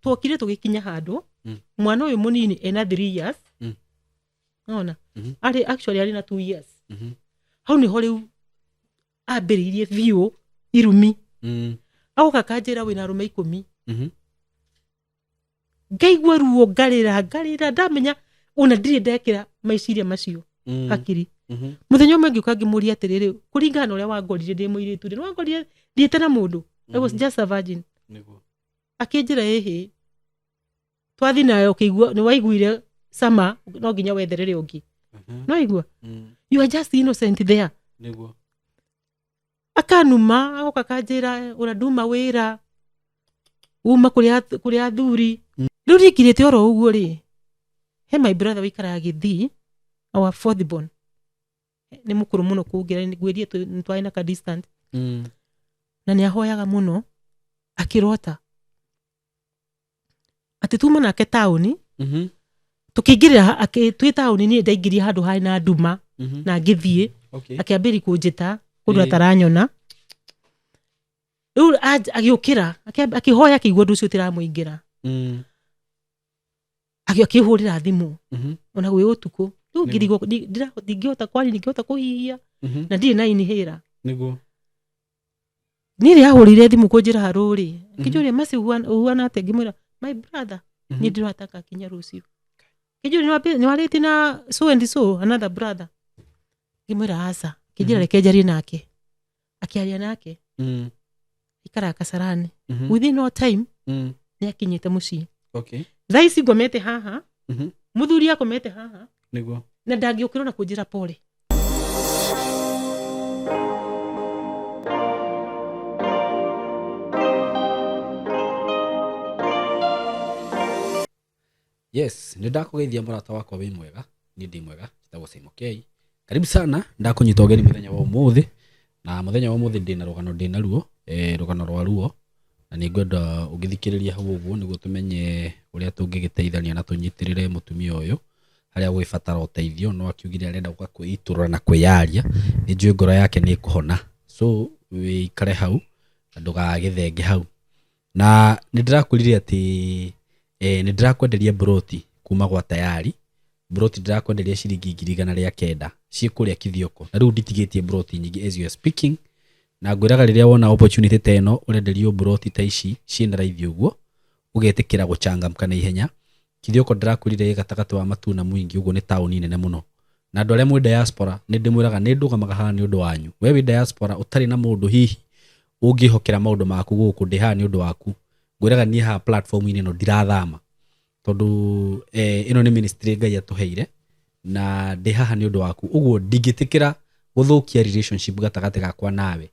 Twokire tũgĩkinya handũ, mwana ũyũ mũnini ena 3 years. Ona arĩ, actually arĩ na 2 years. Hau nĩho rĩu ambĩrĩirie biũ irumi. Agoka kanjĩra wĩna arũme 10. Ngaigua ruo, ngarĩra, ngarĩra, ndamenya ona ndirĩ ndekĩra meciria macio hakiri. Mũthenya ũmwe ngĩũka ngĩmũria atĩrĩrĩ, kũringana na ũrĩa wangorire ndĩ mũirĩtu rĩ, nĩwangorire thiĩte na mũndũ? I was just a virgin. Akĩnjĩra ĩhĩ, twathi nayo ũkĩigua nĩ waiguire cama, no nginya wetherere ũngĩ. No igua you are just innocent there. Akanuma, agoka kanjĩra ũra nduma wĩra uma kũrĩ athuri. Rĩu niĩ ngirĩte oro ũguo rĩ, he my brother wĩikaraga Gĩthii, our fourth born, nĩ mũkũrũ mũno kũngĩra, ngwĩrie nĩ twarĩ na ka distant. Na nĩ ahoyaga mũno, akĩrota atĩ tuma nake taũni, tũkĩingĩrĩra twĩ taũni, niĩ ndaingĩria handũ harĩ na nduma. Na ngĩthiĩ. Akĩambĩrĩria kũnjĩta kũndũ ataranyona. Rĩu agĩũkĩra, akĩhoya, akĩigua ũndũ ũcio ũtiramũingĩra. Akĩhũrĩra thimũ. Ona gwĩ ũtukũ rĩu ngirigwo, ndingĩhota kwaria, ndingĩhota kũhihia. Na ndirĩ na inhaler. Niĩ rĩ ahũrĩire thimũ kũnjĩra harũ rĩ, akĩnjũria maci ũhuana atĩa, ngĩmwĩra my brother, niĩ ndĩrataka kinya rũciũ. Kĩnjũria nĩ warĩtie na so and so, another brother, ngĩmwĩra aca. Kĩnjĩra reke njarie nake, akĩaria nake. Ikaraga Kasarani. Within no time nĩ akinyĩte mũciĩ. Thaa ici ngomete haha, mũthuri akomete haha. Na ndangĩũkĩra na kũnjĩra pole. Yes, nĩ ndakũgeithia mũrata wakwa, wĩ mwega? Niĩ ndĩ mwega, njĩtagwo Simon K. Karibu sana, ndakũnyita ũgeni mũthenya wa ũmũthĩ, na mũthenya wa ũmũthĩ ndĩna rũgano, ndĩna ruo, rũgano rwa ruo, na nĩ ngwenda ũngĩthikĩrĩria hau ũguo nĩguo tũmenye ũrĩa tũngĩgĩteithania na tũnyitĩrĩre mũtumia ũyũ harĩa gwĩbatara ũteithio. No akiugire arenda gũka kwĩitũrũra na kwĩyaria, nĩ njũĩ ngoro yake nĩ ĩkũhona, so wĩikare hau na ndũgagĩthenge hau. Na nĩ ndĩrakwĩrire atĩ nĩ ndĩrakwenderia mburoti kuma gwa Tayari. Mburoti ndĩrakwenderia ciringi 109,000, ciĩ kũrĩa Kithioko, na rĩu nditigĩtie mburoti nyingĩ as you are speaking. Na ngwĩraga rĩrĩa wona opportunity ta ĩno, ũrenderio mburoti ta ici ciĩna raithi ũguo, ũgetĩkĩra gũchangamka na ihenya. Kithioko ndĩrakwĩrire ĩ gatagatĩ wa Matuna Mwingi, ũguo nĩ taũni nene mũno. Na andũ arĩa mwĩ diaspora, nĩ ndĩmwĩraga nĩ ndũgamaga haha nĩ ũndũ wanyu. We wĩ diaspora ũtarĩ na mũndũ hihi ũngĩhokera maũndũ maku gũkũ, ndĩ haha nĩ ũndũ waku. Ngwĩraga niĩ haha platform-inĩ ĩno ndirathama, tondũ ĩno nĩ ministry Ngai atũheire, na ndĩ haha nĩ ũndũ waku. Ũguo ndingĩtĩkĩra gũthũkia relationship gatagatĩ gakwa nawe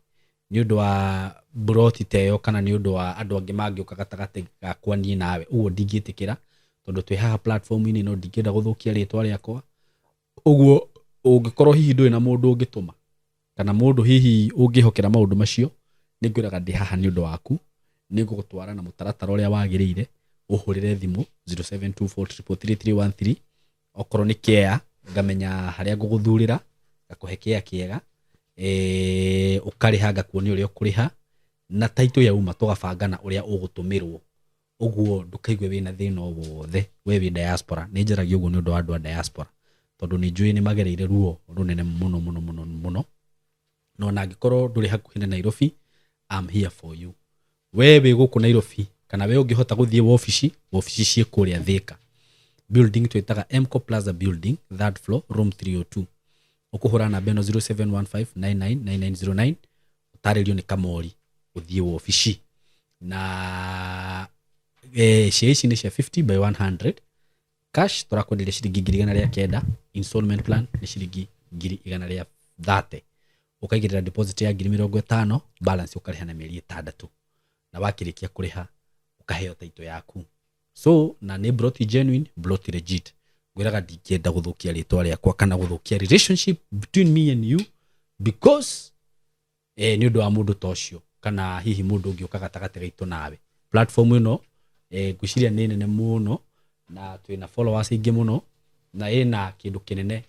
nĩ ũndũ wa mburoti ta ĩyo, kana nĩ ũndũ wa andũ angĩ mangĩũka gatagatĩ gakwa niĩ nawe. Ũguo ndingĩtĩkĩra, tondũ twĩ haha platform-inĩ ĩno, ndingĩenda gũthũkia rĩtwa rĩakwa. Ũguo ũngĩkorwo hihi ndũrĩ na mũndũ ũngĩtũma, kana mũndũ hihi ũngĩhokera maũndũ macio, nĩ ngwĩraga ndĩ haha nĩ ũndũ waku. Nĩ ngũgũtwara na mũtaratara ũrĩa wagĩrĩire. Ũhũrĩre thimũ 0724333313. Okorwo nĩ care, ngamenya harĩa ngũgũthurĩra, ngakũhe care kĩega, ũkarĩha, ngakuonia ũrĩa ũkũrĩha, na title yauma tũgabangana ũrĩa ũgũtũmĩrwo. Ũguo ndũkaigue wĩna thĩna o wothe we wĩ diaspora. Nĩ njaragia ũguo nĩ ũndũ wa andũ a diaspora, tondũ nĩ njũĩ nĩ magereire ruo rũnene mũno mũno mũno mũno. Na ona angĩkorwo ndũrĩ hakuhĩ na Nairobi, I'm here for you. We wĩ gũkũ Nairobi, kana we ũngĩhota gũthiĩ wobici, wobici ciĩ kũrĩa Thika building, twĩtaga Mco Plaza building, third floor, room 302. Ũkũhũra namba ĩno 0715999909, ũtarĩrio nĩ Kamori ũthiĩ wobici. Na cia ici nĩ cia 50 by 100. Cash tũrakwenderia ciringi 109,000, installment plan nĩ ciringi 130,000. Ũkaigĩrĩra deposit ya 50,000, balance ũkarĩha na mĩeri 6, na wakĩrĩkia kũrĩha ũkaheo title yaku. So na nĩ broti genuine, broti legit. Ngwĩraga ndingĩenda gũthũkia rĩtwa rĩakwa kana gũthũkia relationship between me and you because nĩ ũndũ wa mũndũ ta ũcio, kana hihi mũndũ ũngĩũka gatagatĩ gaitũ nawe. Platform ĩno ngwĩciria nĩ nene mũno, na twĩna followers aingĩ mũno, na ĩna kĩndũ kĩnene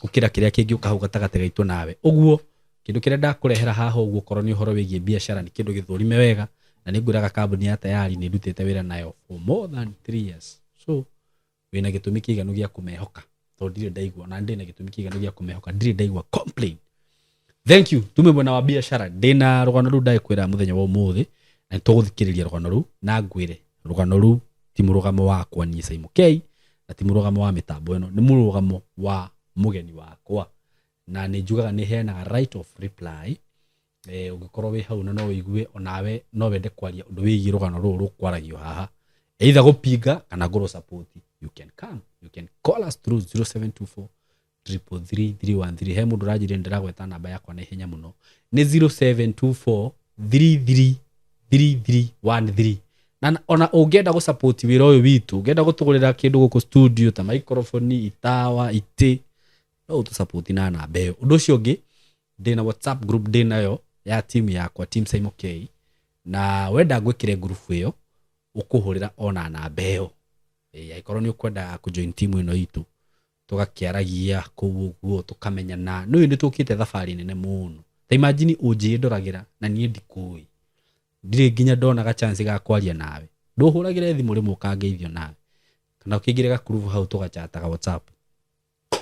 gũkĩra kĩrĩa kĩngĩũka hau gatagatĩ gaitũ nawe. Ũguo kĩndũ kĩrĩa ndakũrehera haha ũguo, korwo nĩ ũhoro wĩgiĩ biacara, nĩ kĩndũ gĩthũrime wega, Na nĩ ngwĩraga kambuni ya Tayari nĩ ndutĩte wĩra nayo for more than 3 years, so wĩna gĩtũmi kĩiganu gĩa kũmehoka, tondũ ndirĩ ndaigua, na ndĩ na gĩtũmi kĩiganu gĩa kũmehoka, ndirĩ ndaigua complain. Thank you. Tume mwena wa biashara, ndĩna rũgano rũu ndagĩkwĩra mũthenya wa ũmũthĩ, na nĩtũgũthikĩrĩria rũgano rũu, na ngwĩre rũgano rũu ti mũrũgamo wakwa niĩ Saimo K, na ti mũrũgamo wa mĩtambo ĩno, nĩ mũrũgamo wa mũgeni wakwa, na nĩ njugaga nĩ heanaga right of reply. Ũngĩkorwo wĩ hau na no wĩigue onawe no wende kwaria ũndũ wĩgiĩ rũgano rũrũ rũkwaragio haha, either gũpinga kana ngũrũ support, you can come, you can call us through 0724 333 313. He mũndũ ũranjĩrire ndĩragweta namba yakwa na ihenya mũno, nĩ 0724 333313. Na ona ũngĩenda gũsupport wĩra ũyũ witũ, ũngĩenda gũtũgũrĩra kĩndũ gũkũ studio ta microphone, itawa, itĩ, no ũtũsupport na namba ĩyo. Ũndũ ũcio ũngĩ, ndĩna WhatsApp group ndĩnayo ya team yakwa, Team Saimo K, na wenda ngwĩkĩre group ĩyo ũkũhũrĩra ona namba ĩyo. Angĩkorwo nĩ ũkwenda kũjoin team ĩno itũ, tũgakĩaragia kũu ũguo, tũkamenyana. Nĩ nĩ tũkĩte thabarĩ nene mũno. Ta imagine ũnjĩĩ ndoragĩra na niĩ ndikũĩ, ndirĩ nginya ndonaga chance ga kwaria nawe. Ndũhũragĩre thimũ rĩmwe ũkangeithio nawe, kana ũkĩingĩre gakurubu hau tũgachataga WhatsApp.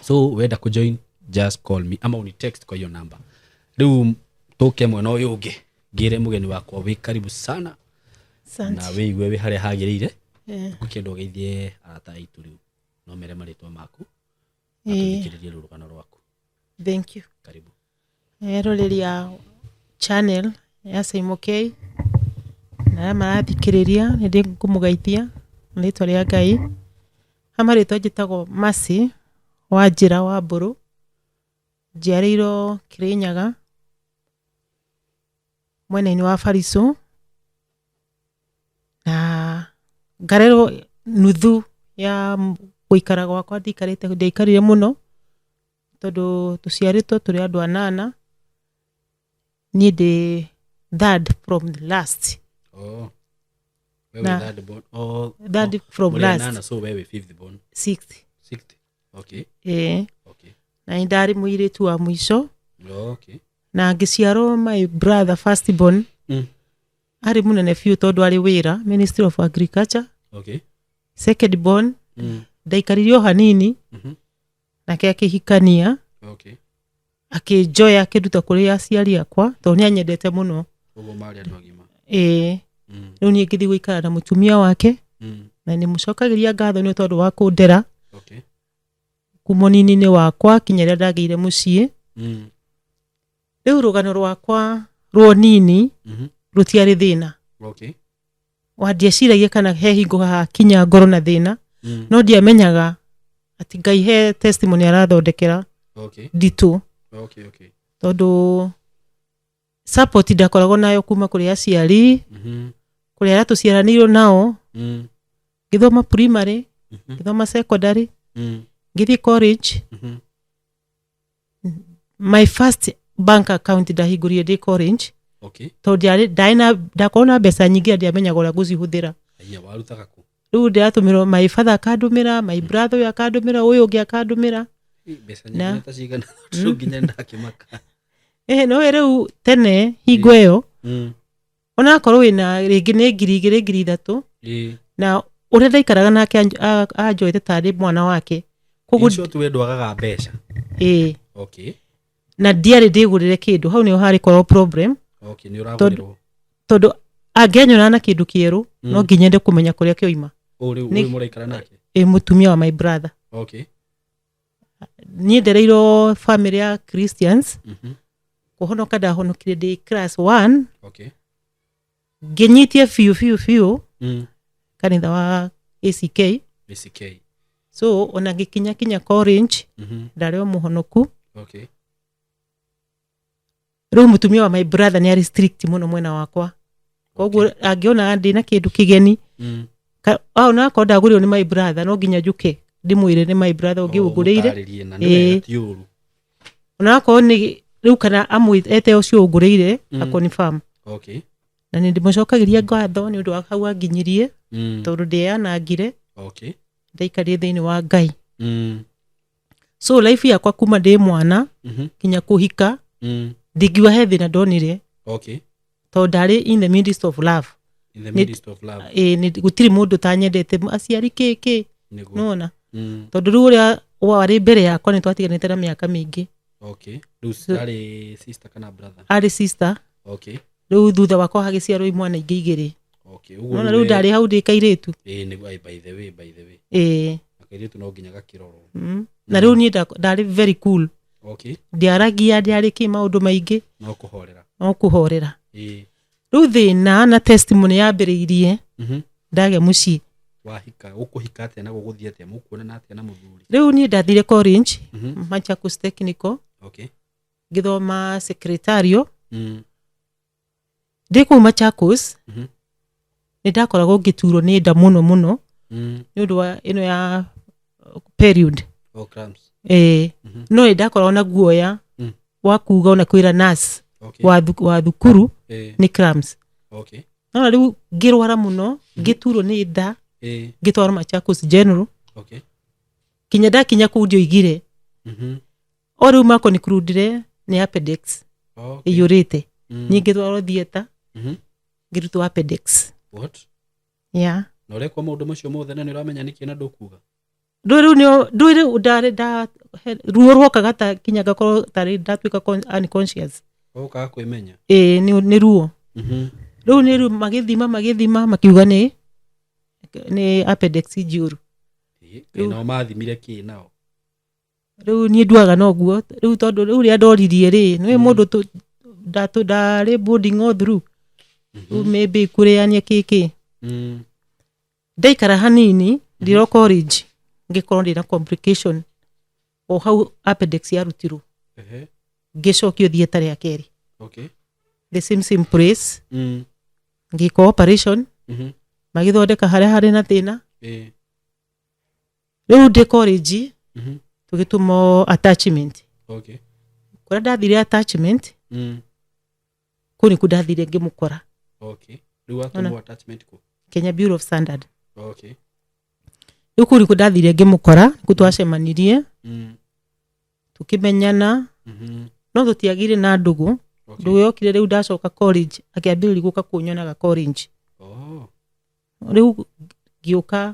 So wenda kujoin, just call me ama uni text kwa hiyo namba. Rĩu tũke mwena ũyũ ũngĩ, ngĩre mũgeni wakwa wĩ karibu sana na Asante. wĩigue wĩ harĩa hagĩrĩire. Ngũkĩenda ũgeithie arata aitũ rĩu, no mere marĩtwa maku na tũthikĩrĩrie rũgano rwaku. Thank you. Karibu. Eroreri a channel ya Saimo K na arĩa marathikĩrĩria, nĩ ndĩ ngũmũgeithia na rĩtwa rĩa Ngai. Ha marĩtwa njĩtagwo Mercy wa Njĩra wa Mbũrũ, njiarĩirwo Kĩrĩnyaga mwena-inĩ wa Barisũ, na ngarerwo nuthu ya gũikara gwakwa ndiikarĩte, ndiaikarire mũno tondũ tũciarĩtwo tũrĩ andũ anana, niĩ ndĩ third from the last. Oh. Wewe third born. Oh, Third oh. from Mũrĩ last. anana, so wewe fifth born. Sixth. Sixth. Okay. Ĩĩ. Okay. Na nĩ ndarĩ mũirĩtu wa mũico. Okay. Na ngĩciarwo my brother first born arĩ mũnene biũ tondũ arĩ wĩra Ministry of Agriculture. Okay. Second born ndaikarire o hanini, nake akĩhikania, akĩnjoya akĩnduta kũrĩ aciari akwa tondũ nĩ anyendete mũno. Ũguo marĩ andũ agima. Ĩĩ. Rĩu niĩ ngĩthiĩ gũikara na mũtumia wake, na nĩ mũcokagĩria ngatho nĩ tondũ wa kũndera kuma ũnini-inĩ wakwa kinya rĩrĩa ndagĩire mũciĩ. Rĩu rũgano rwakwa rwa ũnini rũtiarĩ thĩna. Wa ndieciragia kana he hingo hakinya ngoro na thĩna, no ndiamenyaga atĩ Ngai he testimony arathondekera nditũ, tondũ support ndakoragwo nayo kuma kũrĩ aciari, kũrĩ arĩa tũciaranĩirwo nao. Ngĩthoma primary, ngĩthoma secondary, ngĩthiĩ college. My first bank account ndahingũrire ndĩ college, tondũ ndakorwo na mbeca nyingĩ na ndiamenyaga ũrĩa ngũcihũthĩra. Aya, warutaga kũ? Rĩu ndĩratũmĩrwo, my father akandũmĩra, my brother ũyũ akandũmĩra, ũyũ ũngĩ akandũmĩra. Mbeca nyingĩ ta cigana? Tondũ nginya ndakĩmaka. Ĩhĩ, no rĩu tene hingo ĩyo, onakorwo wĩna rĩngĩ nĩ 2000, 3000, na ũrĩa ndaikaraga nake anjoete tarĩ mwana wake, koguo In short, we ndwagaga mbeca. Ĩĩ. Na ndiarĩ ndĩgũrĩre kĩndũ, hau nĩho harĩ korwo problem. Okay, nĩ ũragũrĩrwo. Tondũ angĩanyona na kĩndũ kĩerũ, no nginya ende kũmenya kũrĩa kĩoima. Ũũ rĩu ũyũ mũraikara nake? Ĩ, mũtumia wa my brother. Niĩ ndereirwo family ya Christians. Kũhonoka ndahonokire ndĩ class 1. Ngĩnyitie biũ biũ biũ kanitha wa ACK. ACK. So ona ngĩkinya kinya college, ndarĩ o mũhonoku. Rĩu mũtumia wa my brother nĩ arĩ strict mũno mwena wakwa, koguo angĩona ndĩna kĩndũ kĩgeni, onakorwo ndagũrĩrwo nĩ my brother, no nginya njũke ndĩmwĩre nĩ my brother ũngĩ ũngũrĩire. Mũtarĩrie, na nĩ wega, ti ũru. Onakorwo nĩ rĩu kana amwĩte ũcio ũngũrĩire akonfirm. Na nĩ ndĩmũcokagĩria ngatho nĩ ũndũ wa hau anginyirie, tondũ ndĩyanangire, ndaikarire thĩinĩ wa Ngai. So life yakwa kuma ndĩ mwana kinya kũhika, ndingiuga he thĩna ndonire, tondũ ndarĩ in the midst of love. In the midst of love. Ĩĩ, gũtirĩ mũndũ tanyendete, aciari kĩ kĩ. Nĩguo. Nona Mm. tondũ rĩu ũrĩa warĩ mbere yakwa nĩ twatiganĩte na mĩaka mĩingĩ. Okay, rĩu arĩ sister kana brother? Arĩ sister. Okay. Rĩu thutha wakwa hagĩciarwo imwana ingĩ igĩrĩ. Okay, ũguo. Nona rĩu rĩu ndarĩ hau ndĩ kairĩtu. Ĩĩ, nĩguo. Ai, by the way. Ĩĩ. Na kairĩtu no nginya gakĩrorwo. Na rĩu niĩ ndarĩ very cool. Ndiaragia, ndiarĩ kĩ maũndũ maingĩ. No kũhorera. No kũhorera. Ĩĩ. Rĩu thĩna na testimony yambĩrĩirie ndagĩa mũciĩ. Wahika, ũkũhika atĩa na gũgũthiĩ atĩa, mũkuonana atĩa na mũthuri? Rĩu niĩ ndathire college, Machakos Technical, ngĩthoma secretarial. Ndĩ kũu Machakos, nĩ ndakoragwo ngĩturwo nĩ nda mũno mũno nĩ ũndũ wa ĩno ya period. Oh, cramps. Ĩĩ. No nĩ ndakoragwo na guoya wa kuga ona kwĩra nurse wa thukuru nĩ cramps. No rĩu ngĩrwara mũno, ngĩturwo nĩ nda, ngĩtwarwo Machakos General. Kinya ndakinya kũu ndioigire. O rĩu makonicludire nĩ appendix ĩiyũrĩte. Niĩ ngĩtwarwo theatre, ngĩrutwo appendix. What? Yeah. Na ũrekwo maũndũ macio mothe na nĩ ũramenya nĩkĩ na ndũkuga? Ndũĩ rĩu ndũĩ rĩu ndarĩ nda ruo rwokaga ta kinya ngakorwo tarĩ ndatuĩka unconscious. Ũkaga kwĩmenya. Ĩĩ, nĩ ruo. Rĩu nĩ rĩu magĩthima makiuga nĩ appendix njũru. Ĩĩ, kaĩ nao mathimire kĩ nao? Rĩu niĩ nduaga noguo rĩu, tondũ rĩu rĩa ndoririe rĩ, nĩ mũndũ ndarĩ boarding all through, rĩu maybe kũrĩania kĩkĩ. Ndaikara hanini ndĩro college, ngĩkorwo ndĩna complication o hau appendix yarutirwo. Ngĩcokio theatre rĩa kerĩ, the same place. Ngĩkwo operation, magĩthondeka harĩa harĩ na thĩna. Rĩu ndĩ college, tũgĩtũmwo attachment. Kũrĩa ndathire attachment, kũu nĩkuo ndathire ngĩmũkora. Okay, rĩu watũmwo attachment kũ? Kenya Bureau of Standard. Rĩu kũu nĩkuo ndathire ngĩmũkora, nĩkuo twacemanirie, tũkĩmenyana. No tũtiagire na ndũgũ. Ndũgũ yokire rĩu ndacoka college, akĩambĩrĩria gũka kũnyonaga college. Rĩu ngĩũka,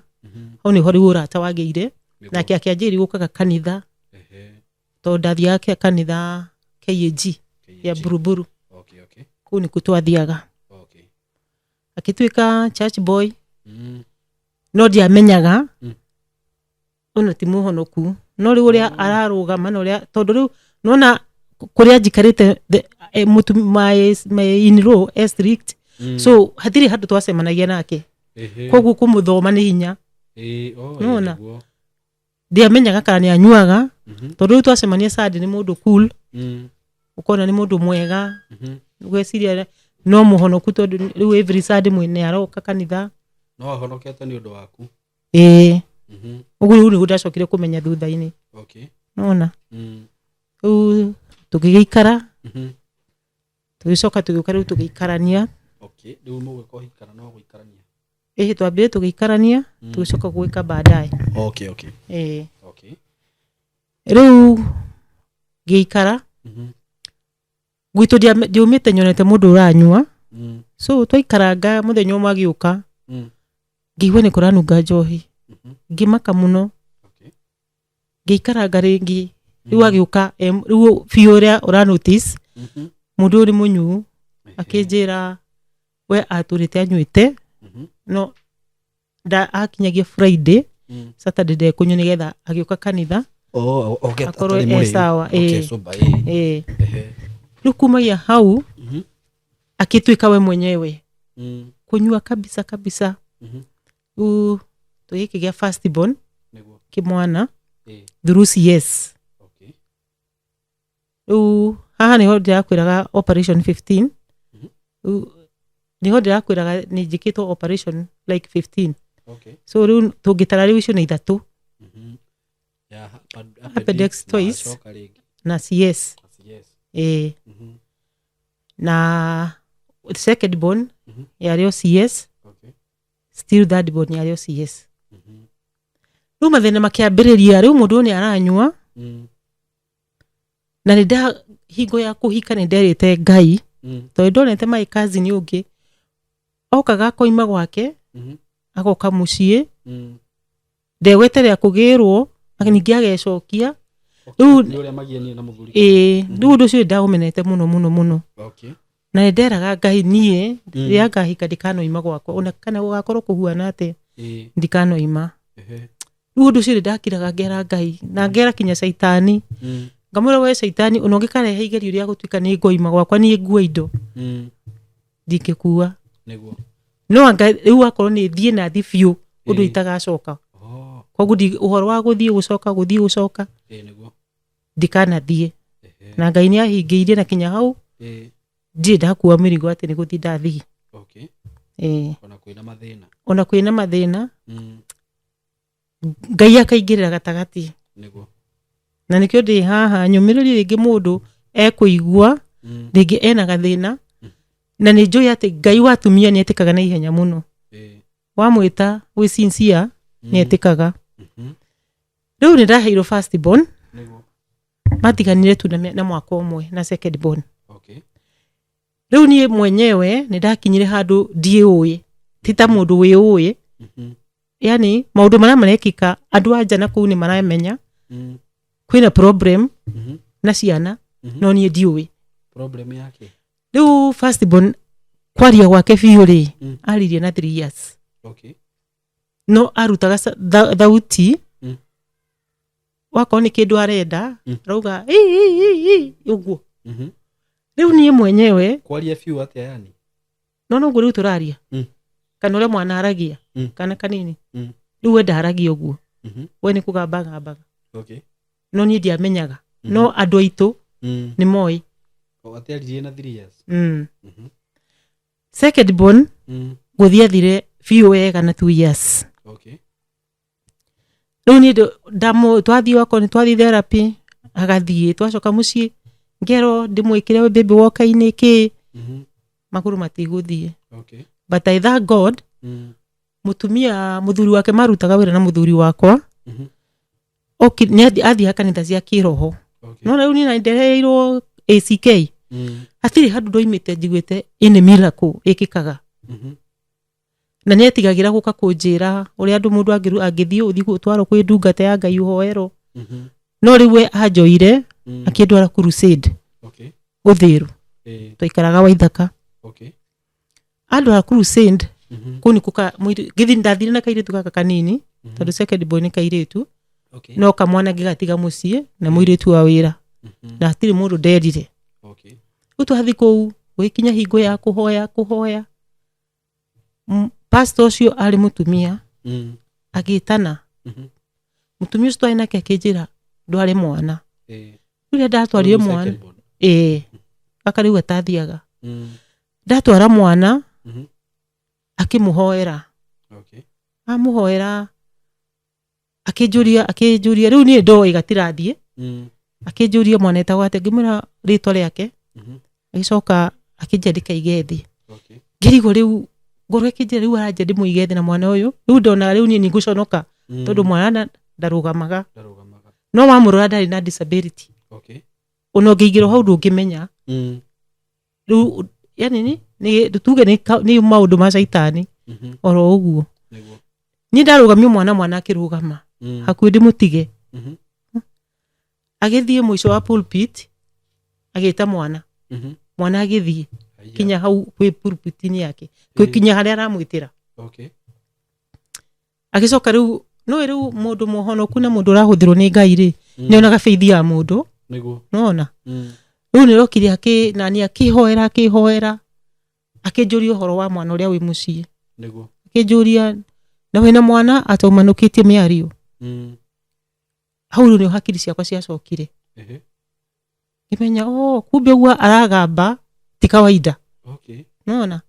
hau nĩho rĩu ũrata wagĩire. Nake akĩanjĩrĩria gũkaga kanitha, tondũ ndathiaga kanitha KAG ya KAG. Buruburu. Kũu nĩkuo twathiaga. Akĩtuĩka church boy. No ndiamenyaga ona ti mũhonoku, no rĩu ũrĩa ararũgama na ũrĩa, tondũ rĩu nona kũrĩa njikarĩte my in-law e strict. So hatirĩ handũ twacemanagia nake. Koguo kũmũthoma nĩ hinya. Ĩĩ, oh, Nĩwona? nĩguo. Ndiamenyaga kana nĩ anyuaga, tondũ rĩu twacemania Sunday nĩ mũndũ cool, ũkona nĩ mũndũ mwega, gweciria no mũhonoku, tondũ rĩu every Sunday mwene aroka kanitha. No ahonokete nĩ ũndũ waku. Ĩĩ. Ũguo rĩu nĩguo ndacokire kũmenya thutha-inĩ. Nona rĩu tũgĩgĩikara, tũgĩcoka tũgĩũka rĩu tũgĩikarania. Okay, rĩu mũgwĩka ũhikana no gũikarania? Ĩhĩ, twambire tũgĩikarania, tũgĩcoka gwĩka baadaye. Ĩĩ. Rĩu ngĩikara gwitũ, ndiaumĩte nyonete mũndũ ũranyua. So twaikaranga, mũthenya ũmwe agĩũka, ngĩigua nĩ kũranunga njohi. Ngĩmaka mũno. Ngĩikaranga rĩngĩ, rĩu agĩũka rĩu biũ ũrĩa ũra notice mũndũ ũyũ nĩ mũnyuu. Akĩnjĩra we atũrĩte anyuĩte, no nda akinyagia Friday, Saturday ndekũnyua, nĩgetha agĩũka kanitha Oh, okay, akorwo atarĩ e mũrĩu. sawa. Okay, Ĩĩ. sober, ĩĩ. Ĩĩ. Rĩu kumagia hau akĩtuĩka we mwenyewe kũnyua kabisa kabisa. Rĩu tũgĩkĩgĩa first born, kĩmwana, through CS. Rĩu haha nĩho ndĩrakwĩraga operation 15. Rĩu nĩho ndĩrakwĩraga nĩ njĩkĩtwo operation like 15. So rĩu tũngĩtara rĩu icio nĩ ithatũ. Ya, Appendix na twice. acoka rĩngĩ. Na CS. Yes. Ĩĩ. Na second born yarĩ o CS. Still third born yarĩ o CS. Rĩu mathĩna makĩambĩrĩria, rĩu mũndũ ũyũ nĩ aranyua. Na nĩ nda hingo ya kũhika nĩ nderĩte Ngai, tondũ ndonete my cousin ũngĩ Okaga akoima gwake, agoka muciĩ, ndegweterera kũgĩrwo, ningĩ agecokia. Rĩu- Nĩ ũrĩa magianire na mũthuri. Ĩĩ, rĩu ũndũ ũcio nĩndaũmenete mũno mũno mũno. Na nĩ nderaga Ngai niĩ, rĩrĩa ngahika ndikanoima gwakwa, ona kana gũgakorwo kũhuana atĩa, ndikanoima. Rĩu ũndũ ũcio nĩndakiraga ngera Ngai na ngera kinya caitani, ngamwĩra we caitani, ona ũngĩkarehe igerio rĩa gũtuĩka nĩ ngoima gwakwa niĩ ngue indo, ndingĩkua. Nĩguo. No anga rĩu akorwo nĩ thiĩ na thi biũ ũndũ Ĩĩ. itagacoka. Oh. Koguo ũhoro wa gũthiĩ gũcoka gũthiĩ gũcoka, Ĩĩ, nĩguo. ndikanathiĩ. Na Ngai nĩ ahingĩirie na kinya hau ndirĩ ndakua mĩrigo atĩ nĩ gũthiĩ ndathiĩ. Ĩĩ. Ona kwĩna mathĩna. Ona kwĩna mathĩna, Ngai akaingĩrĩra gatagatĩ. Na nĩkĩo ndĩ haha nyũmĩrĩrie rĩngĩ mũndũ ekũigua, rĩngĩ ena gathĩna, na nĩ njũĩ atĩ Ngai wa atumia nĩ etĩkaga na ihenya mũno. Wamwĩta wĩ sincere, nĩ etĩkaga. Rĩu nĩ ndaheirwo first born. Matiganire tu na mwaka ũmwe na second born. Rĩu niĩ mwenyewe nĩ ndakinyire handũ ndiĩũĩ, ti ta mũndũ wĩũĩ, yani maũndũ marĩa marekĩka andũ a nja na kũu nĩ maramenya kwĩna problem na ciana, no niĩ ndiũĩ. Problem yake. Rĩu first born kwaria gwake biũ rĩ, aririe na 3 years. No arutaga thauti, wakorwo nĩ kĩndũ arenda, arauga "Ii, ii, ii, ii," ũguo. Rĩu niĩ mwenyewe Kwaria biũ atĩa yani? No noguo rĩu tũraria, kana ũrĩa mwana aragia, kana kanini. Rĩu we ndaragia ũguo, we nĩ kũgamba gambaga. No niĩ ndiamenyaga, no andũ aitũ nĩ moĩ. O atĩaririe na 3 years. Second born gũthiĩ athire biũ wega na 2 years. Rĩu niĩ twathiĩ wakorwo nĩ twathiĩ therapy, agathiĩ, twacoka mũciĩ ngerwo ndĩmwĩkĩre baby walker-inĩ kĩ, magũrũ matigũthiĩ. But I thank God, mũtumia mũthuri wake marutaga wĩra na mũthuri wakwa. Nĩ athiaga kanitha cia kĩroho. No rĩu niĩ ndereirwo ACK, hatirĩ handũ ndoimĩte njiguĩte ĩnĩ miracle ĩkĩkaga. Na nĩ etigagĩra gũka kũnjĩra ũrĩa andũ mũndũ angĩthiĩ ũthiĩ gũtwarwo kwĩ ndungata ya Ngai ũhoerwo. No rĩu we anjoire, akĩndwara crusade Ũthĩru. Twaikaraga Waithaka. Andwara crusade, kũu nĩ kũka ngĩthiĩ ndathire na kairĩtu gaka kanini, tondũ second boy nĩ kairĩtu. No kamwana ngĩgatiga mũciĩ na mũirĩtu wa wĩra, na hatirĩ mũndũ nderire. Rĩu twathiĩ kũu gũgĩkinya hingo ya kũhoya kũhoya, pastor ũcio arĩ mũtumia, agĩtana mũtumia ũcio twarĩ nake, akĩnjĩra ndware mwana. Rĩu rĩrĩa ndatwarire Rĩu mwana, second born. Ĩĩ, gaka rĩu atathiaga. Ndatwara mwana, akĩmũhoera. Amũhoera, akĩnjũria rĩu niĩ ndoĩ gatirathiĩ. Akĩnjũria mwana etagwo atĩa, ngĩmwĩra rĩtwa rĩake. Agĩcoka akĩnjĩra ndĩkaige thĩ. Ngĩrigwo rĩu ngoro ĩkĩnjĩra rĩu aranjia ndĩmũige thĩ na mwana ũyũ, rĩu ndonaga rĩu niĩ nĩngũconoka, tondũ mwana ndarũgamaga. Ndarũgamaga. No wamũrora ndarĩ na disability. Ona ũngĩigĩrwo hau ndũngĩmenya. Rĩu yani nĩ tuge nĩ maũndũ ma caitani, oro ũguo. Niĩ ndarũgamio mwana, mwana akĩrũgama hakuhĩ ndĩmũtige. Agĩthiĩ mũico wa pulpit, agĩta mwana. Mwana agĩthiĩ Haiya. kinya hau kwĩ pulpit-inĩ yake, kwĩ kinya harĩa aramwĩtĩra. Agĩcoka rĩu nĩũĩ rĩu mũndũ mũhonoku na mũndũ ũrahũthĩrwo nĩ Ngai rĩ, nĩonaga faith ya mũndũ. Nĩwona? Rĩu nĩrokire nani akĩhoera akĩhoera, akĩnjũria ũhoro wa mwana ũrĩa wĩ mũciĩ. Akĩnjũria na wĩna mwana ataumanũkĩtie mĩario. Hau rĩu nĩho hakiri ciakwa ciacokire. Ngĩmenya, oh, kumbe ũguo aragamba ti kawaida. Nĩwona?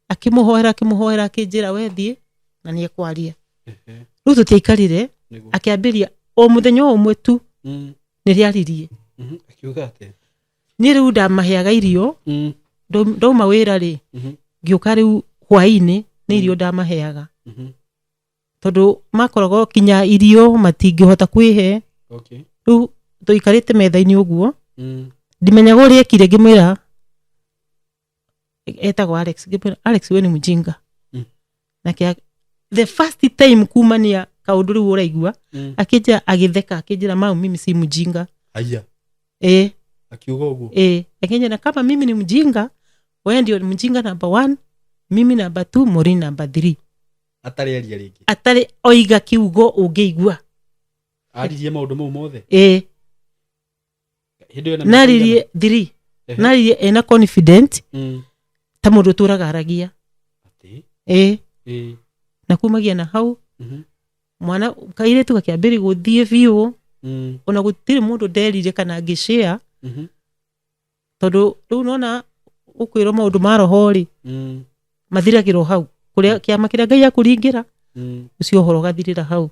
Akĩmũhoera akĩmũhoera, akĩnjĩra we thiĩ na nĩ ekwaria. Rĩu tũtiaikarire, akĩambĩria o mũthenya o ũmwe tu, nĩ rĩaririe. Akiuga atĩa? Niĩ rĩu ndamaheaga irio, ndauma wĩra rĩ, ngĩũka rĩu hwaĩ-inĩ nĩ irio ndamaheaga. Tondũ makoragwo kinya irio matingĩhota kwĩhe. Rĩu tũikarĩte metha-inĩ ũguo, ndimenyaga ũrĩa ekire, ngĩmwĩra Etagwo Alex. Ngĩmwĩra, "Alex, we ni mjinga." Nake the first time kumania kaũndũ rĩu ũraigua, akĩnjĩra, agĩtheka, akĩnjĩra, "Mau, mimi si mjinga." Aya. Ĩ. Akiuga ũguo? Ĩ, akĩnjĩra, "Kama mimi ni mjinga, wewe ndio mjinga number one, mimi number two, Maureen number three." Atarĩ aria rĩngĩ? Atarĩ oiga kiugo ũngĩigua. Aririe maũndũ mau mothe? Ĩ. Hĩndĩ ĩyo ena mĩaka Naririe three. igana? Ehe. Naririe ena confident ta mũndũ ũtũraga aragia. Atĩ? Ĩ. Ĩ. Na kumagia na hau, mwana kairĩtu gakĩambĩrĩria gũthiĩ biũ. Ona gũtirĩ mũndũ nderire kana ngĩshare, tondũ rĩu nona ũkwĩrwo maũndũ ma roho rĩ, mathiragĩrwo hau kũrĩa kĩama kĩrĩa Ngai akũringĩra, ũcio ũhoro ũgathirĩra hau.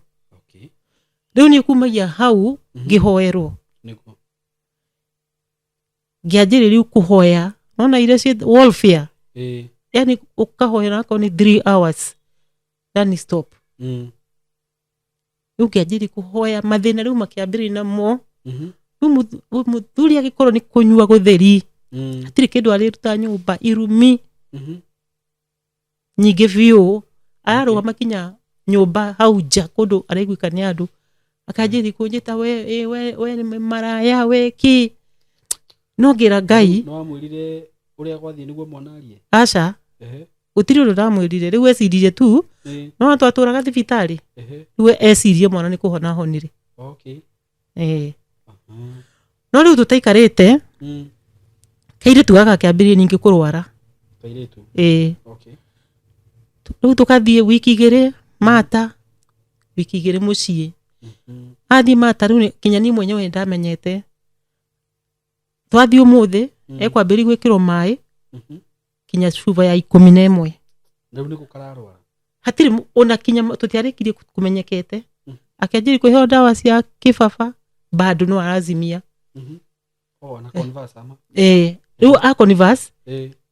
Rĩu niĩ kumagia hau, ngĩhoerwo, ngĩanjĩrĩria rĩu kũhoya, nona iria ciĩ welfare, yani ũkahoya akorwo nĩ 3 hours then stop. Rĩu ngĩanjĩrĩria kũhoya, mathĩna rĩu makĩambĩrĩria namo. Rĩu mũthuri agĩkorwo nĩ kũnyua gũtheri, hatirĩ kĩndũ arĩruta nyũmba, irumi nyingĩ biũ, ararũgama kinya nyũmba hau nja kũndũ araiguĩka nĩ andũ, akanjĩrĩria kũnjĩta, "We, ĩ, we nĩ maraya, we kĩ." No ngĩra Ngai. Nĩ wamwĩrire ũrĩa gwathiĩ nĩguo mwana arie? Aca. Gũtirĩ ũndũ ndamwĩrire. Rĩu eciririe tu, no twatũraga thibitarĩ, rĩu ecirie mwana nĩ kũhona ahonire. Ĩ. No rĩu tũtaikarĩte, kairĩtu gaka kĩambĩrĩria ningĩ kũrwara. Kairĩtu? Ĩ. Rĩu tũkathiĩ wiki 2 mata, wiki 2 mũciĩ. Athiĩ mata rĩu kinya niĩ mwenyewe nĩndamenyete twathiĩ ũmũthĩ, ekwambĩrĩria gwĩkĩrwo maĩ kinya cuba ya 11. Rĩu nĩkũ kararwara? Hatirĩ ona kinya tũtiarĩkirie kũmenyekete. Akĩanjĩrĩria kũheo ndawa cia kĩbaba, bado no arazimia. Oh, ana converse ama? Ĩ, rĩu a converse,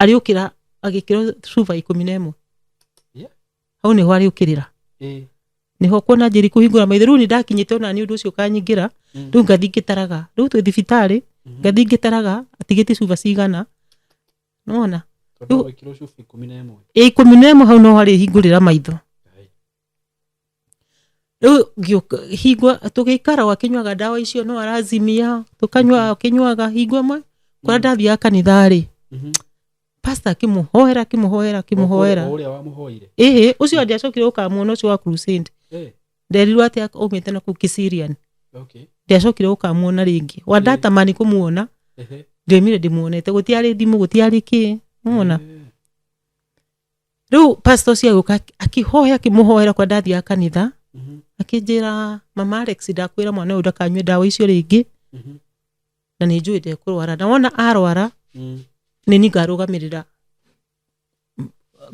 arĩũkĩra agĩkĩrwo cuba 11. Hau nĩho arĩũkĩrĩra, nĩho kuona njĩri kũhingũra maitho. Rĩu nĩ ndakinyĩte ona nĩ ũndũ ũcio ũkanyingĩra. Rĩu ngathi ngĩtaraga, rĩu twĩ thibitarĩ, ngathi ngĩtaraga atigĩte cuba cigana, nona. Tondũ gwĩkĩrwo cuba 11. Ĩ, 11, hau no harĩhingũrĩra maitho. Ngai. Rĩu hingo tũgĩikara o akĩnyuaga ndawa icio, no arazimia, tũkanyua akĩnyuaga. Hingo ĩmwe kũrĩa ndathiaga kanitha-rĩ, pastor akĩmũhoera, akĩmũhoera, akĩmũhoera. O ũrĩa wamũhoire? Ĩhĩ, ũcio ndiacokire gũkamuona, ũcio wa crusade. Nderirwo atĩ aumĩte na kũu Kiserian. Ndiacokire gũkamuona rĩngĩ, wandatamani kũmuona. Ndioimire ndĩmuonete, gũtiarĩ thimũ, gũtiarĩ kĩ, nona. Rĩu pastor ũcio agĩũka akĩhoya, akĩmũhoera kwa ndathiaga kanitha. Akĩnjĩra, "Mama Alex, ndakwĩra mwana ũyũ ndakanyue ndawa icio rĩngĩ, na nĩ njũĩ ndekũrwara, na wona arwara, nĩ niĩ ngarũgamĩrĩra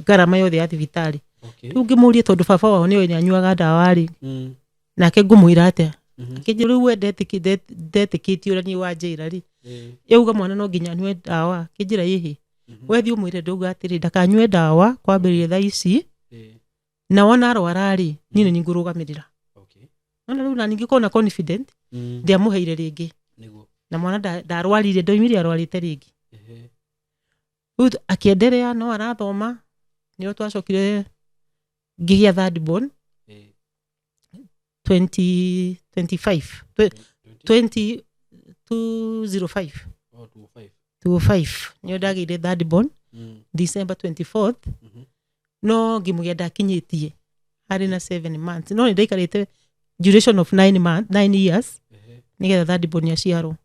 ngarama yothe ya thibitarĩ." Rĩu ngĩmũria, tondũ baba wao nĩoĩ nĩ anyuaga ndawa rĩ, nake ngũmwĩra atĩa? Akĩnjĩra, "Rĩu we ndetĩkĩtie ũrĩa niĩ wanjĩra rĩ, yauga mwana no nginya anyue ndawa." Akĩnjĩra, "Ĩhĩ, we thiĩ ũmwĩre ndauga atĩrĩ, ndakanyue ndawa kwambĩrĩria thaa ici, na wona arwara rĩ, niĩ nĩ niĩ ngũrũgamĩrĩra." Nona rĩu na ningĩ kona confident, ndiamũheire rĩngĩ. Na mwana ndarwarire, ndoimire arwarĩte rĩngĩ. Rĩu akĩenderea no arathoma, nĩo twacokire ngĩgĩa third born 2025, 20 205. Oh, 25. 25 nĩo ndagĩire third born, December 24th. No ngĩmũgĩa ndakinyĩtie, harĩ na 7 months, no nĩ ndaikarĩte duration of 9 months, 9 years, nĩgetha third born aciarwo.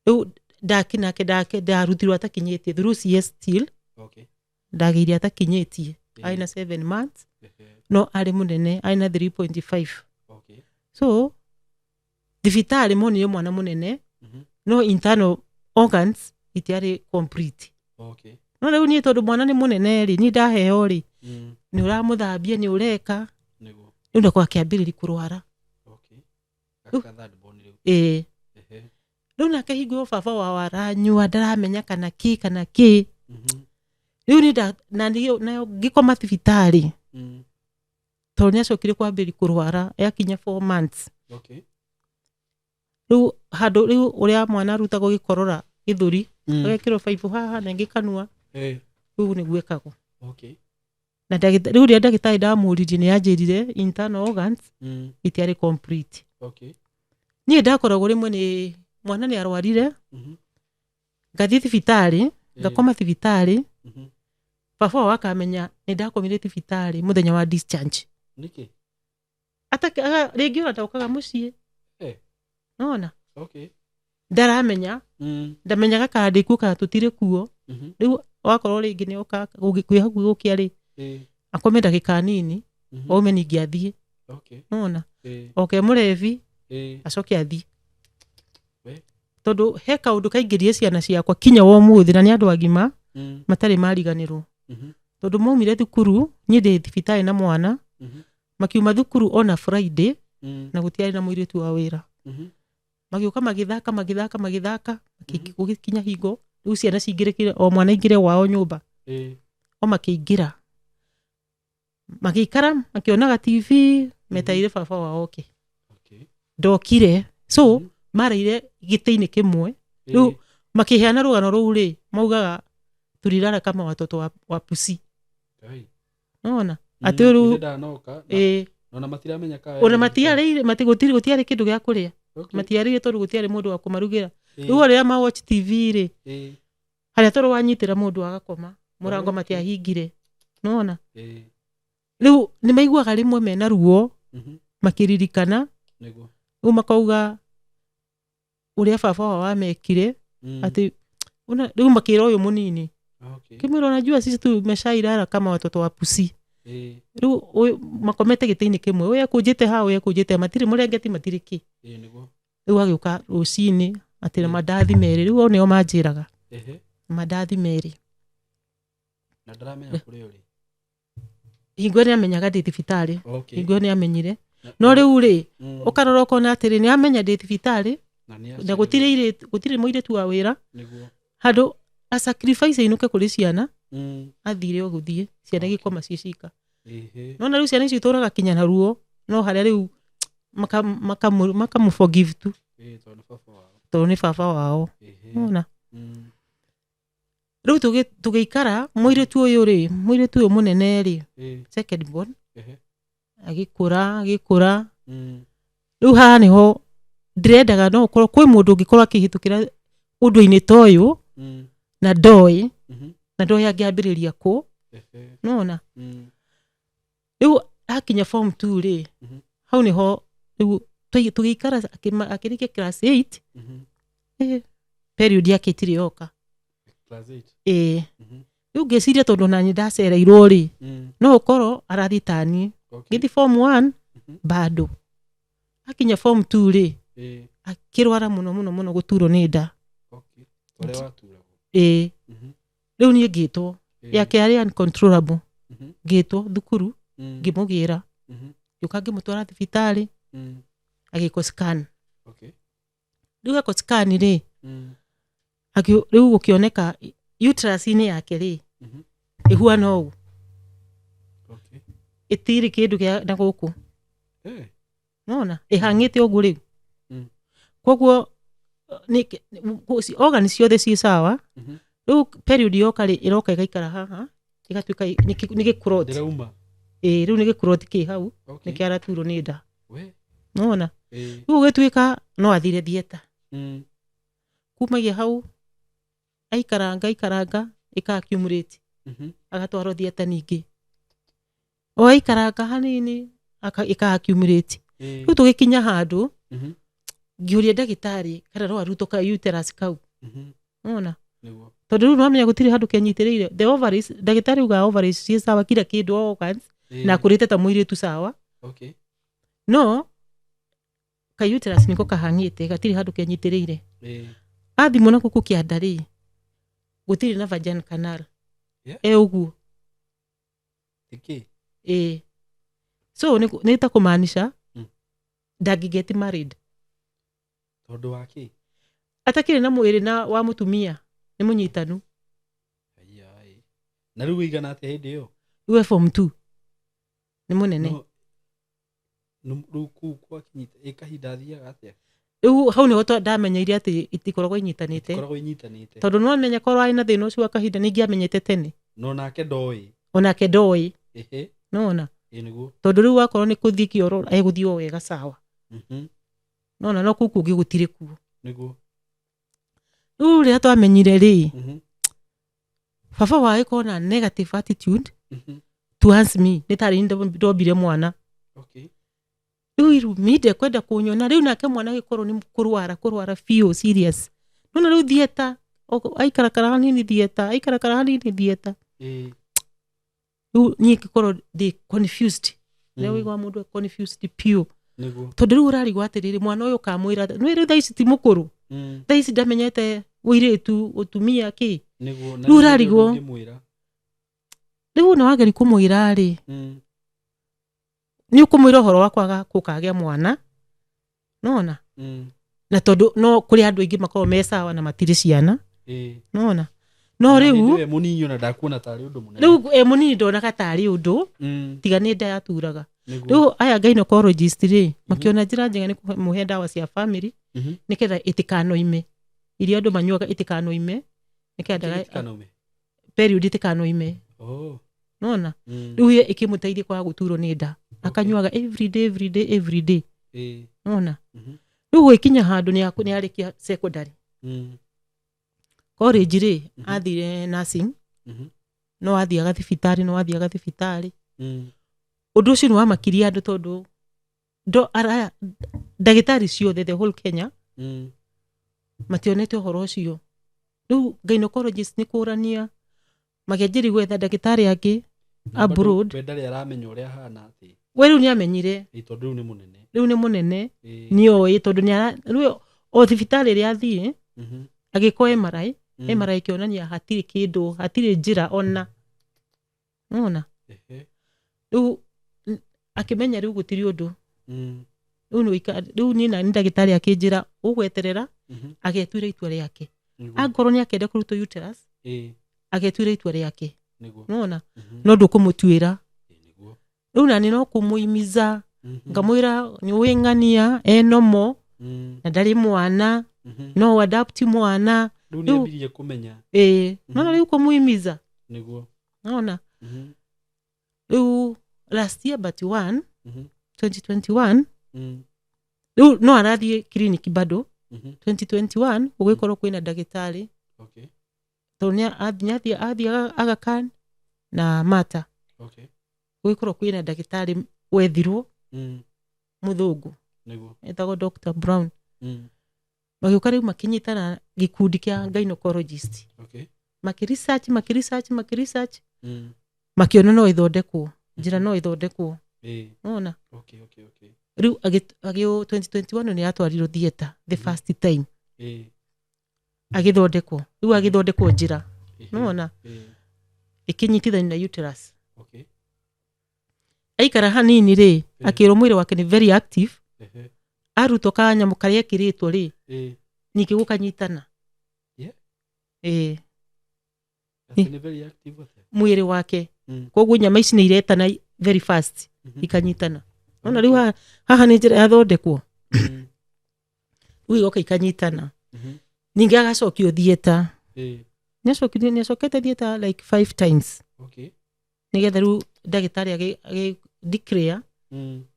Rĩu ndakinake ndake ndarutirwo atakinyĩtie through CS still. Ndagĩire atakinyĩtie, arĩ na 7 months, no arĩ mũnene, arĩ na 3.5. So thibitarĩ monire mwana mũnene, no internal organs itiarĩ complete. No rĩu niĩ, tondũ mwana nĩ mũnene rĩ, niĩ ndaheo rĩ, nĩ ũramũthambia, nĩ ũreka. Rĩu nako akĩambĩrĩria kũrwara. Gaka third born rĩu? Ĩĩ. Rĩu nake hingo ĩyo baba wao aranyua, ndaramenya kana kĩ kana kĩ. Rĩu niĩ na nayo ngĩkoma thibitarĩ, tondũ nĩ acokire kwambĩrĩria kũrwara yakinya 4 months. Rĩu handũ rĩu ũrĩa mwana arutagwo gĩkorora gĩthũri. Agekĩrwo baibũ haha na ĩngĩ kanua. Rĩu nĩguo ĩkagwo. Okay. Na rĩu rĩrĩa ndagĩtarĩ ndamũririe nĩ anjĩrire internal organs itiarĩ complete. Okay. Niĩ ndakoragwo rĩmwe nĩ mwana nĩ arwarire, ngathiĩ thibitarĩ, ngakoma thibitarĩ. Baba wao akamenya nĩ ndakomire thibitarĩ mũthenya wa discharge. Nĩkĩ? Rĩngĩ ona ndokaga mũciĩ. Nona Okay. ndaramenya, ndamenyaga kana ndĩ kuo kana tũtirĩ kuo. Rĩu wakorwo rĩngĩ nĩ oka kwĩ hakuhĩ gũkĩa rĩ, akome ndagĩka nini, aume ningĩ athiĩ. Okay. Nona oke mũrebi, acoke athiĩ. We. Tondũ he kaũndũ kaingĩrie ciana ciakwa kinya wa ũmũthĩ, na nĩ andũ agima matarĩ mariganĩrwo. Tondũ maumire thukuru, niĩ ndĩ thibitarĩ na mwana, makiuma thukuru ona Friday, na gũtiarĩ na mũirĩtu wa wĩra. Magĩũka magĩthaka magĩthaka magĩthaka, gũgĩkinya hingo rĩu ciana cingĩrĩkire, o mwana aingĩre wao nyũmba. O makĩingĩra, magĩikara makĩonaga TV, metereire baba wao oke. Okay. Ndokire, so mareire gĩtĩ-inĩ kĩmwe. Rĩu makĩheana rũgano rũu rĩ, maugaga tulilala kama watoto wa pusi. Ngai. Nona atĩ rĩu Ithe ndanoka ona matiramenya ka ona matiarĩire, gũtiarĩ kĩndũ gĩa kũrĩa. Okay. Matiarĩire tondũ gũtiarĩ mũndũ wa kũmarugĩra. Rĩu o rĩrĩa ma watch TV rĩ, harĩa toro wanyitĩra mũndũ agakoma, mũrango matiahingire. Nona rĩu nĩ maiguaga rĩmwe mena ruo, makĩririkana. Nĩguo. Rĩu makauga ũrĩa baba wao amekire, atĩ rĩu makĩra ũyũ mũnini. Okay. Kĩmwĩra, unajua sisi tumeshailala kama watoto wa pusi. Rĩu ũyũ makomete gĩtĩ-inĩ kĩmwe, ũyũ ekũnjĩte haha, ũyũ ekũnjĩte, matirĩ mũrengeti, matirĩ kĩ. Nĩguo. Rĩu agĩũka rũcinĩ atĩ na mandathi merĩ, rĩu o nĩo manjĩraga. Mandathi merĩ. Na ndaramenya kũrĩa ũrĩ. Hingo ĩyo nĩamenyaga ndĩ thibitarĩ. Okay. Hingo ĩyo nĩamenyire. No rĩu rĩ, ũkarora ũkona atĩrĩ, nĩamenya ndĩ thibitarĩ, Na nĩ na gũtirĩ irĩtu, gũtirĩ mũirĩtu wa wĩra. Nĩguo. Handũ a sacrifice ainũke kũrĩ ciana, athire o gũthiĩ, ciana igĩkoma ciĩ cika. Nona rĩu ciana icio itũraga kinya na ruo, no harĩa rĩu makamu forgive tu. Tondũ nĩ baba wao. Tondũ nĩ baba wao. Nona rĩu tũgĩikara, mũirĩtu ũyũ rĩ, mũirĩtu ũyũ mũnene rĩ, second born, agĩkũra, agĩkũra. Rĩu haha nĩho ndĩrendaga no ũkorwo kwĩ mũndũ ũngĩkorwo akĩhĩtũkĩra ũndũ-inĩ ta ũyũ, na ndoĩ, na ndoĩ angĩambĩrĩria kũ. Nona rĩu akinya form 2 rĩ, hau nĩho rĩu tũgĩikara, akĩrĩkia class 8, period yake ĩtirĩ yoka. Class 8. Ĩĩ. Rĩu ngĩciria tondũ naniĩ ndacereirwo rĩ, no ũkorwo arathiĩ ta niĩ. Ngĩthiĩ form 1, bado. Akinya form 2 rĩ, akĩrwara mũno mũno mũno gũturwo nĩ nda. Okay. Ũrĩa waturagwo. Ĩĩ. Rĩu niĩ ngĩtwo, yake yarĩ uncontrollable. Ngĩtwo thukuru, ngĩmũgĩra. Ngĩũka ngĩmũtwara thibitarĩ, agĩkwo scan. Okay. Rĩu ekwo scan rĩ, rĩu gũkĩoneka uterus-inĩ yake rĩ, ĩhuana ũũ. Okay. Ĩtirĩ kĩndũ kĩa na gũkũ. Nona ĩhang'ĩte ũguo rĩu. Koguo organ ciothe ciĩ sawa. Rĩu period yoka rĩ, ĩroka ĩgaikara haha, ĩgatuĩka nĩ gĩclot. Ndĩrauma. Ĩĩ, rĩu nĩ gĩclot kĩ hau, Okay. nĩkĩo araturwo nĩ nda. We. Nona rĩu gũgĩtuĩka no athire theatre. Kumagia hau aikaranga aikaranga ĩka accumulate. Agatwarwo theatre ningĩ. O aikaranga hanini ĩka accumulate. Rĩu tũgĩkinya handũ, ngĩũria ndagĩtarĩ kana no arutwo ka uterus kau. Nona Nĩguo. tondũ rĩu nĩwamenya gũtirĩ handũ kenyitĩrĩire. The ovaries, ndagĩtarĩ ugaga ovaries ciĩ sawa, kila kĩndũ, organs, na akũrĩte ta mũirĩtu sawa. Okay. No ka uterus nĩko kahang'ĩte, gatirĩ handũ kenyitĩrĩire. Athimwo na gũkũ kĩanda rĩ, gũtirĩ na vaginal canal. Yeah. E ũguo. Nĩkĩ? Ĩĩ. So nĩ ta kũmaanisha ndangĩ get married. Tondũ wa kĩ? Atakĩrĩ na mwĩrĩ na wa mũtumia, nĩ mũnyitanu. Ai. Na rĩu ũigana atĩa hĩndĩ ĩyo? Rĩu e form 2. Nĩ mũnene. No, rĩu kũu gwakinyĩte ĩ kahinda athiaga atĩa? Rĩu hau nĩho ndamenyeire atĩ itikoragwo inyitanĩte. Ikoragwo inyitanĩte. Tondũ no menya korwo arĩ na thĩna ũcio wa kahinda nĩingĩamenyete tene. No nake ndoĩ. Onake ndoĩ. Ehe. Nona. Ĩ nĩguo. Tondũ rĩu wakorwo nĩ kũthiĩ kĩoro egũthiĩ o wega sawa. Nona no kũu kũngĩ gũtirĩ kuo. Nĩguo. Rĩu rĩrĩa twamenyire rĩ, baba wa agĩkorwo na negative attitude towards me, nĩ tarĩ niĩ ndombire mwana. Okay. Rĩu irumi ndekwenda kũnyona. Rĩu nake mwana agĩkorwo nĩ kũrwara kũrwara biũ serious. Nona rĩu theatre aikarakara hanini theatre, aikarakara hanini theatre. Rĩu niĩ ngĩkorwo ndĩ confused. Nĩ wĩigua mũndũ e confused biũ. Nĩguo. Tondũ rĩu ũrarigwo atĩrĩrĩ, mwana ũyũ ũkamwĩra atĩa? Nĩ rĩu thaa ici ti mũkũrũ. Thaa ici ndamenyete ũirĩtu, ũtumia kĩ. Nĩguo. Rĩu ũrarigwo. Rĩu ona wageria kũmwĩra rĩ, nĩ ũkũmwĩra ũhoro wa kwaga gũkagĩa mwana. Nona? Na tondũ no kũrĩ andũ aingĩ makoragwo me sawa na matirĩ ciana. Nona? No rĩu we mũnini ona ndakuona tarĩ ũndũ mũnene. Rĩu e mũnini ndonaga tarĩ ũndũ, tiga nĩ nda yaturaga. Rĩu aya gynecologist rĩ, makĩona njĩra njega nĩ kũmũhe ndawa cia family nĩgetha ĩtikanoime. Iria andũ manyuaga ĩtikanoime, nĩgetha period ĩtikanoime. Oh. Nona? Rĩu ĩyo ĩkĩmũteithia kwaga gũturwo nĩ nda. Akanyuaga every day, every day, every day. Nona? Rĩu gũgĩkinya handũ nĩ arĩkia secondary. College rĩ, athire nursing. No athiaga thibitarĩ, no athiaga thibitarĩ. Ũndũ ũcio nĩ wamakirie andũ tondũ ndagĩtarĩ ciothe the whole Kenya mationete ũhoro ũcio. Rĩu gynecologist nĩ kũrania makĩanjĩrĩria gwetha ndagĩtarĩ angĩ abroad. We ndarĩ aramenya ũrĩa ahana atĩ. We rĩu nĩ amenyire. Tondũ rĩu nĩ mũnene. Rĩu nĩ mũnene. Nĩoĩ tondũ rĩu o thibitarĩ ĩrĩa athiĩ agĩkwo MRI, MRI ĩkĩonania hatirĩ kĩndũ, hatirĩ njĩra ona. Nona? Rĩu akĩmenya rĩu gũtirĩ ũndũ. Rĩu niĩ na ndagĩtarĩ akĩnjĩra ũgweterera agetuĩra itua rĩake. Angorwo nĩ akenda kũrutwo uterus, agetuĩra itua rĩake. Nona? No ndũkũmũtuĩra. Rĩu nani no kũmũimiza, ngamwĩra nĩ ũĩ ng'ania enomo na ndarĩ mwana, no adapt mwana. Rĩu nĩ ambirie kũmenya. Nona rĩu kũmũimiza. Nĩguo. Nona? Rĩu last year but one, 2021, rĩu no arathiĩ clinic bado. 2021 gũgĩkorwo kwĩna ndagĩtarĩ. Okay. Tondũ nĩ athiaga Aga Khan na Mata. Okay. Gũgĩkorwo kwĩna ndagĩtarĩ wethirwo mũthũngũ. Nĩguo. Etagwo Dr. Brown. Magĩũka rĩu makĩnyitana gĩkundi kĩa gynecologist. Okay. Makĩresearch, makĩresearch, makĩresearch. Makĩona no ĩthondekwo, njĩra no ĩthondekwo. Nona? Okay, okay, okay. Rĩu 2021 nĩ atwarirwo theatre the first time. Agĩthondekwo. Rĩu agĩthondekwo njĩra. Nona? Ĩkĩnyitithanio na uterus. Okay. Aikara hanini rĩ, akĩrwo mwĩrĩ wake nĩ very active. Arutwo kanyamũ karĩa ekĩrĩtwo rĩ, ningĩ gũkanyitana. Nĩ very active atĩa? Mwĩrĩ wake. Koguo nyama ici nĩ iretana very fast, ikanyitana. Nona rĩu haha nĩ njĩra yathondekwo. Rĩu igoka ikanyitana. Ningĩ agacokio theatre. Nĩacokete theatre like 5 times. Okay. Nĩgetha rĩu ndagĩtarĩ agĩ declare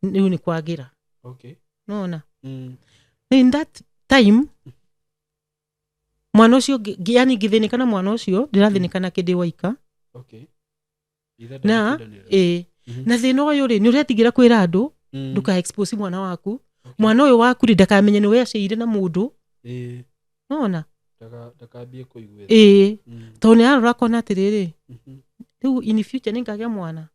rĩu nĩ kwagĩra. Okay. Nona? In that time mwana ũcio yani ngĩthĩnĩka na mwana ũcio, ndĩrathĩnĩka nake ndĩ waika. Okay. Na na thĩna ũyũ rĩ, nĩ ũretigĩra kwĩra andũ ndũka expose mwana waku. Mwana ũyũ waku rĩ, ndakamenye nĩ weaceire na mũndũ. Nona? Ndakambie kũiguĩra. Tondũ nĩ arora akona atĩrĩrĩ, rĩu in future nĩ ngagĩa mwana.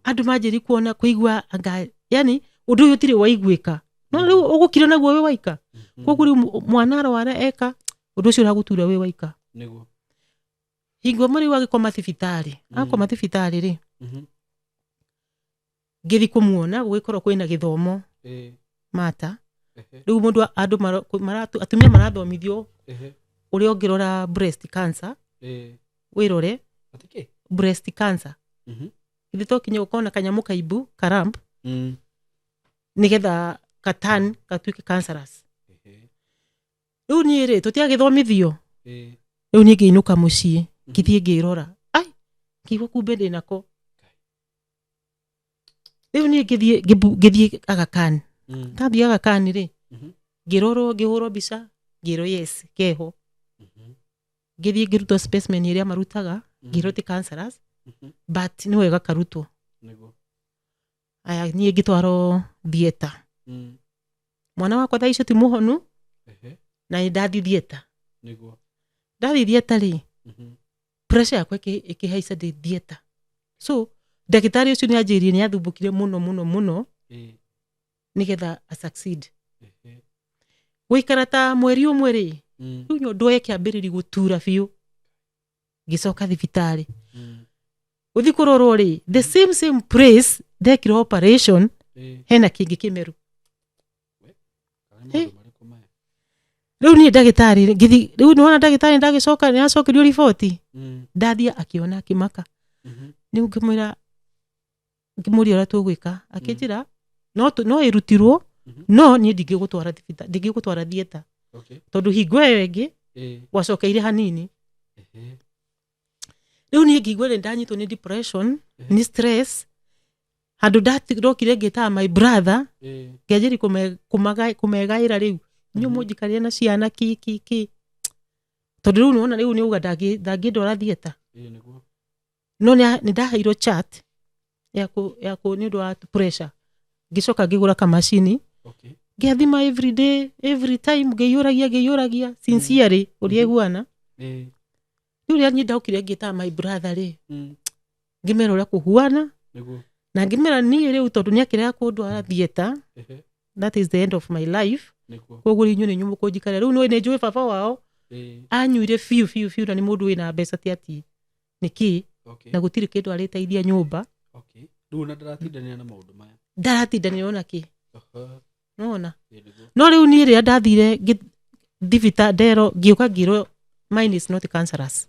Andũ manjĩrĩ kuona kũigua anga, yani ũndũ ũyũ ũtirĩ waiguĩka. No rĩu ũgũkira naguo wĩ waika. Koguo rĩu mwana arwara eka, ũndũ ũcio ũragũtura wĩ waika. Nĩguo. Hingo ĩmwe rĩu agĩkoma thibitarĩ. Akoma thibitarĩ rĩ, ngĩthiĩ kũmuona gũgĩkorwo kwĩna gĩthomo Mata. Rĩu mũndũ andũ atumia marathomithio ũrĩa ũngĩrora breast cancer. Wĩrore breast cancer. Ithe to kinya ũkona kanyamũ kaimbu karamp nĩgetha katan gatuĩke cancerous. Rĩu niĩ rĩ, tũtiagĩthomithio. Ĩĩ. Rĩu niĩ ngĩinũka mũciĩ, ngĩthiĩ ngĩrora, ai, ngĩigua kumbe ndĩnako. Rĩu niĩ ngĩthiĩ ngĩthiĩ Aga Khan. Ndathiĩ Aga Khan rĩ, ngĩrorwo, ngĩhũrwo mbica, ngĩrwo yes, keho. Ngĩthiĩ ngĩrutwo specimen ĩrĩa marutaga, ngĩrwo ti cancerous, but nĩ wega karutwo. Nĩguo. Aya, niĩ ngĩtwarwo theatre. Mwana wakwa thaa icio ti mũhonu. Na nĩ ndathi theatre. Nĩguo. Ndathi theatre rĩ, pressure yakwa ĩkĩhaica ndĩ theatre, so ndagĩtarĩ ũcio nĩ anjĩrire nĩ athumbũkire mũno mũno mũno nĩgetha a succeed. Gũikara ta mweri ũmwe rĩ, rĩu nyondo ĩkĩambĩrĩria gũtura biũ. Ngĩcoka thibitarĩ gũthiĩ kũrorwo rĩ, the same same place ndekirwo operation, hena kĩngĩ kĩmeru. Kana nĩ maũndũ marĩkũ maya? Rĩu niĩ ndagĩtarĩ ngĩthi, rĩu nĩwona ndagĩtarĩ ndagĩcoka nĩacokerio riboti. Ndathiĩ akĩona, akĩmaka. Rĩu ngĩmwĩra, ngĩmũria ũrĩa tũgwĩka, akĩnjĩra no ĩrutirwo, no niĩ ndingĩgũtwara thibitarĩ, ndingĩgũtwara theatre, tondũ hingo ĩyo ĩngĩ gwacokeire hanini. Rĩu niĩ ngĩigua nĩ ndanyitwo nĩ depression, nĩ stress, handũ ndokire ngĩtaga my brother, ngĩanjĩri kũmegaĩra, rĩu inyuĩ mũnjikarĩre na ciana ki ki ki, tondũ rĩu nĩwona rĩu nĩuga ndangĩndwara theatre. Ĩĩ, nĩguo. No nĩ ndaheirwo chart ya kũ nĩ ũndũ wa pressure. Ngĩcoka ngĩgũra kamacini, ngĩathima every day, every time, ngĩiyũragia, ngĩiyũragia sincerely ũrĩa iguana. Rĩu rĩrĩa niĩ ndokire ngĩtaga my brother rĩ, ngĩmera ũrĩa kũhuana, na ngĩmera niĩ rĩu tondũ nĩ akĩrega kũndwara theatre, that is the end of my life. Koguo rĩu inyuĩ nĩ inyuĩ mũkũnjikarĩra. Rĩu nĩ njũĩ baba wao anyuire biũ biũ biũ, na nĩ mũndũ wĩna mbeca, ti ati nĩkĩ, na gũtirĩ kĩndũ arĩteithia nyũmba. Okay. Rĩu ona ndaratindanĩra na maũndũ maya. Ndaratindanĩra ona kĩ. Nona. Ĩĩ, nĩguo. No rĩu niĩ rĩrĩa ndathire thibita ndero, ngĩũka ngĩrwo mine is not cancerous.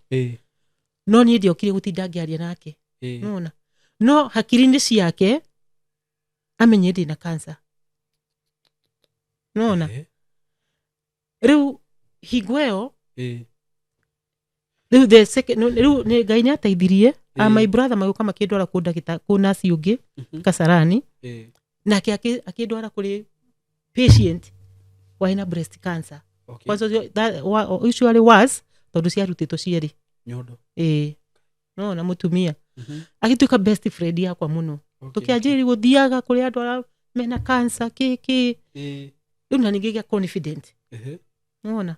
No niĩ ndiokire gũtinda ngĩaria nake. Nona, no hakiri-inĩ ciake amenye ndĩna cancer, nona. Rĩu hingo ĩyo, rĩu the second, no, rĩu nĩ Ngai nĩ ateithirie. My brother magĩũka makĩndwara kũ ndagĩta, kũ nurse ũngĩ Kasarani. Nake akĩndwara kũrĩ patient warĩ na breast cancer. Kwanza ũcio arĩ worse tondũ ciarutĩtwo cierĩ. Nyondo. Ĩĩ, nona mũtumia agĩtuĩka best friend yakwa mũno. Tũkĩanjĩrĩria gũthiaga kũrĩ andũ arĩa mena cancer kĩ kĩ. Rĩu na ningĩ gĩa confident. Nona.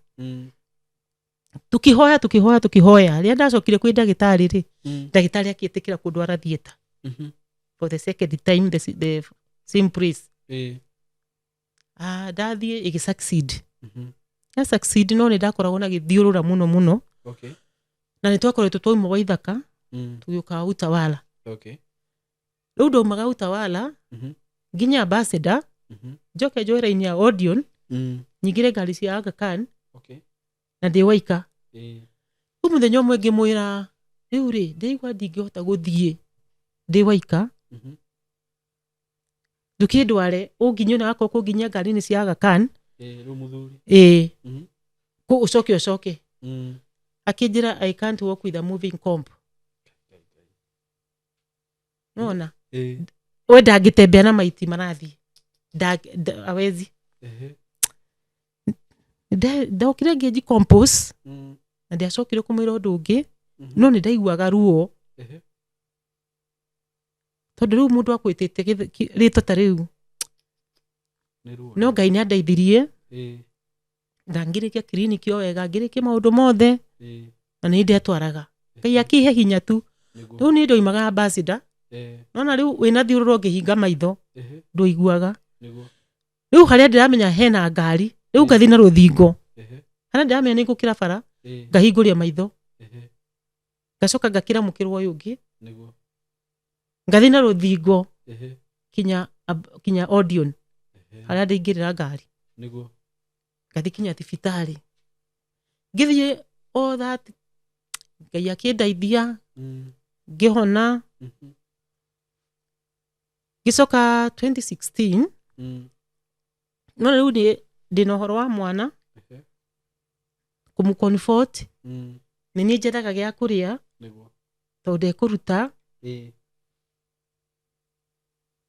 Tukihoya, tukihoya, tukihoya, rĩrĩa ndacokire kwĩ ndagĩtarĩ rĩ, ndagĩtarĩ akĩtĩkĩra kũndwara theatre for the second time, the same place. Ah, ndathiĩ ĩgĩ succeed. Ya succeed, no nĩ ndakoragwo na gĩthiũrũra mũno mũno. Na nĩ twakoretwo twauma Waithaka, tũgĩũka Utawala. Rĩu ndaumaga Utawala nginya Ambassador, njoke njoe raini ya Odeon, nyingĩre ngari cia Aga Khan, na ndĩ waika. Rĩu mũthenya ũmwe ngĩmwĩra, rĩu rĩ, ndĩigua ndingĩhota gũthiĩ ndĩ waika, ndũkĩndware ũnginyie ona gakorwo kũnginyia ngari-inĩ cia Aga Khan. Ĩĩ, rĩu mũthuri. Ĩĩ. Kũ ũcoke ũcoke. Akĩnjĩra, "I can't walk with a moving comp." Nona. We ndangĩtembea na maiti marathiĩ. Hawezi. Ndokire ngĩnji compose, na ndiacokire kũmwĩra ũndũ ũngĩ, no nĩ ndaiguaga ruo, tondũ rĩu mũndũ akwĩtĩte rĩtwa ta rĩu. Nĩ ruo. No Ngai nĩ andeithirie, na ngĩrĩkia kiriniki o wega, ngĩrĩkia maũndũ mothe, na nĩ ndetwaraga. Ngai akĩhe hinya tu. Rĩu niĩ ndoimaga Ambassador, nona rĩu wĩna thiũrũra, ũngĩhinga maitho ndũiguaga. Rĩu harĩa ndĩramenya hena ngari, rĩu ngathi na rũthingo, harĩa ndĩramenya nĩ ngũkĩra bara, ngahingũria maitho, ngacoka ngakĩra mũkĩra ũyũ ũngĩ, ngathi na rũthingo kinya Odeon, harĩa ndaingĩrĩra ngari, ngathi kinya thibitarĩ, ngĩthiĩ all that. Ngai akĩndeithia, ngĩhona. Ngĩcoka 2016, no rĩu ndĩna ũhoro wa mwana. Kũmũ-comfort. Nĩ niĩ njethaga gĩa kũrĩa Nĩguo. Tondũ ndekũruta.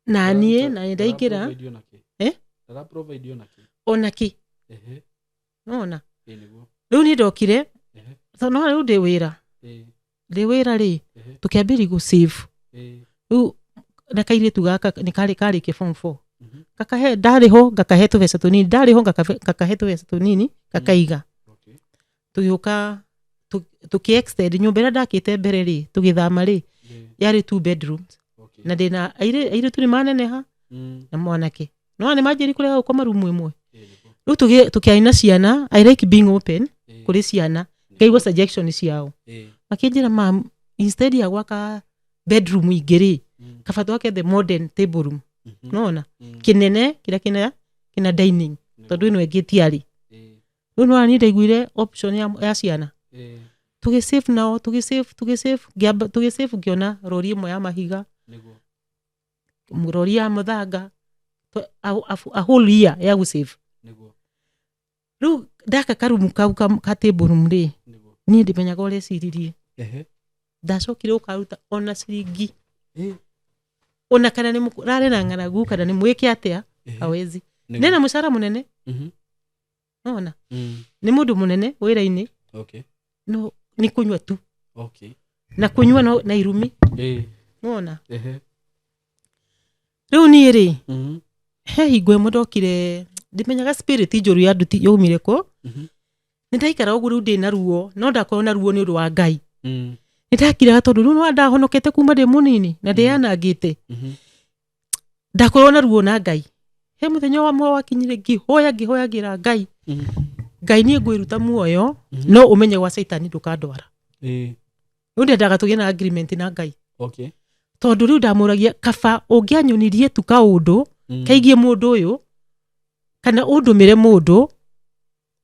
Na niĩ na nĩ ndaingĩra. Ndara-provide ona kĩ? Eh? Ndara-provide ona kĩ? Ona kĩ. Nona Ĩ nĩguo. Rĩu niĩ ndokire tondũ no rĩu ndĩ wĩra, ndĩ wĩra rĩ, tũkĩambĩrĩria gũ save. Rĩu na kairĩtu gaka nĩ karĩ karĩkia form 4. Kakahe ndarĩ ho ngakahe tũbeca tũnini, ndarĩ ho ngakahe tũbeca tũnini gakaiga. Tũgĩũka tũkĩ extend nyũmba ĩrĩa ndakĩte mbere rĩ, tũgĩthama rĩ, yarĩ two bedrooms. Na ndĩna airĩtu nĩ maneneha na mwanake no nĩ manjĩri kũrega gũkoma rumu ĩmwe. Ĩ nĩguo. Rĩu tũkĩaria na ciana. I like being open kũrĩ ciana, ngaigua suggestion ciao. Makĩnjĩra, "Mam, instead ya gwaka bedroom ingĩ rĩ, kaba twake the modern table room." Nona kĩnene kĩrĩa kĩna dining, tondũ ĩno ĩngĩ tiarĩ. Rĩu nĩwona niĩ ndaiguire option ya ciana. Tũgĩ save nao, tũgĩ save, tũgĩ save, ngĩamba tũgĩ save, ngĩona rori ĩmwe ya mahiga, rori ya mũthanga, a whole year ya gũ save. Rĩu ndaka karumu kau ka table room rĩ, niĩ ndimenyaga ũrĩa eciririe. Ndacokire gũkaruta ona ciringi, ona kana nĩ rarĩ na ng'aragu kana nĩ mwĩke atĩa, hawezi. Nena mũcara mũnene. Nona nĩ mũndũ mũnene wĩra-inĩ, no nĩ kũnyua tu. Na kũnyua no, na irumi. Nona rĩu niĩ rĩ, he hingo ĩmwe ndokire ndimenyaga spirit njũru ya nduti yaumire kũ. Nĩ ndaikara ũguo rĩu ndĩna ruo, no ndakorwo na ruo nĩ ũndũ wa Ngai. Nĩ ndakiraga tondũ rĩu no ndahonokete kuma ndĩ mũnini na ndĩyanangĩte. Ndakorwo na ruo na Ngai. He mũthenya wa mwe wakinyire, ngĩhoya, ngĩhoya, ngĩra Ngai, "Ngai, niĩ ngwĩruta muoyo, no ũmenye gwa caitani ndũkandwara." Rĩu ndendaga tũgĩe na agreement na Ngai. Tondũ rĩu ndamũragia kaba ũngĩanyonirie tu kaũndũ kaigie mũndũ ũyũ kana ũndũmĩre mũndũ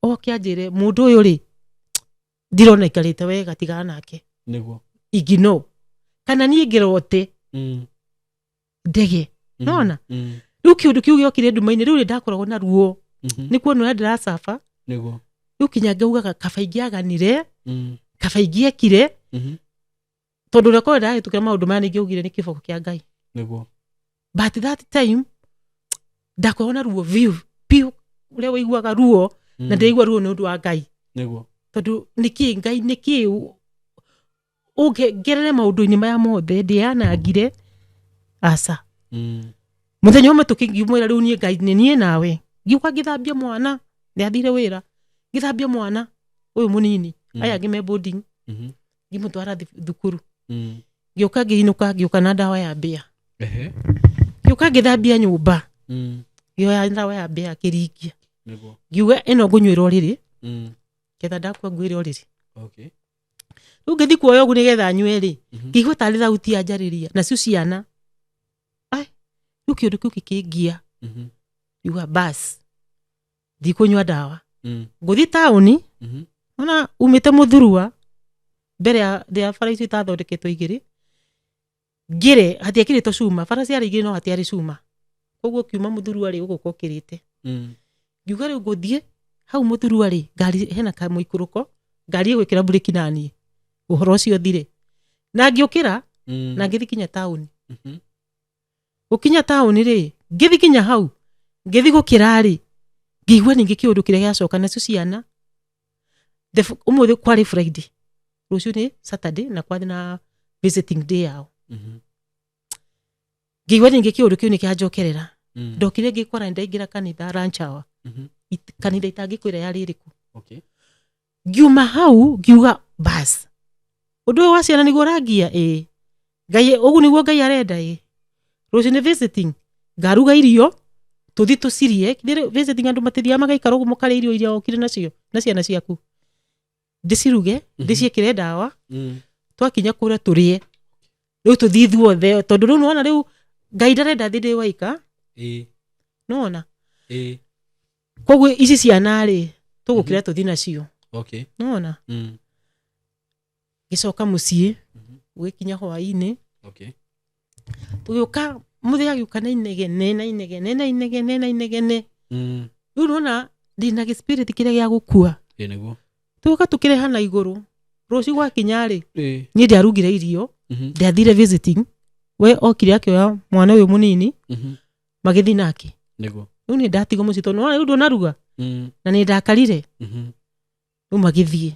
oke anjĩre mũndũ ũyũ rĩ, ndirona ikarĩte wega, tigana nake. Ingino kana niĩ ngĩrote ndege. Nona rĩu kĩũndũ kĩu gĩokire nduma-inĩ rĩu rĩ, ndakoragwo na ruo nĩ kuona ũrĩa ndĩracaba. Rĩu kinya ngaugaga kaba ingĩaganire, kaba ingĩekire, tondũ ũrĩa korwo ndahĩtũkĩra maũndũ maya nĩingĩaugire nĩ kĩboko kĩa Ngai. But that time ndakoragwo na ruo biũ biũ, ũrĩa ũiguaga ruo, na ndĩraigua ruo nĩ ũndũ wa Ngai. Tondũ nĩkĩ Ngai, nĩkĩ ngerere maũndũ-inĩ maya mothe ndĩyanangire? Aca. Mũthenya ũmwe tũkĩngimwĩra rĩu niĩ Ngai nĩ niĩ nawe, ngiũka ngĩthambia mwana, nĩathire wĩra, ngĩthambia mwana ũyũ mũnini. Aya angĩ me boarding. Ngĩmũtwara thukuru. Ngĩũka ngĩinũka, ngĩũka na ndawa ya mbĩa. Ngĩũka ngĩthambia nyũmba. Ngĩoya ndawa ya mbĩa kĩringia. Ngiuga ĩno ngũnyuĩra ũrĩrĩ, ketha ndakua nguĩre ũrĩrĩ. Rĩu ngĩthi kuoya ũguo nĩgetha nyue rĩ, ngĩigua tarĩ thauti yanjarĩria nacio ciana. Ai, rĩu kĩũndũ kĩu gĩkĩngia. Ngiuga bas, ndikũnyua ndawa. Ngũthiĩ taũni. Ona umĩte mũthurua mbere ya ya bara icio itathondeketwo igĩrĩ, ngĩre hatiekĩrĩtwo cuma, bara ciarĩ igĩrĩ no hatiarĩ cuma, koguo kiuma mũthurua rĩ, ũgũka ũkĩrĩte. Ngiuga rĩu ngũthiĩ hau mũthurua rĩ, ngari hena kamũikũrũko, ngari ĩgwĩkĩra mburĩki naniĩ ũhoro ũcio thire. Na ngĩũkĩra na ngĩthiĩ kinya taũni. Gũkinya taũni rĩ, ngĩthiĩ kinya hau, ngĩthiĩ gũkĩra rĩ, ngĩigua ningĩ kĩũndũ kĩrĩa gĩacoka nacio ciana. Ũmũthĩ kwarĩ Friday, rũciũ nĩ Saturday na kwarĩ na visiting day yao. Ngĩigua ningĩ kĩũndũ kĩu nĩ kĩanjokerera. Ndokire ngĩkora nĩ ndaingĩra kanitha lunch hour. Kanitha itangĩkwĩra yarĩ ĩrĩkũ. Ngiuma hau ngiuga bas, ũndũ ũyũ wa ciana nĩguo ũrangia. Ĩĩ Ngai, ũguo nĩguo Ngai arenda. Ĩ rũciũ nĩ visiting, ngaruga irio tũthi tũcirie. Githĩ visiting andũ matithiaga magaikara ũguo mũkarĩa irio iria wokire nacio na ciana ciaku? Ndĩciruge, ndĩciĩkĩre ndawa, twakinya kũrĩa tũrĩe, rĩu tũthiĩ ithuothe, tondũ rĩu nĩwona rĩu Ngai ndarenda thĩ ndĩ waika. Nĩwona? Koguo ici ciana rĩ, tũgũkĩra tũthiĩ nacio. Nĩwona? Ngĩcoka mũciĩ. Gũgĩkinya hwaĩ-inĩ, tũgĩũka, mũthee agĩũka na inegene na inegene na inegene na inegene. Rĩu nĩwona ndĩna gĩspirit kĩrĩa gĩa gũkua. Ĩ nĩguo. Tũgoka tũkĩreha na igũrũ. Rũciũ gwakinya rĩ, Ĩĩ. niĩ ndiarugire irio, ndiathire visiting, we okire akĩoya mwana ũyũ mũnini, magĩthiĩ nake. Nĩguo. Rĩu nĩ ndatigwo mũciĩ tondũ nĩwona rĩu ndũnaruga na nĩ ndakarire. Rĩu magĩthiĩ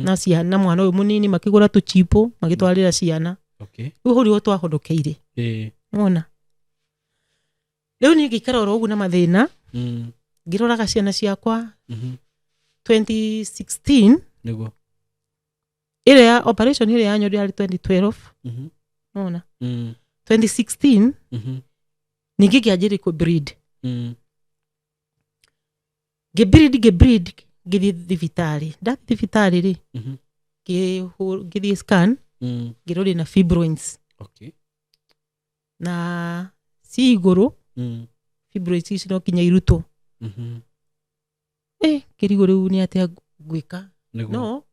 na ciana, mwana ũyũ mũnini, makĩgũra tũchipo magĩtwarĩra ciana. Rĩu hau nĩho twahonokeire. Nĩwona rĩu niĩ ngĩikara oro ũguo na mathĩna, ngĩroraga ciana ciakwa. 2016, Nĩguo. Ĩrĩa ya operation ĩrĩa ya nyondo yarĩ 2012. Nĩwona 2016 ningĩ ngĩanjĩrĩria kũ bleed. Ngĩbleed, ngĩbleed, ngĩthiĩ thibitarĩ. Ndathiĩ thibitarĩ rĩ, ngĩthiĩ scan, ngĩrwo ndĩna fibroids na ci igũrũ. Fibroids ici no kinya irutwo. Ngĩrigwo rĩu nĩ atĩa ngwĩka. Nĩguo. No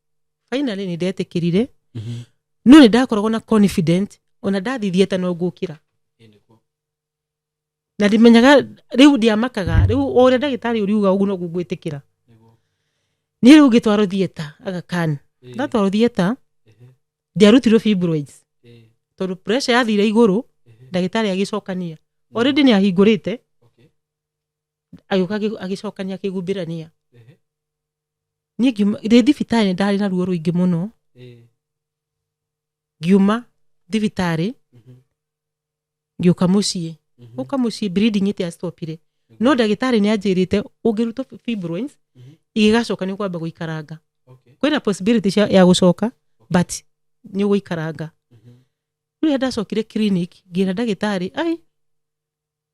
finally nĩ ndetĩkĩrire, no nĩ ndakoragwo na confident ona ndathiĩ theatre no ngũkĩra. Ĩĩ, nĩguo. Na ndimenyaga rĩu, ndiamakaga rĩu, o ũrĩa ndagĩtarĩ ũriuga ũguo noguo ngwĩtĩkĩra. Nĩguo. Niĩ rĩu ngĩtwarwo theatre Aga Khan. Ndatwarwo theatre, ndiarutirwo fibroids tondũ pressure yathire igũrũ. Ndagĩtarĩ agĩcokania, already nĩ ahingũrĩte, agĩũka agĩcokania, akĩgumbĩrania. Niĩ ngiuma ndĩ thibitarĩ, nĩ ndarĩ na ruo rũingĩ mũno. Ngiuma thibitarĩ, ngĩũka mũciĩ. Gũka mũciĩ, bleeding ĩtiastopire, no ndagĩtarĩ nĩ anjĩrĩte ũngĩrutwo fibroids igĩgacoka nĩ ũkwamba gũikaranga. Kwĩna possibility ya gũcoka, but nĩ ũgũikaranga. Rĩu rĩrĩa ndacokire clinic, ngĩra ndagĩtarĩ, ai,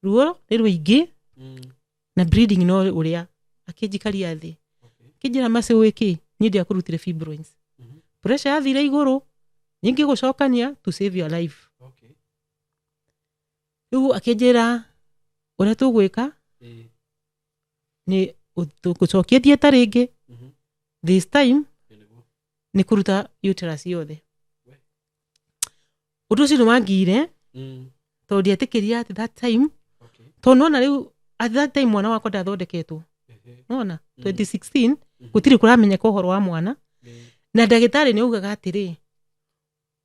ruo nĩ rũingĩ na bleeding no ũrĩa. Akĩnjikaria thĩ, akĩnjĩra, "Macĩ, wĩkĩ niĩ ndiakũrutire fibroids, pressure yathire igũrũ, ningĩ gũcokania to save your life." Rĩu akĩnjĩra ũrĩa tũgwĩka nĩ tũgũcokia theatre rĩngĩ, this time nĩ kũruta uterus yothe. Ũndũ ũcio nĩ wangire tondũ ndietĩkĩria at that time, tondũ nona rĩu at that time mwana wakwa ndathondeketwo. Nona 2016 gũtirĩ kũramenyeka ũhoro wa mwana, na ndagĩtarĩ nĩ augaga atĩrĩ,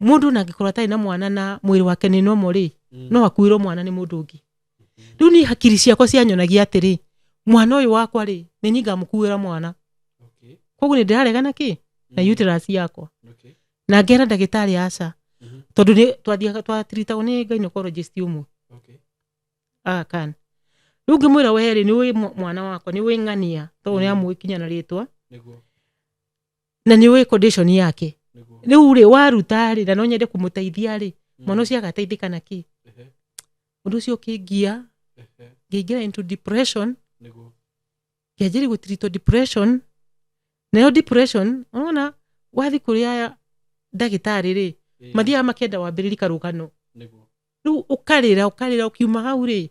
mũndũ na angĩkorwo atarĩ na mwana na mwĩrĩ wake nĩ normal rĩ, no akuĩrwo mwana nĩ mũndũ ũngĩ. Rĩu niĩ hakiri ciakwa cianyonagia atĩrĩ, mwana ũyũ wakwa rĩ, nĩ niĩ ngamũkuĩra mwana. Koguo nĩ ndĩraregana kĩ na uterus yakwa, na ngera ndagĩtarĩ aca, tondũ nĩ twathiaga twatiritagwo nĩ gynecologist ũmwe Aga Khan. Rĩu ngĩmwĩra, we rĩ, nĩ ũĩ mwana wakwa, nĩ ũĩ ng'ania, tondũ nĩ amũĩ kinya na rĩtwa, Nĩguo. Na nĩ ũĩ condition yake. Nĩguo. Rĩu rĩ, waruta rĩ, na no nyende kũmũteithia rĩ, mwana ũcio agateithĩka na kĩ? Ũndũ ũcio ũkĩngia, ngĩingĩra into depression. Nĩguo. Ngĩanjĩrĩria gũtiritwo depression. Nayo depression, ũrona wathi kũrĩ aya ndagĩtarĩ rĩ, mathiaga makenda wambĩrĩri karũgano. Nĩguo. Rĩu ũkarĩra, ũkarĩra, ũkiuma hau rĩ,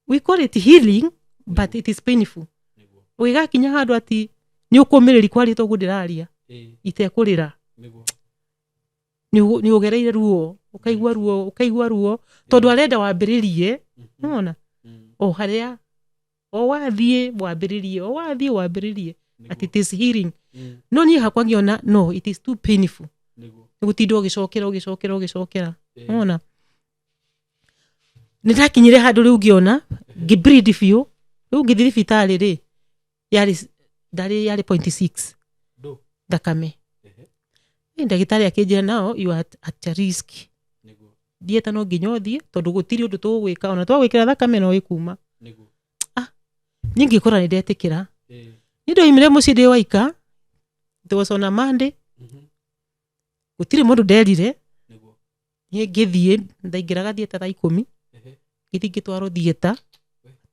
we call it healing, but it is painful. Nĩguo. Ũgĩgakinya handũ ati nĩ ũkũmĩrĩri kwaria toguo ndĩraria itekũrĩra. Nĩguo. Nĩ ũgereire ruo, ũkaigua ruo, ũkaigua ruo, tondũ arenda wambĩrĩrie, nĩwona, o harĩa o wathiĩ wambĩrĩrie, o wathiĩ wambĩrĩrie at it is healing. No niĩ hakwa ngĩona no, it is too painful. Nĩguo. Nĩ gũtinda ũgĩcokera, ũgĩcokera, ũgĩcokera. Nĩwona nĩ ndakinyire handũ rĩu ngĩona ngĩbleed biũ. Rĩu ngĩthiĩ thibitarĩ rĩ, yarĩ ndarĩ yarĩ 0.6 Ndũ. thakame. Ĩ, ndagĩtarĩ akĩnjĩra, "Now you are at a risk." Nĩguo. Theatre no nginya ũthiĩ, tondũ gũtirĩ ũndũ tũgwĩka, ona twagwĩkĩra thakame no ĩkuma. Nĩguo. Niĩ ngĩkora nĩ ndetĩkĩra. Niĩ ndoimire mũciĩ ndĩ waika. It was on a Monday. Gũtirĩ mũndũ nderire. Nĩguo. Niĩ ngĩthiĩ, ndaingĩraga theatre thaa 10, ngĩthiĩ ngĩtwarwo theatre,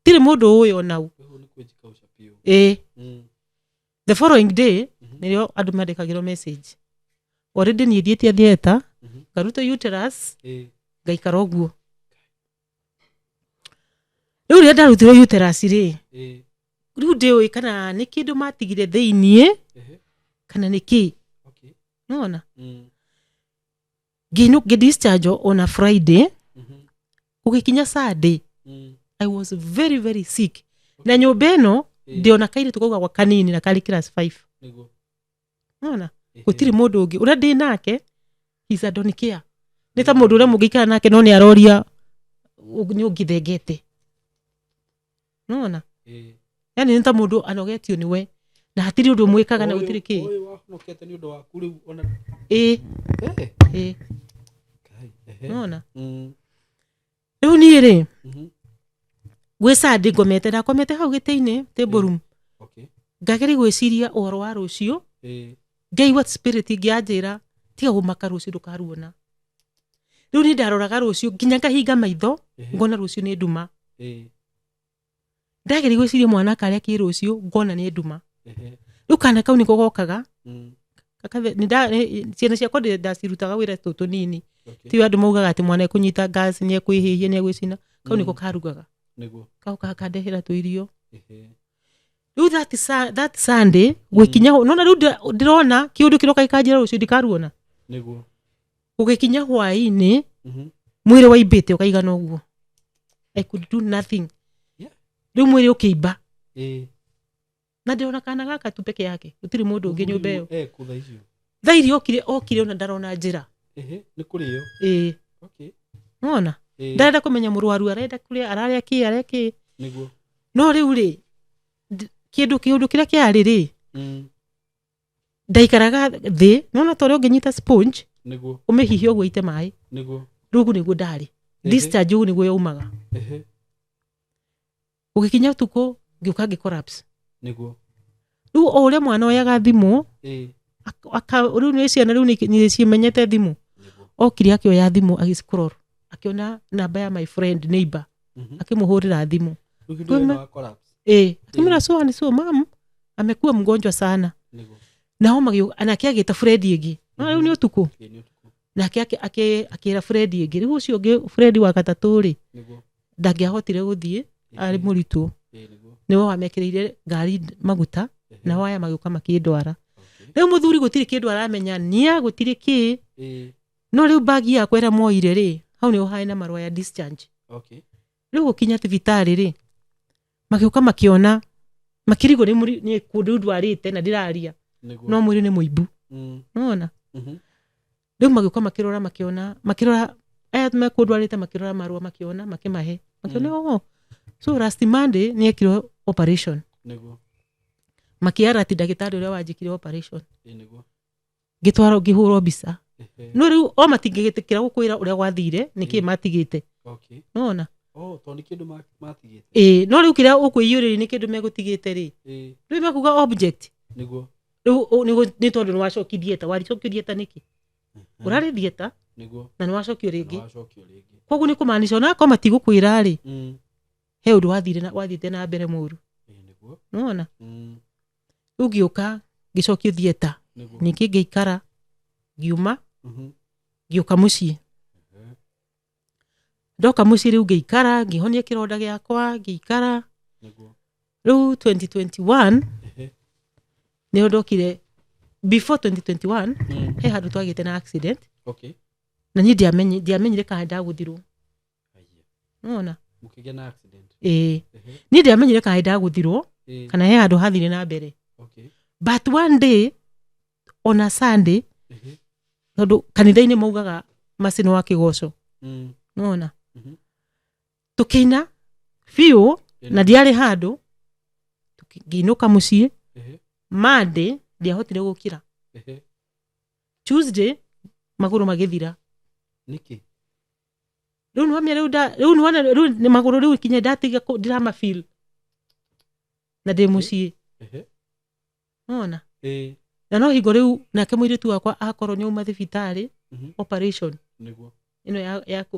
tirĩ mũndũ ũĩ onau. Rĩu nĩ kwĩjikausha biũ. Ĩĩ. The following day nĩrĩo andũ mandĩkagĩrwo message, already niĩ thiĩte theatre, ngarutwo uterus, ngaikara ũguo. Rĩu rĩrĩa ndarutirwo uterus rĩ, rĩu ndĩũĩ kana nĩ kĩndũ matigire thĩiniĩ kana nĩ kĩ. Nĩwona ngĩ discharge on a Friday, gũgĩkinya Sunday I was very very sick, na nyũmba ĩno ndĩona kairĩtu kau gakwa kanini na karĩ class 5. Nĩguo. Nona gũtirĩ mũndũ ũngĩ ũrĩa ndĩ nake, he's a don't care. Nĩ ta mũndũ ũrĩa mũngĩikara nake no nĩ aroria nĩ ũngĩthengete. Nona yani nĩ ta mũndũ anogetio nĩwe na hatirĩ ũndũ mwĩkaga na gũtirĩ kĩ. Ũyũ wahonokete nĩ ũndũ waku rĩu ona. Ĩ. Eh, Ĩ. Kai, ehe. Nona rĩu niĩ rĩ, gwĩ Sunday ngomete, ndakomete hau gĩtĩ-inĩ table room, ngageria gwĩciria ũhoro wa rũciũ, ngaigua spirit ingĩanjĩra tiga gũmaka, rũciũ ndũkaruona. Rĩu niĩ ndaroraga rũciũ nginya ngahinga maitho, ngona rũciũ nĩ nduma. Ndageria gwĩciria mwana karĩa kĩ rũciũ, ngona nĩ nduma. Rĩu kana kau nĩko gokaga. Ciana ciakwa ndacirutaga wĩra tũ tũnini. Tiwe andũ maugaga atĩ mwana ekũnyita gas, nĩ ekwĩhĩhia, nĩ egwĩcina. Kau nĩko karugaga. Kau kandehera tũirio. Rĩu that Sunday gwĩkinya, nona rĩu ndĩrona kĩũndũ kĩroka gĩkanjĩra rũciũ ndikaruona. Gũgĩkinya hwaĩ-inĩ, mwĩrĩ waimbĩte ũkaigana ũguo, I could do nothing. Rĩu mwĩrĩ ũkĩimba na ndĩrona kana gaka tu peke yake, gũtirĩ mũndũ ũngĩ nyũmba ĩyo. Eh, kũ thaa icio? Thaa iria okire ona ndarona njĩra. Ehe, nĩ kũrĩo. Ĩĩ. Nona ndarenda kũmenya mũrwaru arenda kũrĩa, ararĩa kĩ, arĩa kĩ. No rĩu rĩ, kĩũndũ kĩrĩa kĩarĩ rĩ, ndaikaraga thĩ, nona ta ũrĩa ũngĩnyita sponge, ũmĩhihie ũguo ite maĩ. Rĩu ũguo nĩguo ndarĩ. Discharge ũguo nĩguo yaumaga. Gũgĩkinya ũtukũ ngĩũka ngĩ collapse. Rĩu o ũrĩa mwana oyaga thimũ, rĩu nĩ ciana rĩu nĩ cimenyete thimũ. Okire akĩoya thimũ, agĩscroll, akĩona namba ya my friend neighbor, akĩmũhũrĩra thimũ. Rĩu hĩndĩ ĩyo wa collapse. Ĩ, akĩmwĩra, "So and so, mam amekuwa mgonjwa sana." Nao magĩũka, nake agĩta Fred ĩngĩ. No rĩu nĩ ũtukũ. Ĩ, nĩ ũtukũ. Nake akĩra Fred ĩngĩ. Rĩu ũcio ũngĩ, Fred wa gatatũ rĩ, ndangĩahotire gũthiĩ, arĩ mũritũ. Ĩ, nĩguo. Nĩwe wamekĩrĩire ngari maguta, nao aya magĩũka makĩndwara. Rĩu mũthuri gũtirĩ kĩndũ aramenya nia, gũtirĩ kĩ. No rĩu bagi yakwa ĩrĩa moire rĩ, hau nĩho harĩ na marũa ya discharge. Rĩu gũkinya thibitarĩ rĩ, magĩũka makĩona, makĩrigwo nĩ kũndũ ndwarĩte na ndĩraria, no mwĩrĩ nĩ mũimbu. Nona rĩu magĩũka makĩrora, makĩona, makĩrora aya mekũndwarĩte, makĩrora marũa, makĩona, makĩmahe, makĩona, oh, so last Monday nĩ ekirwo operation. Makĩara ati ndagĩtarĩ ũrĩa wanjĩkire operation. Ĩ, nĩguo. Ngĩtwarwo ngĩhũrwo mbica, no rĩu o matingĩgĩtĩkĩra gũkwĩra ũrĩa gwathire, nĩkĩ matigĩte. Nona. Oh, tondũ nĩ kĩndũ matigĩte. Ĩĩ, no rĩu kĩrĩa ũkwĩiyũrĩria nĩ kĩndũ megũtigĩte rĩ, rĩu mekuga object. Rĩu nĩ tondũ nĩ wacokio theatre, wacokio theatre nĩkĩ? Ũrarĩ theatre na nĩ wacokio rĩngĩ. Wacokio rĩngĩ. Koguo nĩ kũmaanisha onakorwo matigũkwĩra rĩ, he ũndũ wathire na wathiĩte na mbere mũru. Ĩ, nĩguo. Nona rĩu ngĩũka ngĩcokio theatre. Ningĩ ngĩikara, ngiuma, ngĩũka mũciĩ. Ndoka mũciĩ rĩu ngĩikara, ngĩhonia kĩronda gĩakwa, ngĩikara. Rĩu 2021 nĩho ndokire. Before 2021 he handũ twagĩte na accident. Na niĩ ndiamenyire kana ndagũthirwo. Aya. Nona. Mũkĩgĩa na accident. Ĩĩ. Niĩ ndiamenyire kana ndagũthirwo kana he handũ hathire na mbere. But one day, on a Sunday, tondũ kanitha-inĩ maugaga macino wa kĩgoco, nona tũkĩina biũ na ndiarĩ handũ. Ngĩinũka mũciĩ. Monday ndiahotire gũkĩra. Tuesday magũrũ magĩthira. Nĩkĩ? Rĩu nĩwamenya rĩu nĩwona rĩu nĩ magũrũ rĩu kinya ndatiga ndirama feel na ndĩ mũciĩ. Nona na no hingo rĩu nake mũirĩtu wakwa akorwo nĩ auma thibitarĩ, operation ĩno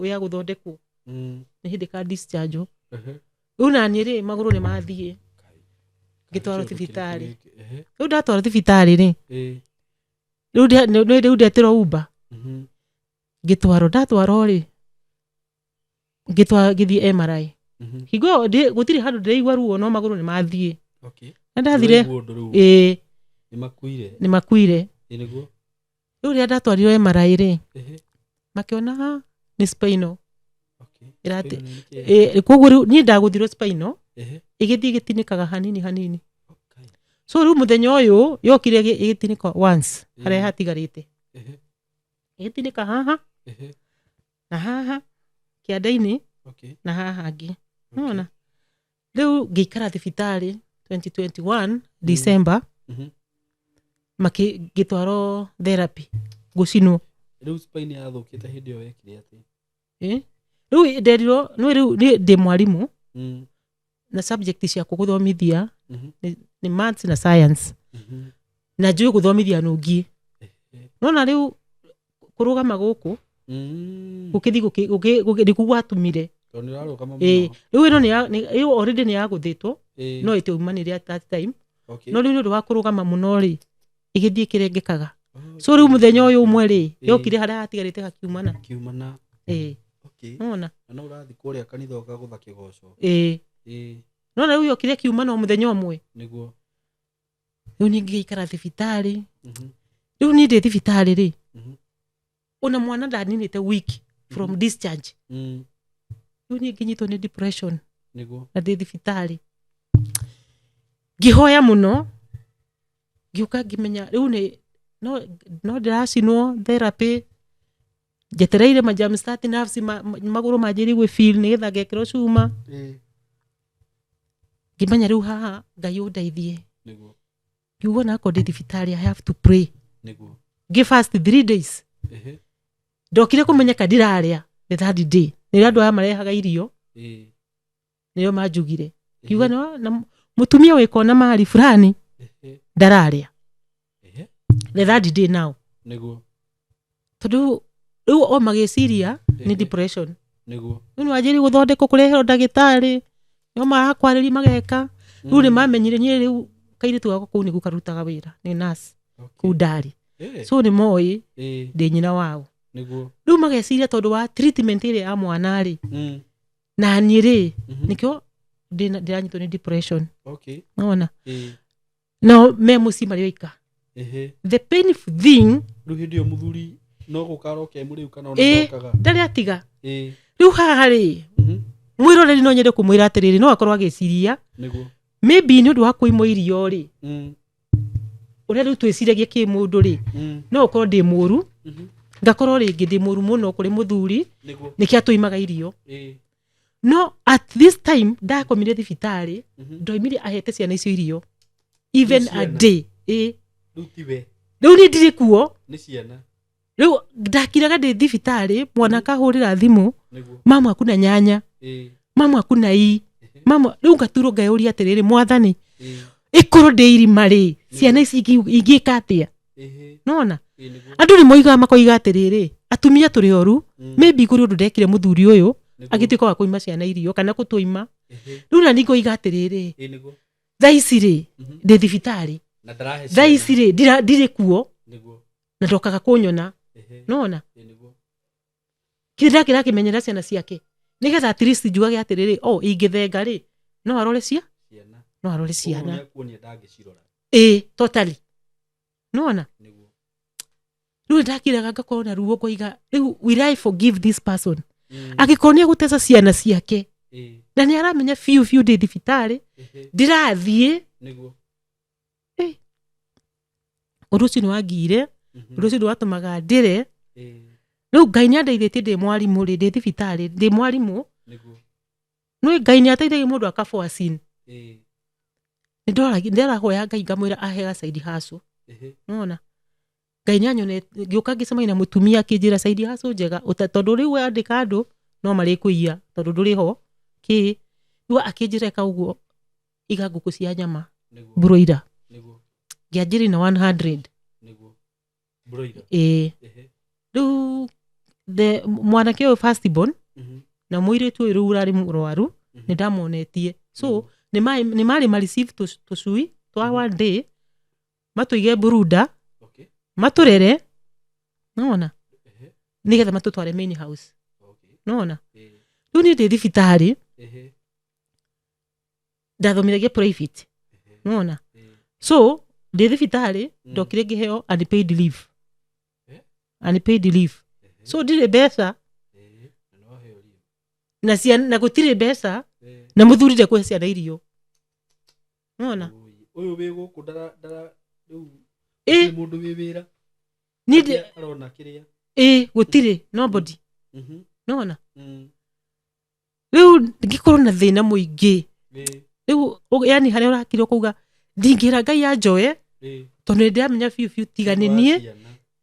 ya gũthondekwo, nĩ hĩndĩ ka discharge. Rĩu naniĩ rĩ, magũrũ nĩ mathiĩ. Kai. Ngĩtwarwo Kĩndũ kĩrĩkũ thibitarĩ. gĩkĩ? Rĩu ndatwarwo thibitarĩ rĩ, rĩu ndetĩrwo Uber. Ngĩtwarwo, ndatwarwo rĩ, ngĩtwarwo ngĩthiĩ MRI. Hingo ĩyo gũtirĩ handũ ndĩraigua ruo, no magũrũ nĩ mathiĩ. Na ndathire Ndũraigua ũndũ rĩu. Ĩĩ. Nĩ makuire. Nĩ makuire. Ĩ, nĩguo. Rĩu rĩrĩa ndatwarirwo MRI rĩ, makĩona, "Ah, nĩ spinal." Ĩrate Spinal nĩ kĩĩ? Ĩ, koguo rĩu niĩ ndagũthirwo spinal, ĩgĩthiĩ ĩgĩtinĩkaga hanini hanini. So rĩu mũthenya ũyũ yokire ĩgĩtinĩka once harĩa hatigarĩte. Ĩgĩtinĩka haha na haha kĩanda-inĩ na haha hangĩ. Nona rĩu ngĩikara thibitarĩ 2021 December. Ngĩtwarwo therapy gũcinwo. Rĩu spine yathũkĩte hĩndĩ ĩyo wekire atĩa? Eh? Rĩu nderirwo nĩ rĩu niĩ ndĩ mwarimũ na subject ciakwa gũthomithia nĩ maths na science na njũĩ gũthomithia nũngi. Nona rĩu kũrũgama gũkũ gũkĩthi nĩkuo gwatumire. Tondũ nĩ ũrarũgama Ĩ, mũno. Rĩu ĩno ĩyo already nĩ yagũthĩtwo no ĩtiaumanire at that time. No rĩu nĩ ũndũ wa kũrũgama mũno rĩ, ĩgĩthiĩ ĩkĩrengekaga. So rĩu mũthenya ũyũ ũmwe rĩ, yokire harĩa hatigarĩte hakiumana. Kiumana. Ĩ. Nona. Na no ũrathiĩ kũrĩa kanitha ũkagũtha kĩgoco. Ĩ. Nona rĩu yokire kiumana o mũthenya ũmwe. Nĩguo. Rĩu niĩ ngĩikara thibitarĩ. Rĩu niĩ ndĩ thibitarĩ rĩ, ona mwana ndaninĩte week from discharge. Rĩu niĩ ngĩnyitwo nĩ depression. Nĩguo. Na ndĩ thibitarĩ ngĩhoya mũno, ngĩũka ngĩmenya rĩu nĩ no ndĩracinwo therapy, njetereire ma jumpstart nerves magũrũ manjĩrĩrie gwĩ feel nĩgetha ngekĩrwo cuma. Ngĩmenya rĩu haha Ngai ũndeithie. Nĩguo. Ngiuga onakorwo ndĩ thibitarĩ, I have to pray. Nĩguo. Ngĩ fast 3 days. Ndokire kũmenyeka ndirarĩa the third day nĩrĩo andũ aya marehaga irio, nĩrĩo manjugire ngiuga no na mũtumia wĩkona mahali fulani ndararĩa the third day now. Nĩguo. Tondũ rĩu o magĩciria nĩ depression. Nĩguo. Rĩu nĩwanjĩrĩria gũthondekwo, kũreherwo ndagĩtarĩ nĩo marakwarĩria mageka. Rĩu nĩ mamenyire niĩ rĩu kairĩtu gakwa kũu nĩguo karutaga wĩra, nĩ nurse kũu ndarĩ. So nĩ moĩ ndĩ nyina wao. Nĩguo. Rĩu mageciria tondũ wa treatment ĩrĩa ya mwana rĩ na niĩ rĩ, nĩkĩo ndĩranyitwo nĩ depression. Nona nao me mũciĩ marĩ oika. The painful thing, Rĩu hĩndĩ ĩyo mũthuri no gũka aroka e mũrĩu kana ona Ĩ. ndokaga? Ndarĩ atiga. Rĩu haha rĩ, mwĩroreri no nyende kũmwĩra atĩrĩrĩ, no akorwo agĩciria Nĩguo. maybe nĩ ũndũ wa kũimwo irio rĩ, ũrĩa rĩu twĩciragia kĩ mũndũ rĩ, no ũkorwo ndĩ mũru, ngakorwo rĩngĩ ndĩ mũru mũno kũrĩ mũthuri, Nĩguo. nĩkĩo atũimaga irio. No at this time ndakomire thibitarĩ, ndoimire ahete ciana icio irio even a Ciana? day. Ĩ. Rĩu tiwe? Rĩu niĩ ndirĩ kuo. Nĩ ciana. Rĩu ndakiraga ndĩ thibitarĩ, mwana akahũrĩra thimũ, Nĩguo. mama akuna nyanya, mama akuna ii, mama. Rĩu ngaturwo ngeyũria atĩrĩrĩ, mwathani, ĩkorwo ndĩ irima rĩ, ciana ici ingĩka atĩa? Nona Nĩguo. Andũ nĩ moigaga, makoiga atĩrĩrĩ, atumia tũrĩ oru. Maybe kũrĩ ũndũ ndekire mũthuri ũyũ agĩtuĩka wa kũima ciana irio kana gũtũima. Rĩu na ningoiga atĩrĩrĩ, Nĩguo. thaa ici rĩ, ndĩ thibitarĩ. Na ndarahe Thaa ici rĩ, ndirĩ kuo. Nĩguo. Na ndokaga kũnyona. Nona Nĩguo. Kĩrĩa kĩrakĩmenyera ciana ciake nĩgetha at least njugage atĩrĩrĩ, o ingĩthenga rĩ, no arore cia Ciana. No arore ciana. Nĩakuonia ndangĩcirora. Ĩ, totally. Nona Nĩguo. Rĩu nĩndakiraga ngakorwo na ruo, ngoiga rĩu will I forgive this person angĩkorwo nĩ egũteca ciana ciake na nĩ aramenya biũ biũ ndĩ thibitarĩ, ndirathiĩ. Nĩguo. Ũndũ ũcio nĩ wangire, ũndũ ũcio nĩ watũmaga ndĩre. Rĩu Ngai nĩ andeithĩtie, ndĩ mwarimũ rĩ, ndĩ thibitarĩ ndĩ mwarimũ. Nĩguo. Nĩ Ngai nĩ ateithagia mũndũ akaboacin. Nĩ ndĩrahoya Ngai ngamwĩra ahega side hustle. Nona Ngai nĩ anyonete, ngĩũka ngĩcemania na mũtumia akĩnjĩra side hustle njega tondũ rĩu wandĩka andũ no marĩkũiya tondũ ndũrĩ ho kĩ. Rĩu akĩnjĩra ĩka ũguo, iga ngũkũ cia nyama, Nĩguo. broiler. Nĩguo. Ngĩanjĩrĩ na 100. Nĩguo, broiler. Ĩĩ. Rĩu the mwanake ũyũ first born na mũirĩtu ũyũ rĩu ũrarĩ mũrwaru nĩ ndamonetie, so nĩ marĩ ma receive tũcui twa one day, matũige buruda, matũrere, nona nĩgetha matũtware main house. Nona rĩu niĩ ndĩ thibitarĩ, ndathomithagia private, nona so ndĩ thibitarĩ ndokire ngĩheo unpaid leave. Unpaid leave, so ndirĩ mbeca Na no waheo leave. Na ciana na gũtirĩ mbeca na mũthuri ndekũhe ciana irio, nona. Ui, Ũyũ wĩ gũkũ ndara ndara rĩu Ĩ. gũtirĩ mũndũ wĩ wĩra. Niĩ ndĩ- Kĩrĩa arona kĩrĩa. Ĩ, gũtirĩ nobody. Nona rĩu ngĩkorwo na thĩna mũingĩ. Rĩu yani harĩa ũrakira ũkauga ndingĩra Ngai anjoe, tondũ nĩ ndĩramenya biũ biũ tiga nĩ niĩ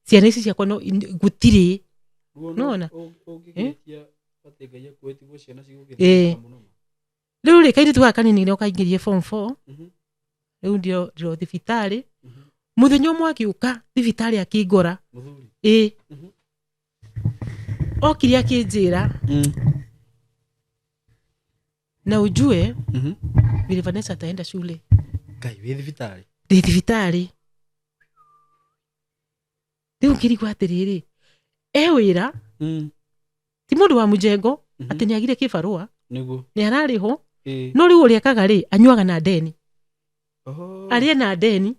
ciana ici ciakwa no gũtirĩ. Nona? Ũngĩgĩtia atĩ Ngai akuĩtigwo ciana Ĩ. cigũgĩthĩnĩka mũno ma. Rĩu rĩ, kairĩtu gaka kanini nĩo kaingĩrie form 4. Rĩu ndĩro thibitarĩ. Mũthenya ũmwe agĩũka thibitarĩ akĩngora. Mũthuri. Ĩ. Okire akĩnjĩra, na ujue vile Vanessa ataenda shule. Ngai, wĩ thibitarĩ. Ndĩ thibitarĩ. Rĩu ngĩrigwo atĩrĩrĩ, e wĩra ti mũndũ wa mũjengo atĩ nĩ agire kĩbarũa, nĩ ararĩhwo, no rĩu ũrĩa ekaga rĩ, anyuaga na ndeni. Arĩe na ndeni,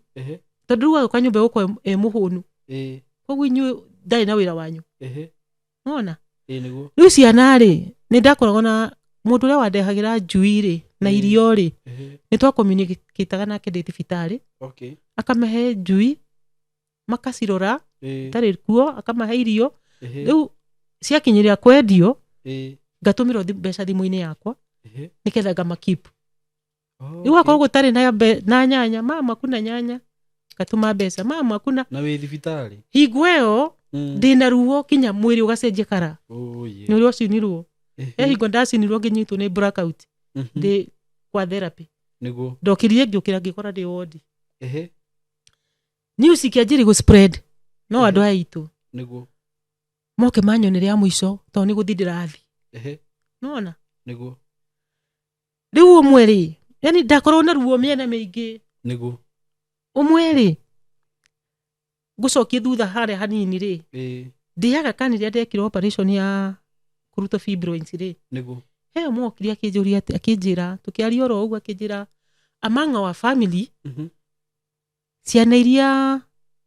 tondũ rĩu agũka nyũmba ĩgũkorwo ĩ mũhũnu, koguo inyuĩ ndarĩ na wĩra wanyu. Nona? Ĩ, nĩguo. Rĩu ciana rĩ, nĩ ndakoragwo na mũndũ ũrĩa wandehagĩra njui rĩ na irio rĩ, nĩ twakomunicataga nake ndĩ thibitarĩ. Akamahe njui makacirora, itarĩ kuo akamahe irio. Rĩu ciakinyĩrĩra kwendio, ngatũmĩrwo mbeca thimũ-inĩ yakwa, nĩgetha ngamakeep. Rĩu akorwo gũtarĩ na, na nyanya, mama kuna nyanya, ngatũma mbeca, mama kuna. Na wĩ thibitarĩ. Hingo ĩyo ndĩna ruo kinya mwĩrĩ ũgacenjia kara. Oh, yeah. Nĩ ũrĩa ũcinirwo. He hingo ndacinirwo ngĩnyitwo nĩ blackout ndĩ kwa therapy. Ndokĩrire ngĩũkĩra ngĩkora ndĩ wodi. News ikĩanjĩrĩ gũ spread no andũ aya aitũ moke manyonere ya mũico tondũ nĩ gũthiĩ ndĩrathiĩ. Nona? Nĩguo. Rĩu ũmwe rĩ, yani ndakorwo na ruo mĩena mĩingĩ. Ũmwe rĩ, ngũcokie thutha harĩa hanini rĩ, ndĩaga kani rĩrĩa ndekirwo operation ya kũrutwo fibroids rĩ, he ũmwe okire akĩnjũria akĩnjĩra, tũkĩaria oro ũguo, akĩnjĩra among our family, ciana iria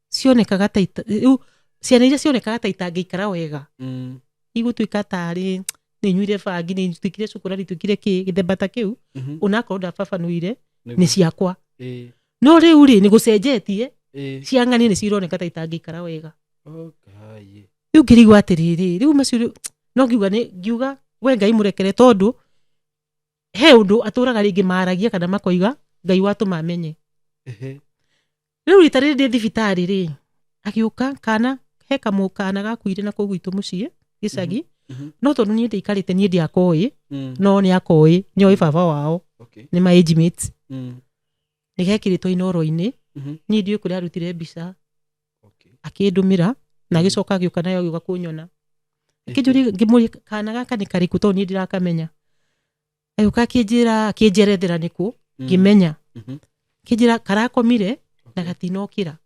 cionekaga ta rĩu ciana iria cionekaga ta itangĩikara wega, igũtuĩka tarĩ nĩ nyuire bangi, nĩ tuĩkire cukura, nĩ tuĩkire kĩ gĩthemba ta kĩu, onakorwo ndababanuire, nĩ ciakwa. No rĩu rĩ, nĩ gũcenjetie, cia ng'ani nĩ cironeka ta itangĩikara wega. Okay. Rĩu ngĩrigwo atĩrĩrĩ, rĩu macio rĩu no ngiuga nĩ ngiuga we Ngai mũrekere, tondũ he ũndũ atũraga rĩngĩ maragia kana makoiga Ngai watũma amenye. Rĩu rita rĩrĩ ndĩ thibitarĩ rĩ, agĩũka kana he kamũ kana gakuire na kũu gwitũ mũciĩ gĩcagi. No tondũ niĩ ndĩikarĩte, niĩ ndiakoĩ, no nĩ akoĩ, nĩoĩ baba wao. Nĩ ma age mates. Nĩ gekĩrĩtwo inoro-inĩ. Niĩ ndiũĩ kũrĩa arutire mbica. Akĩndũmĩra na agĩcoka agĩũka nayo, agĩũka kũnyona, akĩnjũria, ngĩmũria kana gaka nĩ karĩkũ, tondũ niĩ ndirakamenya. Agĩũka akĩnjĩra, akĩnjerethera nĩkũ, ngĩmenya. Akĩnjĩra karakomire na gatinokĩra.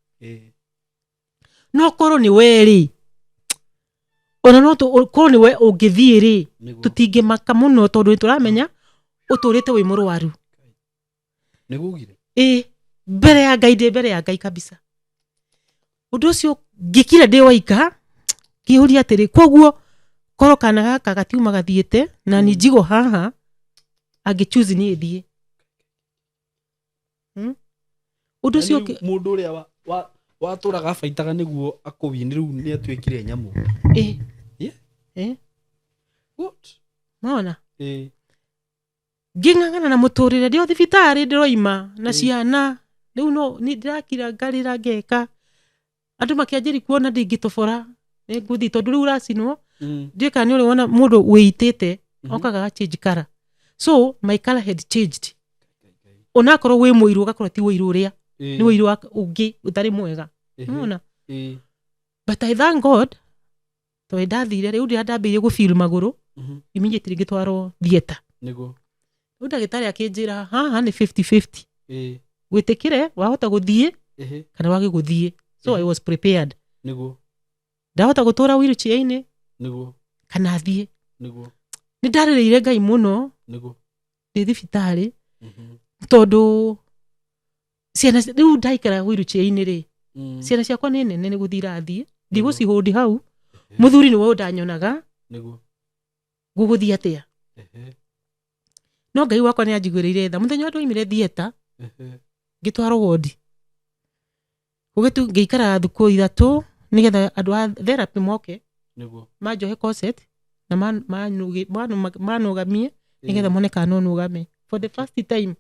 No korwo nĩ we rĩ, ona no korwo nĩ we ũngĩthiĩ rĩ, tũtingĩmaka mũno tondũ nĩ tũramenya ũtũrĩte wĩ mũrwaru. Nĩguo ugire. Ĩ, mbere ya Ngai, ndĩ mbere ya Ngai kabisa. Ũndũ ũcio ngĩkira ndĩ waika, ngĩũria atĩrĩ, koguo korwo kana gaka gatiuma gathiĩte na ni njigo haha, angĩ choose niĩ thiĩ. Ũndũ ũcio Yaani mũndũ ũrĩa watũraga abaitaga nĩguo akũwini, rĩu nĩ atuĩkire nyamũ. Ĩ. Yeah. Ĩ. What? Mona? Ĩ. Ngĩng'ang'ana na mũtũrĩre ndĩ o thibitarĩ ndĩroima na Ĩ. ciana rĩu no nĩ ndĩrakira ngarĩra ngeka andũ makĩanjĩri kuona ndingĩtobora nĩ ngũthiĩ tondũ rĩu ũracinwo. Ndiũĩ kana nĩ ũrĩ wona mũndũ wĩitĩte okaga ga change color. So my color had changed, onakorwo wĩ mũirũ ũgakorwo ti ũirũ ũrĩa nĩ ũirũ ũngĩ ũtarĩ mwega. Nona? Ĩ. But I thank God tondũ ndathire rĩu rĩrĩa ndambĩrĩirie gũfeel magũrũ, immediately ngĩtwarwo theatre. Rĩu ndagĩtarĩ akĩnjĩra haha nĩ 50-50, gwĩtĩkĩre wahota gũthiĩ kana wage gũthiĩ. So I was prepared. Ndahota gũtũra wheelchair-inĩ kana thiĩ. Nĩ ndarĩrĩire Ngai mũno ndĩ thibitarĩ, tondũ ciana rĩu ndaikara wheelchair-inĩ rĩ, ciana ciakwa nĩ nene, nĩ gũthiĩ irathiĩ, ndigũcihũndi hau. Mũthuri nĩwe ũndanyonaga. Gũgũthiĩ atĩa? No Ngai wakwa nĩ anjiguĩrĩire tha mũthenya ũrĩa ndoimire theatre. Ngĩtwarwo wondi, gũgĩtu ngĩikara thukũ 3 nĩgetha andũ a therapy moke manjohe corset na manũgamie nĩgetha mone kana no nũgame. For the first time,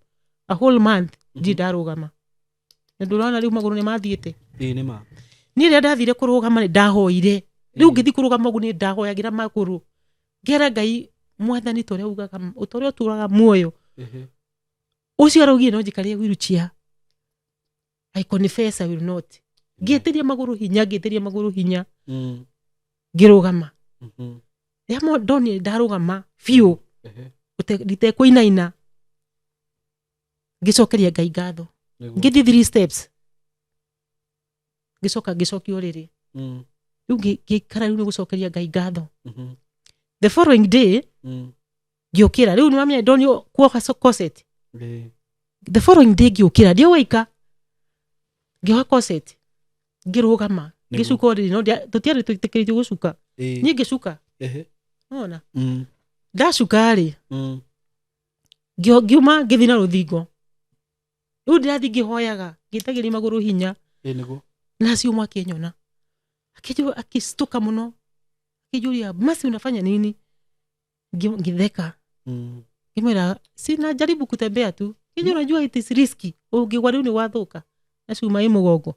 a whole month ndirĩ ndarũgama, na ndũrona rĩu magũrũ nĩ mathiĩte. Ĩĩ, nĩ ma. Niĩ rĩrĩa ndathire kũrũgama nĩ ndahoire. Rĩu ngĩthiĩ kũrũgama ũguo nĩ ndahoyagĩra magũrũ, ngera Ngai mwathani, ta ũrĩa ugaga, ta ũrĩa ũtũraga muoyo, ũcio araugire no njikarie wheelchair, I confess I will not. Ngĩtĩria magũrũ hinya, ngĩtĩria magũrũ hinya, ngĩrũgama. Rĩrĩa ndonire ndarũgama biũ, nditekũinaina, ngĩcokeria Ngai ngatho. Ngĩthiĩ three steps, ngĩcoka ngĩcokia ũrĩrĩ. Rĩu ngĩikara, rĩu nĩ gũcokeria Ngai ngatho. The following day ngĩũkĩra, rĩu nĩwamenya ndonio kuoha corset. The following day ngĩũkĩra, ndiũwaika, ngĩoha corset, ngĩrũgama, ngĩcuka ũrĩrĩ, no tũtiarĩ twĩtĩkĩrĩtio gũcuka. Niĩ ngĩcuka. Nona ndacuka rĩ, ngiuma ngĩthiĩ na rũthingo. Rĩu ndĩrathiĩ ngĩhoyaga, ngĩtagĩria magũrũ hinya. Ĩĩ, nĩguo. Na acio ũmwe akĩnyona, akĩnjũria, akĩstuka mũno, akĩnjũria, "Masi, unafanya nini?" Ngĩtheka. Ngĩmwĩra, "Sina jaribu kutembea tu." Kĩnjũria, "Unajua it is risky, ũngĩgwa rĩu nĩ wathũka na cuma ĩ mũgongo."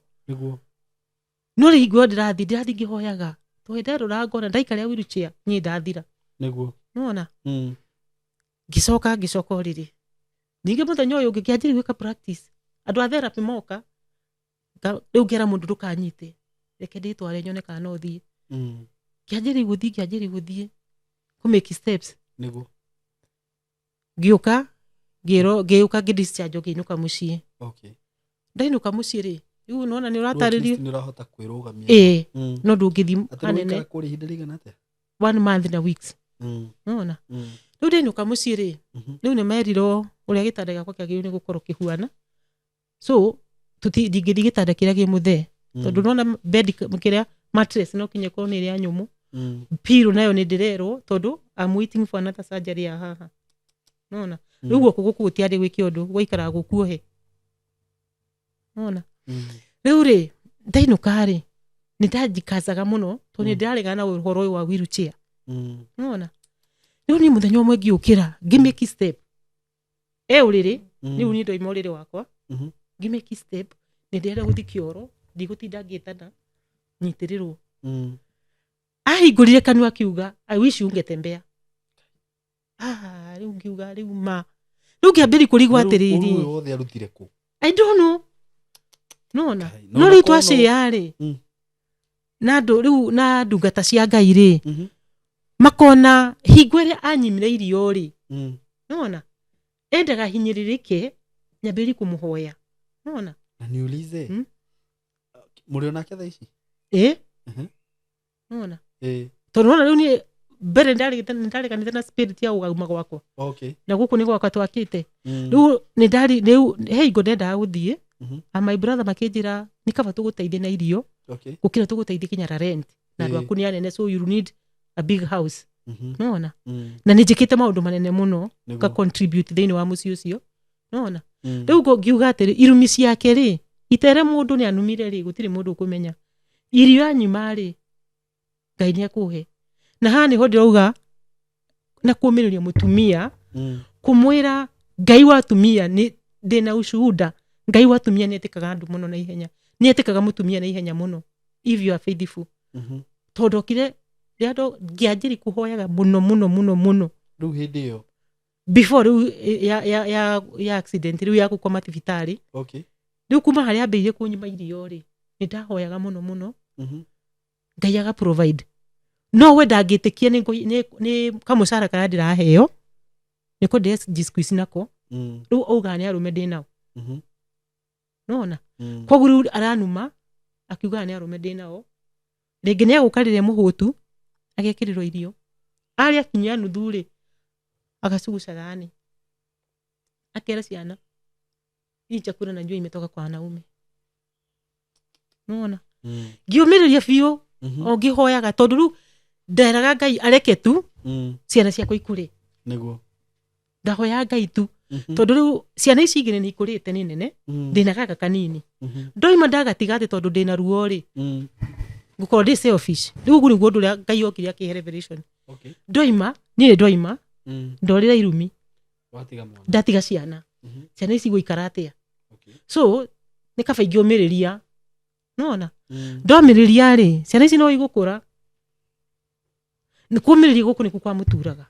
No rĩ, hingo ĩyo ndĩrathiĩ ngĩhoyaga, tondũ nderora ngona ndaikaria wheelchair niĩ ndathira. Nona ngĩcoka ũrĩrĩ. Ningĩ mũthenya ũyũ ũngĩ ngĩanjĩrĩria gwĩka practice. Andũ a therapy moka, rĩu ngera mũndũ, "Ndũkanyite, reke ndĩtware nyone kana no thiĩ." Ngĩanjĩrĩria gũthiĩ kũ make steps. Ngĩũka ngĩrwo, ngĩũka ngĩ discharge, ngĩinũka mũciĩ. Ndainũka mũciĩ rĩ, rĩu nona nĩ Rĩu at ũratarĩrio. least nĩ ũrahota kwĩrũgamia. Ĩĩ. No ndũngĩthiĩ Atĩ hanene. ũikara kũrĩa ihinda rĩigana atĩa? One month na weeks. Nona rĩu ndainũka mũciĩ rĩ, rĩu nĩ merirwo ũrĩa gĩtanda gĩakwa kĩagĩrĩirwo nĩ gũkorwo kĩhuana, so ndingĩthiĩ gĩtanda kĩrĩa kĩ mũthee, tondũ nona bed kĩrĩa mattress no kinya ĩkorwo nĩ ĩrĩa nyũmũ. Pillow nayo nĩ ndĩrerwo, tondũ I'm waiting for another surgery ya haha, nona rĩu guoko gũkũ gũtiarĩ gwĩke ũndũ, gwaikaraga gũkuohe, nona. Rĩu rĩ, ndainũka rĩ, nĩ ndanjikacaga mũno, tondũ nĩ ndĩraregana na ũhoro ũyũ wa wheelchair. Nona rĩu niĩ mũthenya ũmwe ngĩũkĩra, ngĩmake step e ũrĩrĩ. Rĩu niĩ ndoima ũrĩrĩ wakwa, ngĩmake step, nĩ ndĩrenda gũthiĩ kĩoro, ndigũtinda ngĩtana nyitĩrĩrwo. Ahingũrire kanua akiuga, "I wish ungetembea." Ah, rĩu ngiuga, rĩu ma rĩu ngĩambĩrĩria kũrigwo Rĩu atĩrĩrĩ, ũru ũyũ wothe arutire kũ? I don't know, nona. Kai, no rĩu no twacĩa rĩ, na andũ rĩu na ndungata cia Ngai rĩ, makona hingo ĩrĩa anyimire irio rĩ, nona endaga hinyĩrĩrĩke nyambĩrĩrie kũmũhoya, nona. Na niulize, mũrĩ onake thaa ici? Ĩ. Nona tondũ nona rĩu niĩ mbere nĩndareganĩte na spirit ya ũgauma gwakwa. Na gũkũ nĩ gwakwa twakĩte. Rĩu nĩ rĩu he hingo ndendaga gũthiĩ, and my brother makĩnjĩra nĩ kaba tũgũteithie na irio gũkĩra tũgũteithie kinya na rent, na andũ aku nĩ anene, so you need a big house. Nona na nĩ njĩkĩte maũndũ manene mũno, ka contribute thĩinĩ wa mũciĩ ũcio, nona. Rĩu ngiuga atĩrĩ, irumi ciake rĩ, itere mũndũ nĩ anumire rĩ, gũtirĩ mũndũ ũkũmenya. Irio anyima rĩ, Ngai nĩ ekũhe. Na haha nĩho ndĩrauga na kũmĩrĩria mũtumia, kũmwĩra Ngai wa atumia nĩ ndĩna ushuhuda. Ngai wa atumia nĩ etĩkaga andũ mũno na ihenya, nĩ etĩkaga mũtumia na ihenya mũno if you are faithful. Tondũ okire rĩrĩa ngĩanjĩri kũhoyaga mũno mũno mũno mũno. Rĩu hĩndĩ ĩyo? Before rĩu ya accident, rĩu ya gũkoma thibitarĩ. Rĩu kuma harĩa ambĩrĩirie kũnyima irio rĩ, nĩ ndahoyaga mũno mũno. Ngai aga provide, no we ndangĩtĩkia nĩ kamũcara karĩa ndĩraheo nĩko ndĩrejisqueeze nako. Rĩu augaga nĩ arũme ndĩ nao. Nona koguo rĩu aranuma akiugaga nĩ arũme ndĩ nao. Rĩngĩ nĩ agũka rĩrĩa mũhũtu, agekĩrĩrwo irio, arĩa kinyia nuthu rĩ, agacuguca thani, akera ciana, "Hii chakula najua imetoka kwa wanaume." Nona ngĩũmĩrĩria biũ, o ngĩhoyaga, tondũ rĩu nderaga Ngai areke tu ciana ciakwa ikũre. Ndahoyaga Ngai tu. Tondũ rĩu ciana ici igĩrĩ nĩ ikũrĩte, nĩ nene, ndĩna gaka kanini. Ndoima ndagatiga atĩ tondũ ndĩna ruo rĩ, ngũkorwo ndĩ selfish. Rĩu ũguo nĩguo ũndũ ũrĩa Ngai okire akĩhe revelation. Ndoima niĩ, ndoima ndorĩra irumi. Watiga mwana. Ndatiga ciana. Ciana ici igũikara atĩa? So nĩ kaba ingĩũmĩrĩria, nona ndomĩrĩria rĩ, ciana ici no igũkũra. Nĩ kũmĩrĩria gũkũ nĩkuo kwamũturaga,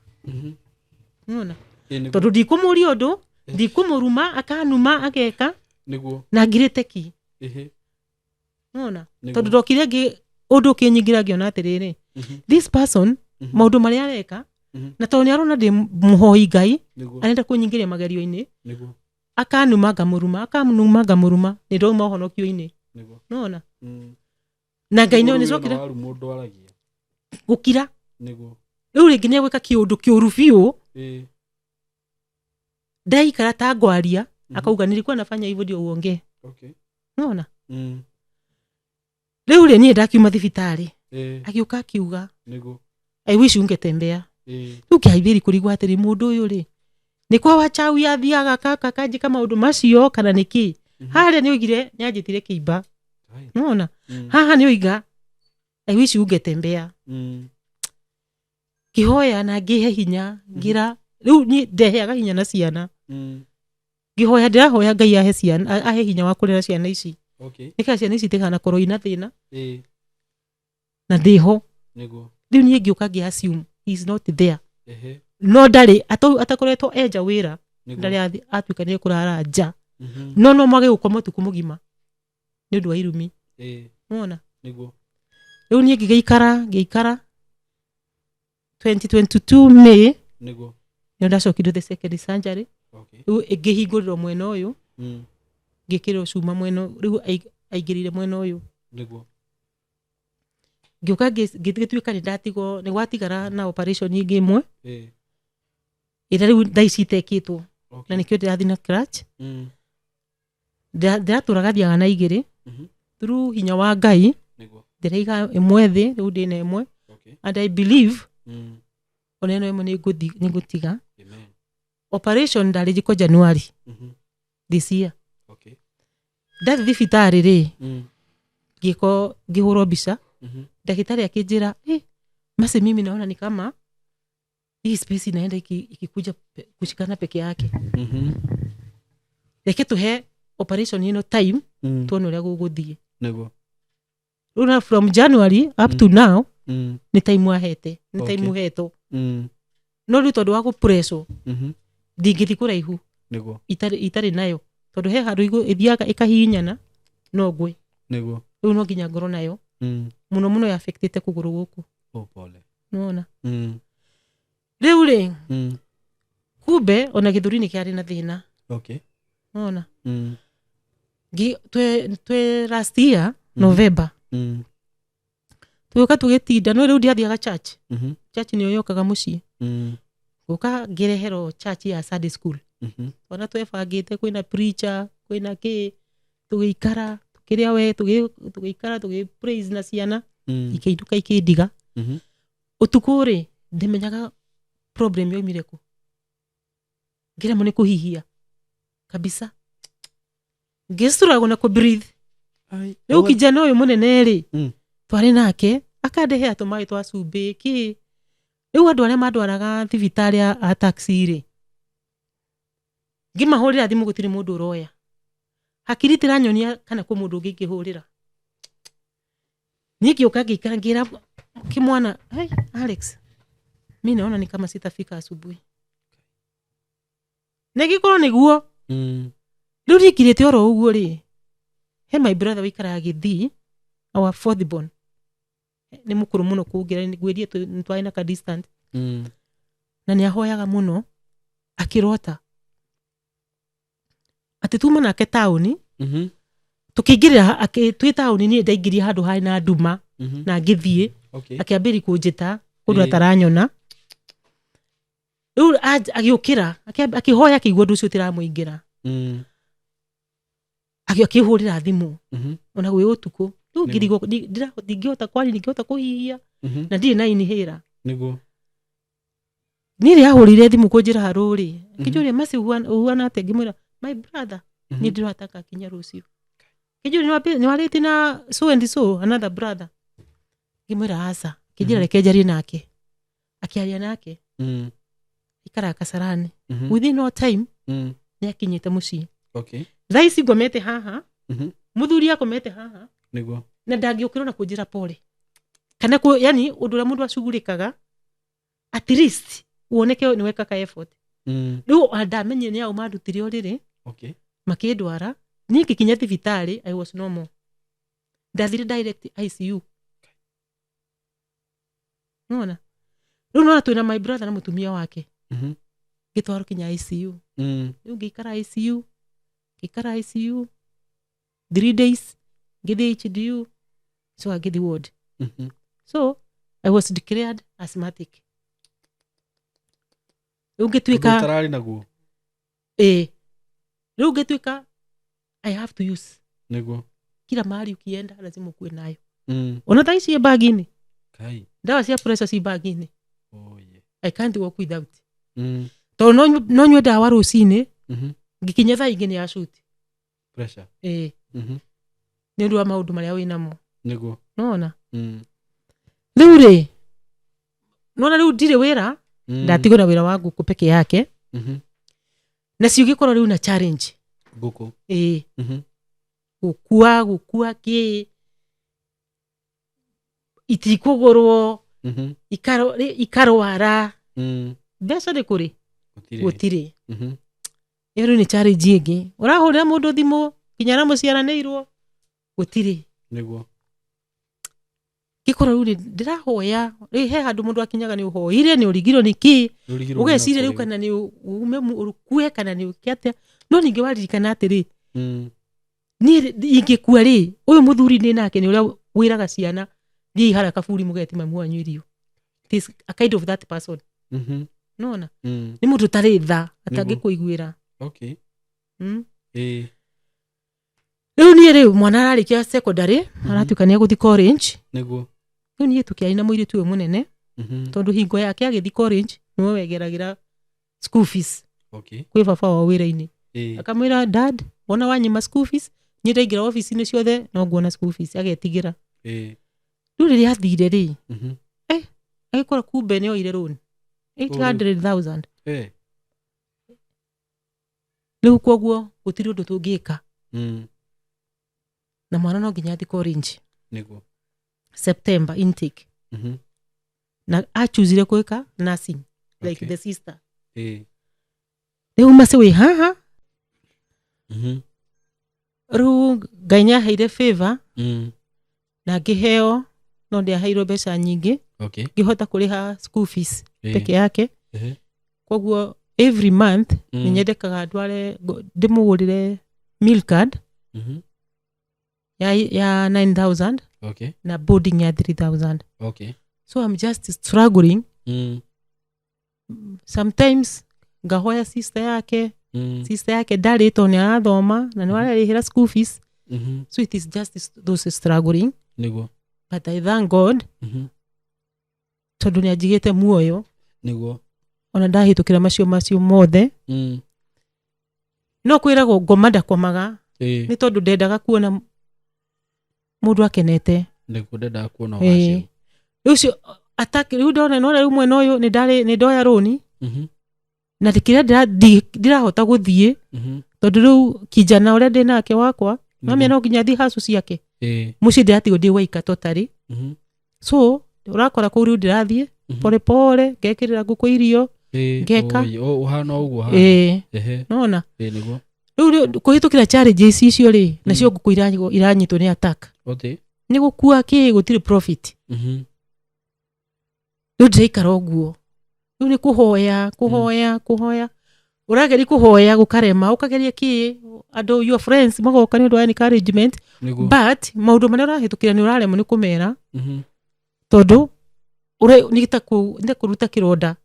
nona tondũ ndikũmũria ũndũ, ndikũmũruma, akanuma ageka. Na ngirĩte ki. Nona tondũ ndokire ngĩ ũndũ ũkĩnyingĩra, ngĩona atĩrĩrĩ, this person, maũndũ marĩa areka, na tondũ nĩ arona ndĩ mũhoi Ngai, arenda kũnyingĩria magerio-inĩ. Akanuma ngamũruma, akanuma ngamũruma, nĩ ndauma ũhonokio-inĩ. Nona na Ngai nĩ nĩcokire Waru mũndũ aragia. Gũkira. Rĩu rĩngĩ nĩ egwĩka kĩũndũ kĩũru biũ. Ndaikara ta ngwaria, akauga nilikuwa nafanya hivyo ndio uongee. Nona rĩu rĩ, niĩ ndakiuma thibitarĩ, agĩũka akiuga, "I wish ungetembea." Rĩu kĩambĩrĩria kũrigwo atĩrĩ, mũndũ ũyũ rĩ, nĩ kwa wachawi athiaga akanjĩka maũndũ macio kana nĩ kĩ? Harĩa nĩ oigire nĩ anjĩtire kĩimba. Nona haha nĩ oiga, "I wish ungetembea." Ngĩhoya na ngĩhe hinya, ngĩra rĩu niĩ ndeheaga hinya na ciana. Ngĩhoya, ndĩrahoya Ngai ahe ciana, ahe hinya wa kũrera ciana ici, nĩkĩo ciana ici itiganakorwo ina thĩna na ndĩho. Rĩu niĩ ngĩũka ngĩ assume he is not there. No ndarĩ atakoretwo enja wĩra. Ndarĩ atuĩka nĩ ekũrara nja. No mwage gũkoma ũtukũ mũgima nĩ ũndũ wa irumi. Wona rĩu niĩ ngĩgĩikara, ngĩikara 2022 May, nĩo ndacokire the second surgery. Rĩu ngĩhingũrĩrwo mwena ũyũ, ngĩkĩrwo cuma mwena rĩu aingĩrire mwena ũyũ. Ngĩũka ngĩtuĩka nĩ ndatigwo, nĩ gwatigara na operation ĩngĩ ĩmwe ĩrĩa rĩu thaa ici itekĩtwo, na nĩkĩo ndĩrathiĩ na crutch. Ndĩratũraga thiaga na igĩrĩ. Through hinya wa Ngai, ndĩraiga ĩmwe thĩ, rĩu ndĩna ĩmwe, and I believe ona ĩno ĩmwe nĩ ngũtiga. Operation ndarĩ njĩkwo January this year. Ndathiĩ thibitarĩ rĩ, ngĩko ngĩhũrwo mbica, ndagĩtarĩ akĩnjĩra, "Masi, mimi naona ni kama hii space inaenda ikikuja kushikana peke yake. Reke tuhe operation ĩno time, tuone ũrĩa gũgũthiĩ." Rĩu na from January up to now nĩ time ahete, nĩ time hetwo. No rĩu tondũ wa gũpresswo, ndingĩthiĩ kũraihu itarĩ nayo, tondũ he handũ ĩthiaga ĩkahihinyana no ngwe. Rĩu no nginya ngorwo nayo. Mũno mũno yaffectĩte kũgũrũ gũkũ. Oh, pole. Nona rĩu rĩ, kumbe ona gĩthũri nĩ kĩarĩ na thĩna. Nona twe last year November, tũgĩũka tũgĩtinda, no rĩu ndiathiaga church. Church nĩyo yokaga mũciĩ. Gũka ngĩreherwo church ya Sunday school. Ona twebangĩte, kwĩna preacher, kwĩna kĩ, tũgĩikara tũkĩrĩa we tũgĩikara tũgĩ praise na ciana. Ikĩinũka ikĩndiga. Ũtukũ rĩ, ndimenyaga problem yoimire kũ, ngĩremwo nĩ kũhihia kabisa, ngĩstruggle na kũ breathe. Rĩu kijana ũyũ mũnene rĩ, twarĩ nake, akandehera tũmaĩ twa cumbĩ kĩ. Rĩu andũ arĩa mandwaraga thibitarĩ a taxi rĩ, ngĩmahũrĩra thimũ gũtirĩ mũndũ ũroya. Hakiri itiranyonia kana kwĩ mũndũ ũngĩ ingĩhũrĩra. Niĩ ngĩũka ngĩikara, ngĩra kĩmwana, "Hey, Alex, mi naona ni kama sitafika asubuhi." Nĩgĩkorwo nĩguo. Rĩu niĩ ngirĩte oro ũguo rĩ, he my brother wĩikaraga Gĩthii, our fourth born, nĩ mũkũrũ mũno kũngĩra, ngwĩrie nĩ twarĩ na ka distant. Na nĩ ahoyaga mũno, akĩrota atĩ tuma nake taũni, tũkĩingĩrĩra twĩ taũni, niĩ ndaingĩria handũ harĩ na nduma na ngĩthiĩ. Akĩambĩrĩria kũnjĩta kũndũ ataranyona. Rĩu agĩũkĩra, akĩhoya, akĩigua ũndũ ũcio ũtiramũingĩra. Akĩhũrĩra thimũ ona gwĩ ũtukũ. Rĩu ngirigwo, ndingĩhota kwaria, ndingĩhota kũhihia, na ndirĩ na inhaler. Niĩ rĩ ahũrĩire thimũ kũnjĩra harũ rĩ, ngĩnjũria Mercy ũhuana atĩa? Ngĩmwĩra my brother, niĩ ndĩrataka kinya rũciũ. Ngĩnjũria nĩwarĩtie na so and so another brother? Ngĩmwĩra aca. Kĩnjĩra reke njarie nake. Akĩaria nake. Ikaraga Kasarani. Within no time nĩ akinyĩte mũciĩ. Thaa ici ngomete haha, mũthuri akomete haha, Nĩguo. Na ndangĩũkĩra na kũnjĩra pole kana kũ, yani ũndũ ũrĩa mũndũ acugurĩkaga at least woneke nĩ weka ka effort. Rĩu ndamenyire nĩ ao mandutire ũrĩrĩ, makĩndwara. Niĩ ngĩkinya thibitarĩ I was normal. Ndathire direct ICU. Nona rĩu nona twĩna my brother na mũtumia wake, ngĩtwarwo kinya ICU. Rĩu ngĩikara ICU, ngĩikara ICU 3 days, ngĩthiĩ HDU, so ngĩthiĩ ward. So I was declared asthmatic. Rĩu Ũndũ ngĩtuĩka ũtararĩ naguo. Ĩĩ, rĩu ngĩtuĩka I have to use. Nĩguo. Kila mahali ukienda lazima ukuwe nayo. Ona thaa ici ĩ bag-inĩ. Kai. Ndawa cia pressure ci bag-inĩ. Oh, yeah. I can't walk without, tondũ no nyue ndawa rũcinĩ, ngĩkinya thaa ingĩ nĩ ya shoot. Pressure. Ĩĩ, nĩ ũndũ wa maũndũ marĩa wĩnamo. Nĩguo. Nona rĩu rĩ, nona rĩu ndirĩ wĩra. Ndatigwo na wĩra wa ngũkũ peke yake. Nacio gĩkorwo rĩu na challenge. Ngũkũ. Ĩĩ. Gũkua gũkua kĩ itikũgũrwo, ikarwara. Mbeca nĩ kũrĩ? Gũtirĩ. Gũtirĩ. Ĩyo rĩu nĩ challenge ĩngĩ. Ũrahũrĩra mũndũ thimũ nginya arĩa mũciaranĩirwo, gũtirĩ. Nĩguo. Gĩkorwo rĩu ndĩrahoya rĩ, he handũ mũndũ akinyaga nĩ ũhoire, nĩ ũrigirwo nĩ kĩ. Rũrigirwo Ũgeciria nĩ rĩu kana nĩ ume ũkue kana nĩ ũke atĩa, no ningĩ waririkana atĩrĩ, niĩ ingĩkua rĩ, ũyũ mũthuri nĩ nake nĩ ũrĩa wĩraga ciana thiĩi harĩa kaburi mũgeti mamu wanyu irio. It is a kind of that person. Nona nĩ mũndũ ũtarĩ tha, atangĩkũiguĩra. Ĩĩ. Rĩu niĩ rĩu mwana ararĩkia secondary, aratuĩka nĩ egũthiĩ college. Nĩguo. Rĩu niĩ tũkĩaria na mũirĩtu ũyũ mũnene, tondũ hingo yake agĩthiĩ college nĩwe wegeragĩra school fees kwĩ baba wao wĩra-inĩ. Akamwĩra, "Dad, wona wanyima school fees, niĩ ndaingĩra obici-inĩ ciothe no nguona school fees." Agetigĩra. Rĩu rĩrĩa athire rĩ, agĩkora kumbe nĩ oire loan 800,000. Rĩu koguo gũtirĩ ũndũ tũngĩka, na mwana no nginya athiĩ college. Nĩguo. September intake. Na achuzire gwĩka nursing like the sister. Rĩu maci wĩ haha. Rĩu Ngai nĩaheire favor na ngĩheo, no ndiaheirwo mbeca nyingĩ. Ngĩhota kũrĩha school fees peke yake. Koguo every month nĩ nyendekaga ndware ndĩmũgũrĩre meal card ya 9000 na boarding ya 3000. So I'm just struggling. Sometimes ngahoya sister yake. Sister yake ndarĩ, tondũ nĩ arathoma na nĩ ararĩhĩra school fees. So it is just those struggling. Nĩguo. But I thank God tondũ nĩ anjigĩte muoyo. Nĩguo. Ona ndahĩtũkĩra macio mothe, no kwĩragwo ngoma ndakomaga, nĩ tondũ ndendaga kuona mũndũ akenete. Nĩguo, ndendaga kuona Ĩĩ. ũgacĩru. Rĩu ũcio ataki rĩu ndona nona rĩu mwena ũyũ nĩ ndarĩ nĩ ndoya rũni, na kĩrĩa ndirahota gũthiĩ, tondũ rĩu kijana ũrĩa ndĩ nake wakwa mamia no nginya thiĩ hacu ciake. Mũciĩ ndĩratigwo ndĩ waika totally. So ũrakora kũu rĩu ndĩrathiĩ pole pole, ngekĩrĩra ngũkũ irio, ngeka. Ũhana ũguo hana. Ĩĩ. Nona Ĩĩ, nĩguo. Rĩu kũhĩtũkĩra challenges icio rĩ, nacio ngũkũ iranyitwo nĩ attack. Nĩ gũkua kĩ, gũtirĩ profit. Rĩu ndĩraikara ũguo, rĩu nĩ kũhoya kũhoya kũhoya, ũrageria kũhoya gũkarema, ũkageria kĩ, andũ your friends magoka nĩ ũndũ wa encouragement. Nĩguo. But maũndũ marĩa ũrahĩtũkĩra nĩ ũraremwo nĩ kũmera, tondũ nĩ ta kũruta kĩronda,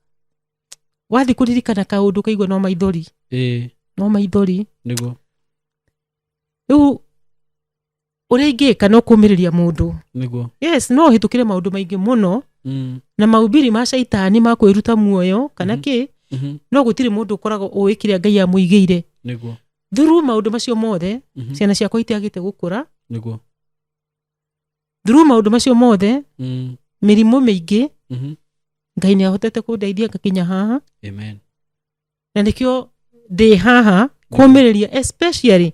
wathiĩ kũririkana kaũndũ ũkaigua no maithori. No maithori. Nĩguo. Rĩu ũrĩa ingĩka no kũmĩrĩria mũndũ. Nĩguo. Yes, no ũhĩtũkĩre maũndũ maingĩ mũno. Na mahubiri ma caitani ma kwĩruta muoyo kana kĩ, no gũtirĩ mũndũ ũkoragwo ũĩ kĩrĩa Ngai amũigĩire. Through maũndũ macio mothe, ciana ciakwa itiagĩte gũkũra. Through maũndũ macio mothe, mĩrimũ mĩingĩ, Ngai nĩ ahotete kũndeithia ngakinya haha. Amen. Na nĩkĩo ndĩ haha kũmĩrĩria especially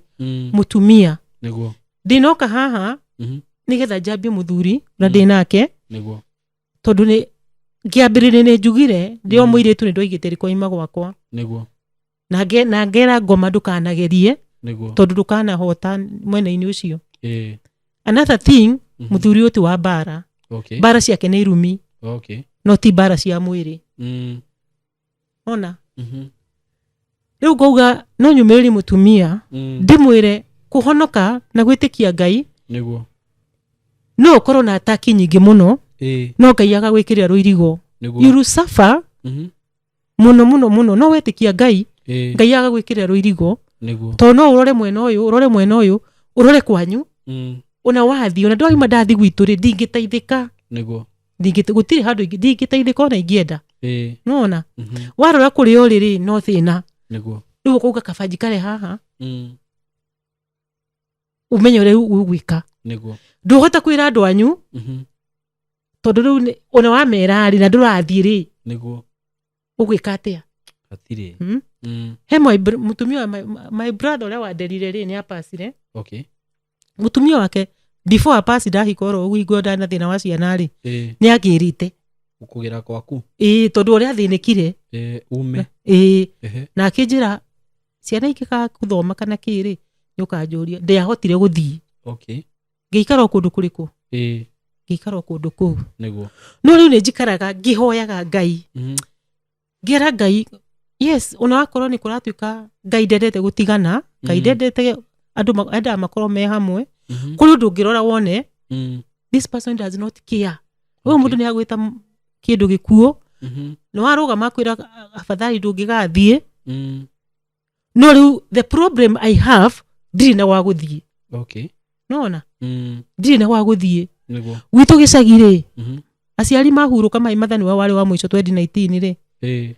mũtumia. Ndĩnoka haha nĩgetha njambie mũthuri ũrĩa ndĩ nake, tondũ nĩ ngĩambĩrĩria nĩ njugire ndĩ o mũirĩtu nĩ ndoigĩte rĩkoima gwakwa. Na ngera ngoma ndũkanagerie, tondũ ndũkanahota mwena-inĩ ũcio. Another thing, mũthuri ũyũ ti wa mbara. Mbara ciake nĩ irumi, no ti mbara cia mwĩrĩ. Ona rĩu ngauga no nyumĩrĩrie mũtumia, ndĩmwĩre kũhonoka na gwĩtĩkia Ngai, no ũkorwo na ataki nyingĩ mũno, no Ngai agagwĩkĩrĩra rũirigo. You will suffer mũno mũno mũno, no wetĩkia Ngai, Ngai agagwĩkĩrĩra rũirigo. Tondũ no ũrore mwena ũyũ, ũrore mwena ũyũ, ũrore kwanyu, ona wathiĩ, ona ndwauma ndathi gwitũ rĩ, ndingĩteithĩka. Gũtirĩ handũ ndingĩteithĩka ona ingĩenda. Nona warora kũrĩa ũrĩ rĩ, no thĩna. Rĩu ũkauga kaba njikare haha, ũmenye ũrĩa ũgwĩka. Ndũhota kwĩra andũ anyu, tondũ rĩu ona wamera rĩ, na ndũrathiĩ rĩ, ũgwĩka atĩa? Hatirĩ. He mũtumia wa my brother ũrĩa wanderire rĩ, nĩ apacire. Mũtumia wake before apasi ndahika oro ũguo igua ndana thĩna wa ciana rĩ, nĩ agĩrĩte. Gũkũgĩra kwaku. Ĩĩ, tondũ ũrĩa athĩnĩkire. Ume. Ĩĩ. Na akĩnjĩra ciana ingĩkaga gũthoma kana kĩ rĩ, nĩ ũkanjũria. Ndiahotire gũthiĩ. Ngĩikara o kũndũ kũrĩkũ? Ngĩikara o kũndũ kũu. No rĩu nĩ njikaraga ngĩhoyaga Ngai. Ngĩra Ngai, yes, ona wakorwo nĩ kũratuĩka Ngai ndendete gũtigana, Ngai ndendete andũ endaga makorwo me hamwe. Kũrĩ ũndũ ũngĩrora wone, this person does not care. Ũyũ mũndũ nĩ agwĩta kĩndũ gĩkuũ, nĩ warũgama akwĩra afadhali ndũngĩgathiĩ. No rĩu the problem I have, ndirĩ na gwa gũthiĩ. Nona? Ndirĩ na gwa gũthiĩ. Gwitũ gĩcagi rĩ, aciari mahurũka mai mathani wa warĩ wa mũico 2019 rĩ,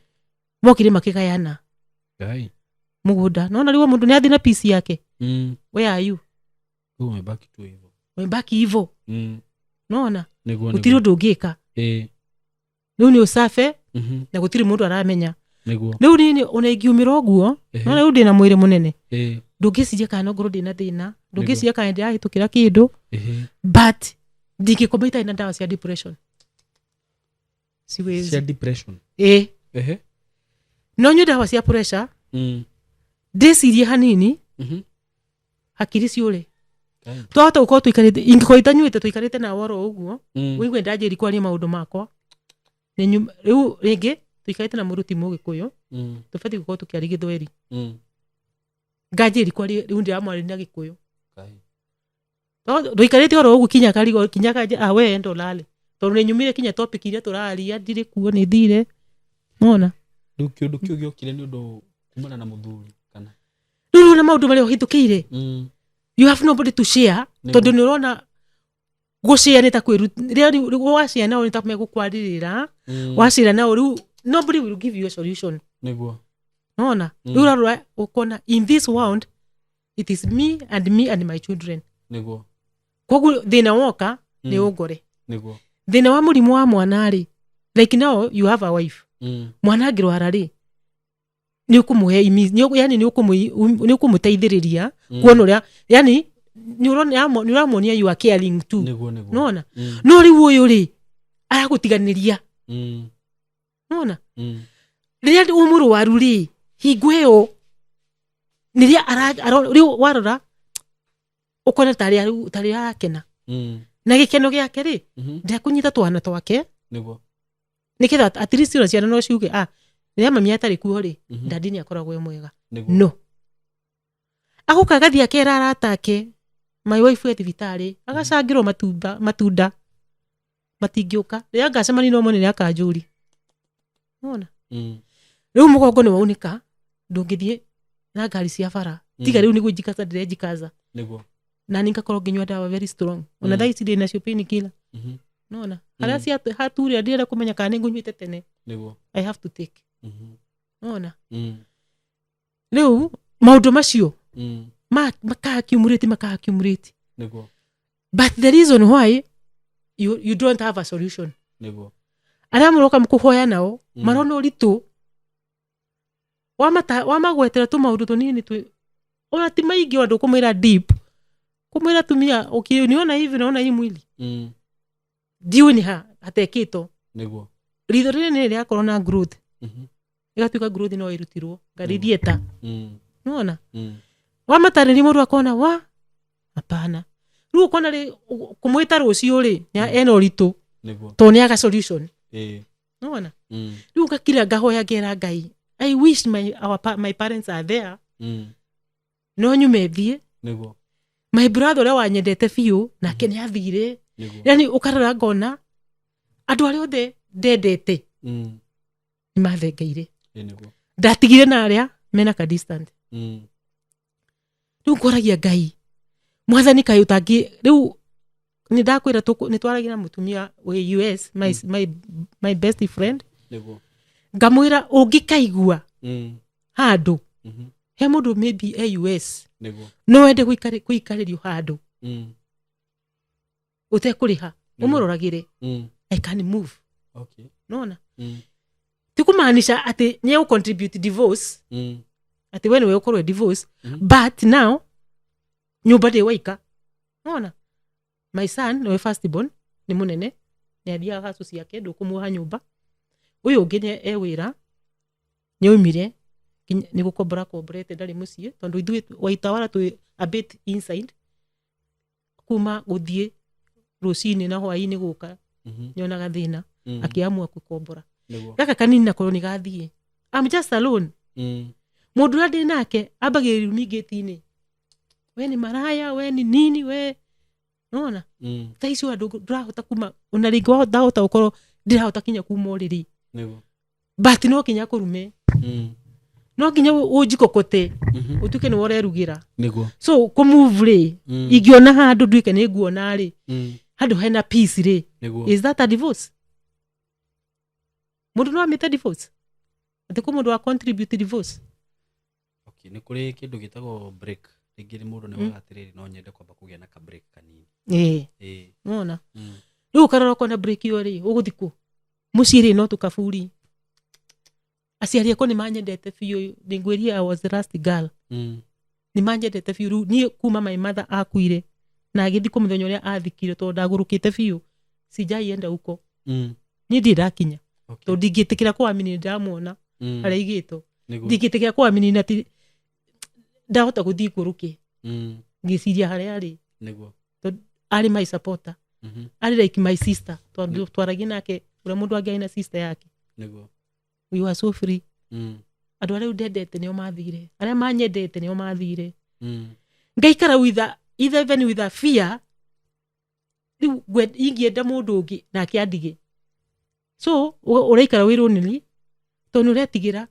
mokire makĩgayana mũgũnda. Nona rĩu mũndũ nĩ athiĩ na piece yake. Where are you? Umebaki tu hivyo. Umebaki hivyo. Nona? Gũtirĩ ũndũ ũngĩka. Rĩu nĩ ũcabe, na gũtirĩ mũndũ aramenya. Rĩu niĩ ona ingiumĩra ũguo, nona rĩu ndĩna mwĩrĩ mũnene. Ndũngĩciria kana no ngorwo ndĩna thĩna, ndũngĩciria kana ndĩrahĩtũkĩra kĩndũ, but ndingĩkoma itarĩ na ndawa cia depression. Siwezi. Cia depression. No nyue ndawa cia pressure, ndĩcirie hanini, hakiri ciũre. Twahota gũkorwo tũikarĩte, ingĩkorwo itanyuĩte tũikarĩte nawe oro ũguo, ũigue ndanjĩri kwaria maũndũ makwa. Rĩu rĩngĩ tũikarĩte na mũruti mũgĩkũyũ, tũbatiĩ gũkorwo tũkĩaria gĩthweri. Nganjĩri kwaria rĩu ndĩramwaria na gĩkũyũ. Ndũikarĩte oro ũguo kinya karigo, kinya kanje, ah, we enda ũlale. Tondũ nĩ nyumire kinya topic iria tũraria, ndirĩ kuo, nĩ thire. Mona? Rĩu kĩũndũ kĩu gĩokire nĩ ũndũ kumana na mũthuri kana? Rĩu ũrona maũndũ marĩa ũhĩtũkĩire. You have nobody to share. Tondũ nĩ ũrona gũshare nĩ ta kwĩru-, rĩrĩa washare nao nĩ ta megũkwarĩrĩra. Washare nao rĩu nobody will give you a solution. Nona? Rĩu ũrarora ũkona in this world it is me and me and my children. Koguo thĩna woka nĩ ũngore. Thĩna wa mũrimũ wa mwana rĩ, like now you have a wife. Mwana angĩrwara rĩ, nĩ ũkũmũhe imi-, nĩ ũkũ-, yani nĩ ũkũmũ-, nĩ ũkũmũteithĩrĩria kuona ũrĩa, yani nĩ ũrona, nĩ ũramuonia you are caring too. Nona? No rĩu ũyũ rĩ, aragũtiganĩria. Nona? Rĩrĩa wĩ mũrwaru rĩ, hingo ĩyo, nĩrĩa rĩu warora, ũkona tarĩ arakena. Na gĩkeno gĩake rĩ, ndekũnyita twana twake. Nĩgetha at least ona ciana no ciuge, ah, rĩrĩa mami atarĩ kuo rĩ, dadi nĩ akoragwo e mwega. No. Agoka agathiĩ akera arata ake, my wife e thibitarĩ, agacangĩrwo matunda. Matingĩũka. Rĩrĩa ngacemania na ũmwe nĩ akanjũri. Wona? Rĩu mũgongo nĩ waunĩka, ndũngĩthiĩ na ngari cia bara. Tiga rĩu nĩguo njikaza ndĩrenjikaza. Na niĩ ngakorwo ngĩnyua ndawa very strong. Ona thaa ici ndĩ nacio painkiller. Nona? Harĩa haturĩra ndirenda kũmenya kana nĩ ngũnyuĩte tene. Nĩguo. I have to take. Nona rĩu maũndũ macio maka-accumulate, maka-accumulate. Nĩguo. But the reason why you don't have a solution, Nĩguo. arĩa mũroka kũhoya nao marona ũritũ wamagwetera tũmaũndũ tũnini tũ ona ti maingĩ, ona ndũkũmwĩra deep, kũmwĩra tumia ukiniona hivi naona hii mwili ndiũĩ nĩ ha hatekĩtwo. Nĩguo. Ritho rĩrĩ nĩ rĩakorwo na growth, ĩgatuĩka growth no ĩrutirwo ngarĩ theatre. Nona wamatarĩria mũndũ akona wa hapana, rĩu ũkona rĩ kũmwĩta rũciũ rĩ ena ũritũ Nĩguo. tondũ nĩ aga solution. Ĩĩ. Nona rĩu ngakira ngahoya ngera Ngai, I wish my parents are there, no nyume thiĩ. Nĩguo. My brother ũrĩa wanyendete biũ nake nĩ athire. Nĩguo. Yani ũkarora ngona andũ arĩa othe ndendete nĩ mathengeire. Ĩĩ, nĩguo. Ndatigire na arĩa mena ka distant. Rĩu ngoragia Ngai, Mwathani, kaĩ ũtangĩ rĩu nĩ ndakwĩra nĩ twaragia na mũtumia wĩ US, my best friend. Nĩguo. Ngamwĩra ũngĩkaigua handũ he mũndũ maybe e US, Nĩguo. no wende gũikarĩrio handũ ũtekũrĩha, ũmũroragĩre. I can move. Okay. Nona ti kũmaanisha atĩ nĩ egũ-contribute divorce, atĩ we nĩwe ũkorwo divorce, but now nyũmba ndĩ waika. Nona my son nĩwe first born, nĩ mũnene, nĩ athiaga hacu ciake, ndũkũmuoha nyũmba. Ũyũ ũngĩ nĩ e wĩra, nĩ oimire nĩ gũkombora komborete, ndarĩ mũciĩ tondũ ithuĩ Waitawara twĩ a bit inside. Kuma gũthiĩ rũcinĩ na hwaĩ-inĩ gũka, nyonaga thĩna. Akĩamua gũkombora. Nĩguo. Gaka kanini nako nĩ gathiĩ. I'm just alone. Mũndũ ũrĩa ndĩ nake ambagĩrĩria rumi ngĩti-inĩ, we nĩ maraya, we nĩ nini, we nona. Thaa icio andũ ndũrahota kuma ona rĩngĩ ndahota gũkorwo ndirahota kinya kuma ũrĩrĩ. Nĩguo. But no kinya kũrume, no nginya ũnjikokote, ũtuĩke nĩwe ũrerugĩra. Nĩguo. So kũmove rĩ, ingĩona handũ nduĩke nĩ nguona rĩ, handũ hena peace rĩ. Nĩguo. Is that a divorce? Mũndũ no amĩte divorce atĩ kũ mũndũ wa contribute divorce? Okay, nĩ kũrĩ kĩndũ gĩtagwo break. Rĩngĩ nĩ mũndũ nĩ waga atĩrĩrĩ, no nyende kwamba kũgĩa na ka break kanini. Ĩĩ. Ĩĩ. Nona rĩu ũkarora ũkona break ĩyo rĩ, ũgũthiĩ kũ? Mũciĩ rĩ, no tũkaburi. Aciari akwa nĩ manyendete biũ, nĩngwĩria I was the last girl. Nĩ manyendete biũ. Rĩu niĩ kuma my mother akuire na agĩthikwo mũthenya ũrĩa athikire, tondũ ndagũrũkĩte biũ, sijaienda huko. Niĩ ndirĩ ndakinya. Okay. Tondũ ndingĩtĩkĩra kũamini ndamuona harĩa aigĩtwo. Nĩguo. Ndingĩtĩkĩra kũamini na ti ndahota gũthiĩ ngũrũke ngĩciria harĩa arĩ. Nĩguo. Arĩ my supporter, arĩ like my sister, tondũ twaragia nake ũrĩa mũndũ angĩarĩ na sister yake. Nĩguo. We were so free. Andũ arĩa rĩu ndendete nĩo mathire, arĩa manyendete nĩo mathire. Ngaikara with a, either even with a fear rĩu ingĩenda mũndũ ũngĩ nake andige. So ũraikara wĩ lonely tondũ nĩ ũretigĩra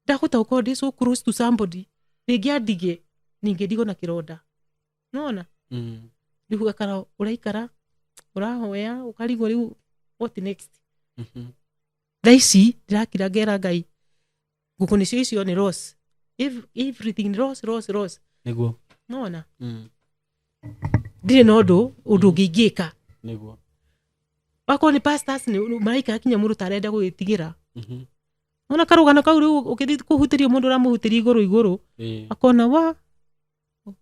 ndahota gũkorwo ndĩ so close to somebody, rĩngĩ andige ningĩ ndigwo na kĩronda, nona. Rĩu ũgakara ũraikara ũrahoya ũkarigwo rĩu what next. Thaa ici ndĩrakira ngera Ngai ngũkũ nĩcio icio nĩ loss. Everything ni loss, loss, loss. Nĩguo. Nona ndirĩ na ũndũ ũngĩ ingĩka. Nĩguo. Wakorwo nĩ pastors nĩ maraikara kinya mũndũ tarenda gwĩtigĩra. Ona karũgano kau rĩu ũkĩthiĩ kũhutĩrio mũndũ ũramũhutĩria igũrũ igũrũ, Ĩĩ. akona wa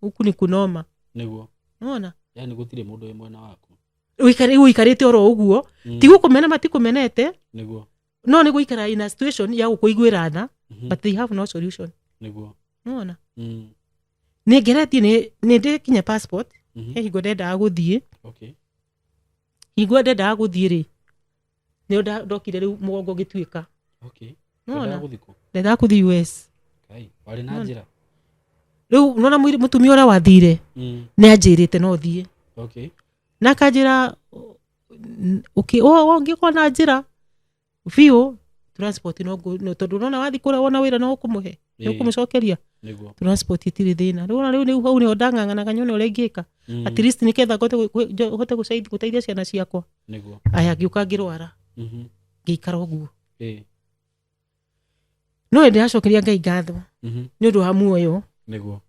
huku nĩ kunoma. Nĩguo. Nona Yani gũtirĩ mũndũ wĩ mwena waku. Ũikarĩte oro ũguo, ti gũkũmena matikũmenete. Nĩguo. No nĩ gũikara in a situation ya gũkũiguĩra tha, but they have no solution. Nĩguo. Nona nĩ ngeretie, nĩ ndĩ kinya passport. He hingo ndendaga gũthiĩ. Okay. Hingo ndendaga gũthiĩ rĩ, nĩo ndokire rĩu mũgongo ũgĩtuĩka. Okay. Nona Wendaga gũthiĩ kũ? Ndendaga kũthiĩ US. Kai, warĩ na Nona. njĩra? Rĩu nona mũtumia ũrĩa wathire nĩ anjĩrĩte no thiĩ. Okay. Na akanjĩra ũngĩkorwo na njĩra biũ transport no tondũ nona wathiĩ kũrĩa wona wĩra no ũkũmũhe, nĩ Ĩĩ. ũkũmũcokeria. Nĩguo. Transport itirĩ thĩna. Rĩu ona rĩu nĩu hau nĩho ndang'ang'anaga nyone ũrĩa ingĩka, at least nĩketha hote gũteithia ciana ciakwa. Nĩguo. Aya, ngĩũka ngĩrwara, ngĩikara ũguo. No ndĩracokeria Ngai ngatho nĩ ũndũ wa muoyo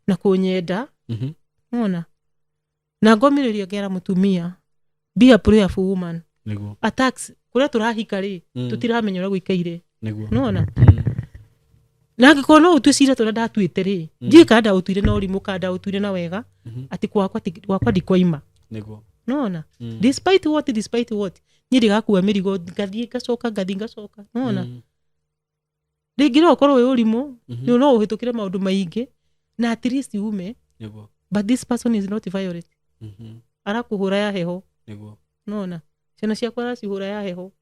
na kũnyenda. Ona na ngomĩrĩria ngera mũtumia, be a prayerful woman. Attacks kũrĩa tũrahika rĩ, tũtiramenya ũrĩa gũikaire. Nona na angĩkorwo no ũtue cira tũrĩa ndatuĩte rĩ, ndiũĩ kana ndaũtuire na ũrimũ kana ndaũtuire na wega, atĩ gwakwa gwakwa ndikwaima. Nona despite what niĩ ndĩgakua mĩrigo, ngathiĩ ngacoka, ngathiĩ ngacoka. Nona rĩngĩ no ũkorwo wĩ ũrimũ, nĩ no ũhĩtũkĩre maũndũ maingĩ na at least ume. But this person is not violent. Arakũhũra ya heho. Nona ciana ciakwa aracihũra ya heho.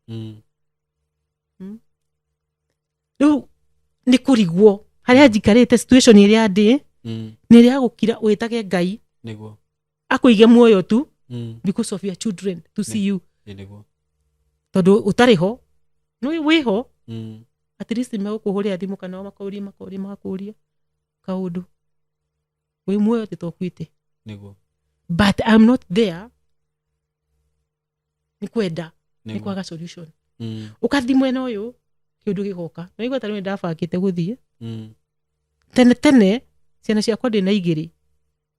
Rĩu nĩ kũrigwo harĩa njikarĩte, situation ĩrĩa ndĩ nĩ ĩrĩa ya gũkira wĩtage Ngai akũige muoyo tu because of your children to see you. Nĩguo. Tondũ ũtarĩ ho no wĩho, at least megũkũhũrĩra thimũ kana makũrie makũrie magakũria kaũndũ wĩ muoyo atĩ tokuĩte. But I'm not there nĩ kwenda nĩ kwaga solution. Ũkathi mwena ũyũ, kĩũndũ gĩgoka na igua tarĩ ndabangĩte gũthiĩ tene tene. Ciana ciakwa ndĩ na igĩrĩ.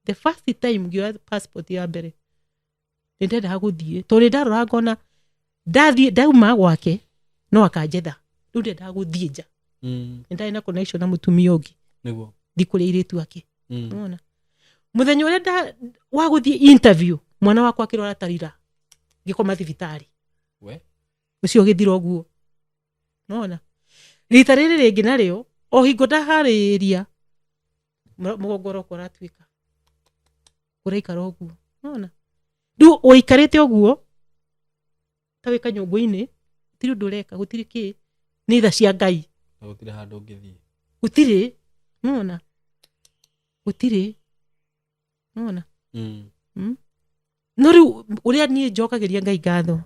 The first time ngĩoya passport ya mbere, nĩ ndendaga gũthiĩ tondũ nĩ ndarora ngona ndathiĩ ndauma gwake no akanjetha. Rĩu ndendaga gũthiĩ nja. Nĩ ndarĩ na connection na mũtumia ũngĩ, thi kũrĩa airĩtu ake. Nona mũthenya ũrĩa wa gũthiĩ interview, mwana wakwa akĩrwara tarira, ngĩkoma thibitarĩ. We. Ũcio ũgĩthira ũguo. Nona rita rĩrĩ rĩngĩ narĩo, o hingo ndaharĩria mũgongo ũroka ũratuĩka ũraikara ũguo. Nona rĩu ũikarĩte ũguo ta wĩ kanyũngũ-inĩ, gũtirĩ ũndũ ũreka, gũtirĩ kĩ, nĩ tha cia Ngai. Na gũtirĩ handũ ũngĩthiĩ. Gũtirĩ, nona gũtirĩ, nona. No rĩu ũrĩa niĩ njokagĩria Ngai ngatho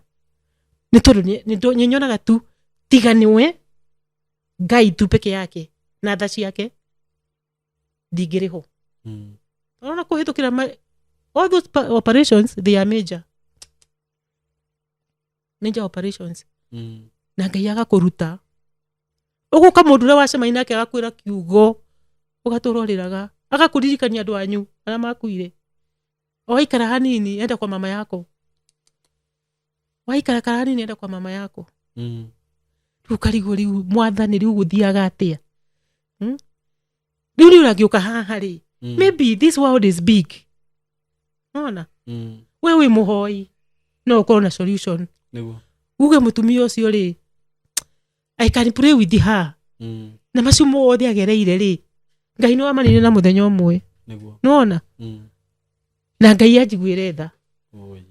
nĩ tondũ nĩ nyonaga tu tiga nĩwe Ngai tu peke yake na tha ciake, ndingĩrĩ ho. Ona kũhĩtũkĩra all those operations, they are major major operations. Na Ngai agakũruta, ũgũka mũndũ ũrĩa wacemania nake agakwĩra kiugo ũgatũra ũrĩraga, agakũririkania andũ anyu arĩa makuire. O waikara hanini, enda kwa mama yako, waikara kara hanini, enda kwa mama yako. Rĩu karigwo, rĩu mwathani, rĩu gũthiaga atĩa? Rĩu nĩ ũragĩũka haha rĩ, maybe this world is big. Nona we wĩ mũhoi no ũkorwo na solution. Uge mũtumia ũcio rĩ, I can pray with her. Na macio mothe agereire rĩ, Ngai nĩ wamanire na mũthenya ũmwe. Nona na Ngai anjiguĩre tha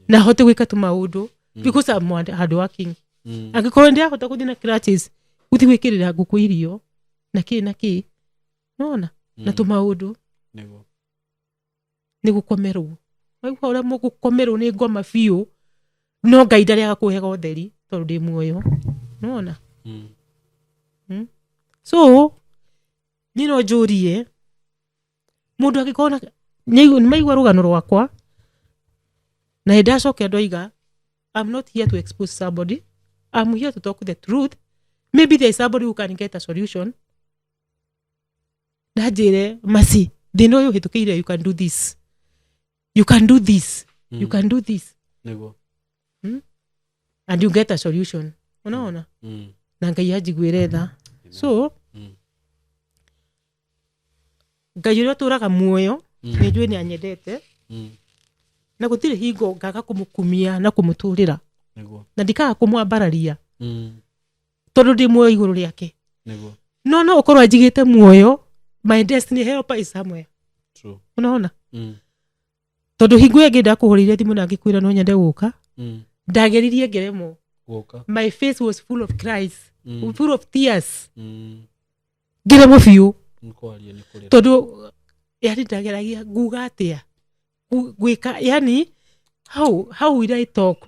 na hote gwĩka tũmaũndũ because I'm hard working. Angĩkorwo ndĩrahota gũthiĩ na crutches, gũthiĩ gwĩkĩrĩra ngũkũ irio na kĩ na kĩ, nona na tũmaũndũ. Nĩ gũkomerwo, waigua ũrĩa mũgũkomerwo nĩ ngoma biũ, no Ngai ndarĩaga kũhega ũtheri tondũ ndĩ muoyo, nona. So niĩ no njũrie mũndũ angĩkorwo na nĩ maigua rũgano rwakwa na nĩ ndacokera ndoiga, I'm not here to expose somebody, I'm here to talk the truth. Maybe there is somebody who can get a solution na njĩre masi thĩna ũyũ ũhĩtũkĩire, you can do this, you can do this, you can do this and you get a solution, unaona? Na Ngai anjiguĩre tha. So Ngai ũrĩa ũtũraga muoyo, nĩ njũĩ nĩ anyendete na gũtirĩ hingo ngaga kũmũkumia na kũmũtũrĩra na ndikaga kũmwambararia tondũ ndĩ muoyo igũrũ rĩake. No no ũkorwo anjigĩte muoyo, my destiny helper is somewhere. Unaona? Tondũ hingo ĩyo ĩngĩ ndakũhũrĩire thimũ na ngĩkwĩra no nyende gũka, ndageririe ngeremwo. Gũka. My face was full of cries, full of tears. Ngĩremwo biũ. Nĩ kwaria nĩ kũrĩra. Tondũ yani ndageragia nguga atĩa, gwĩka yani how will I talk?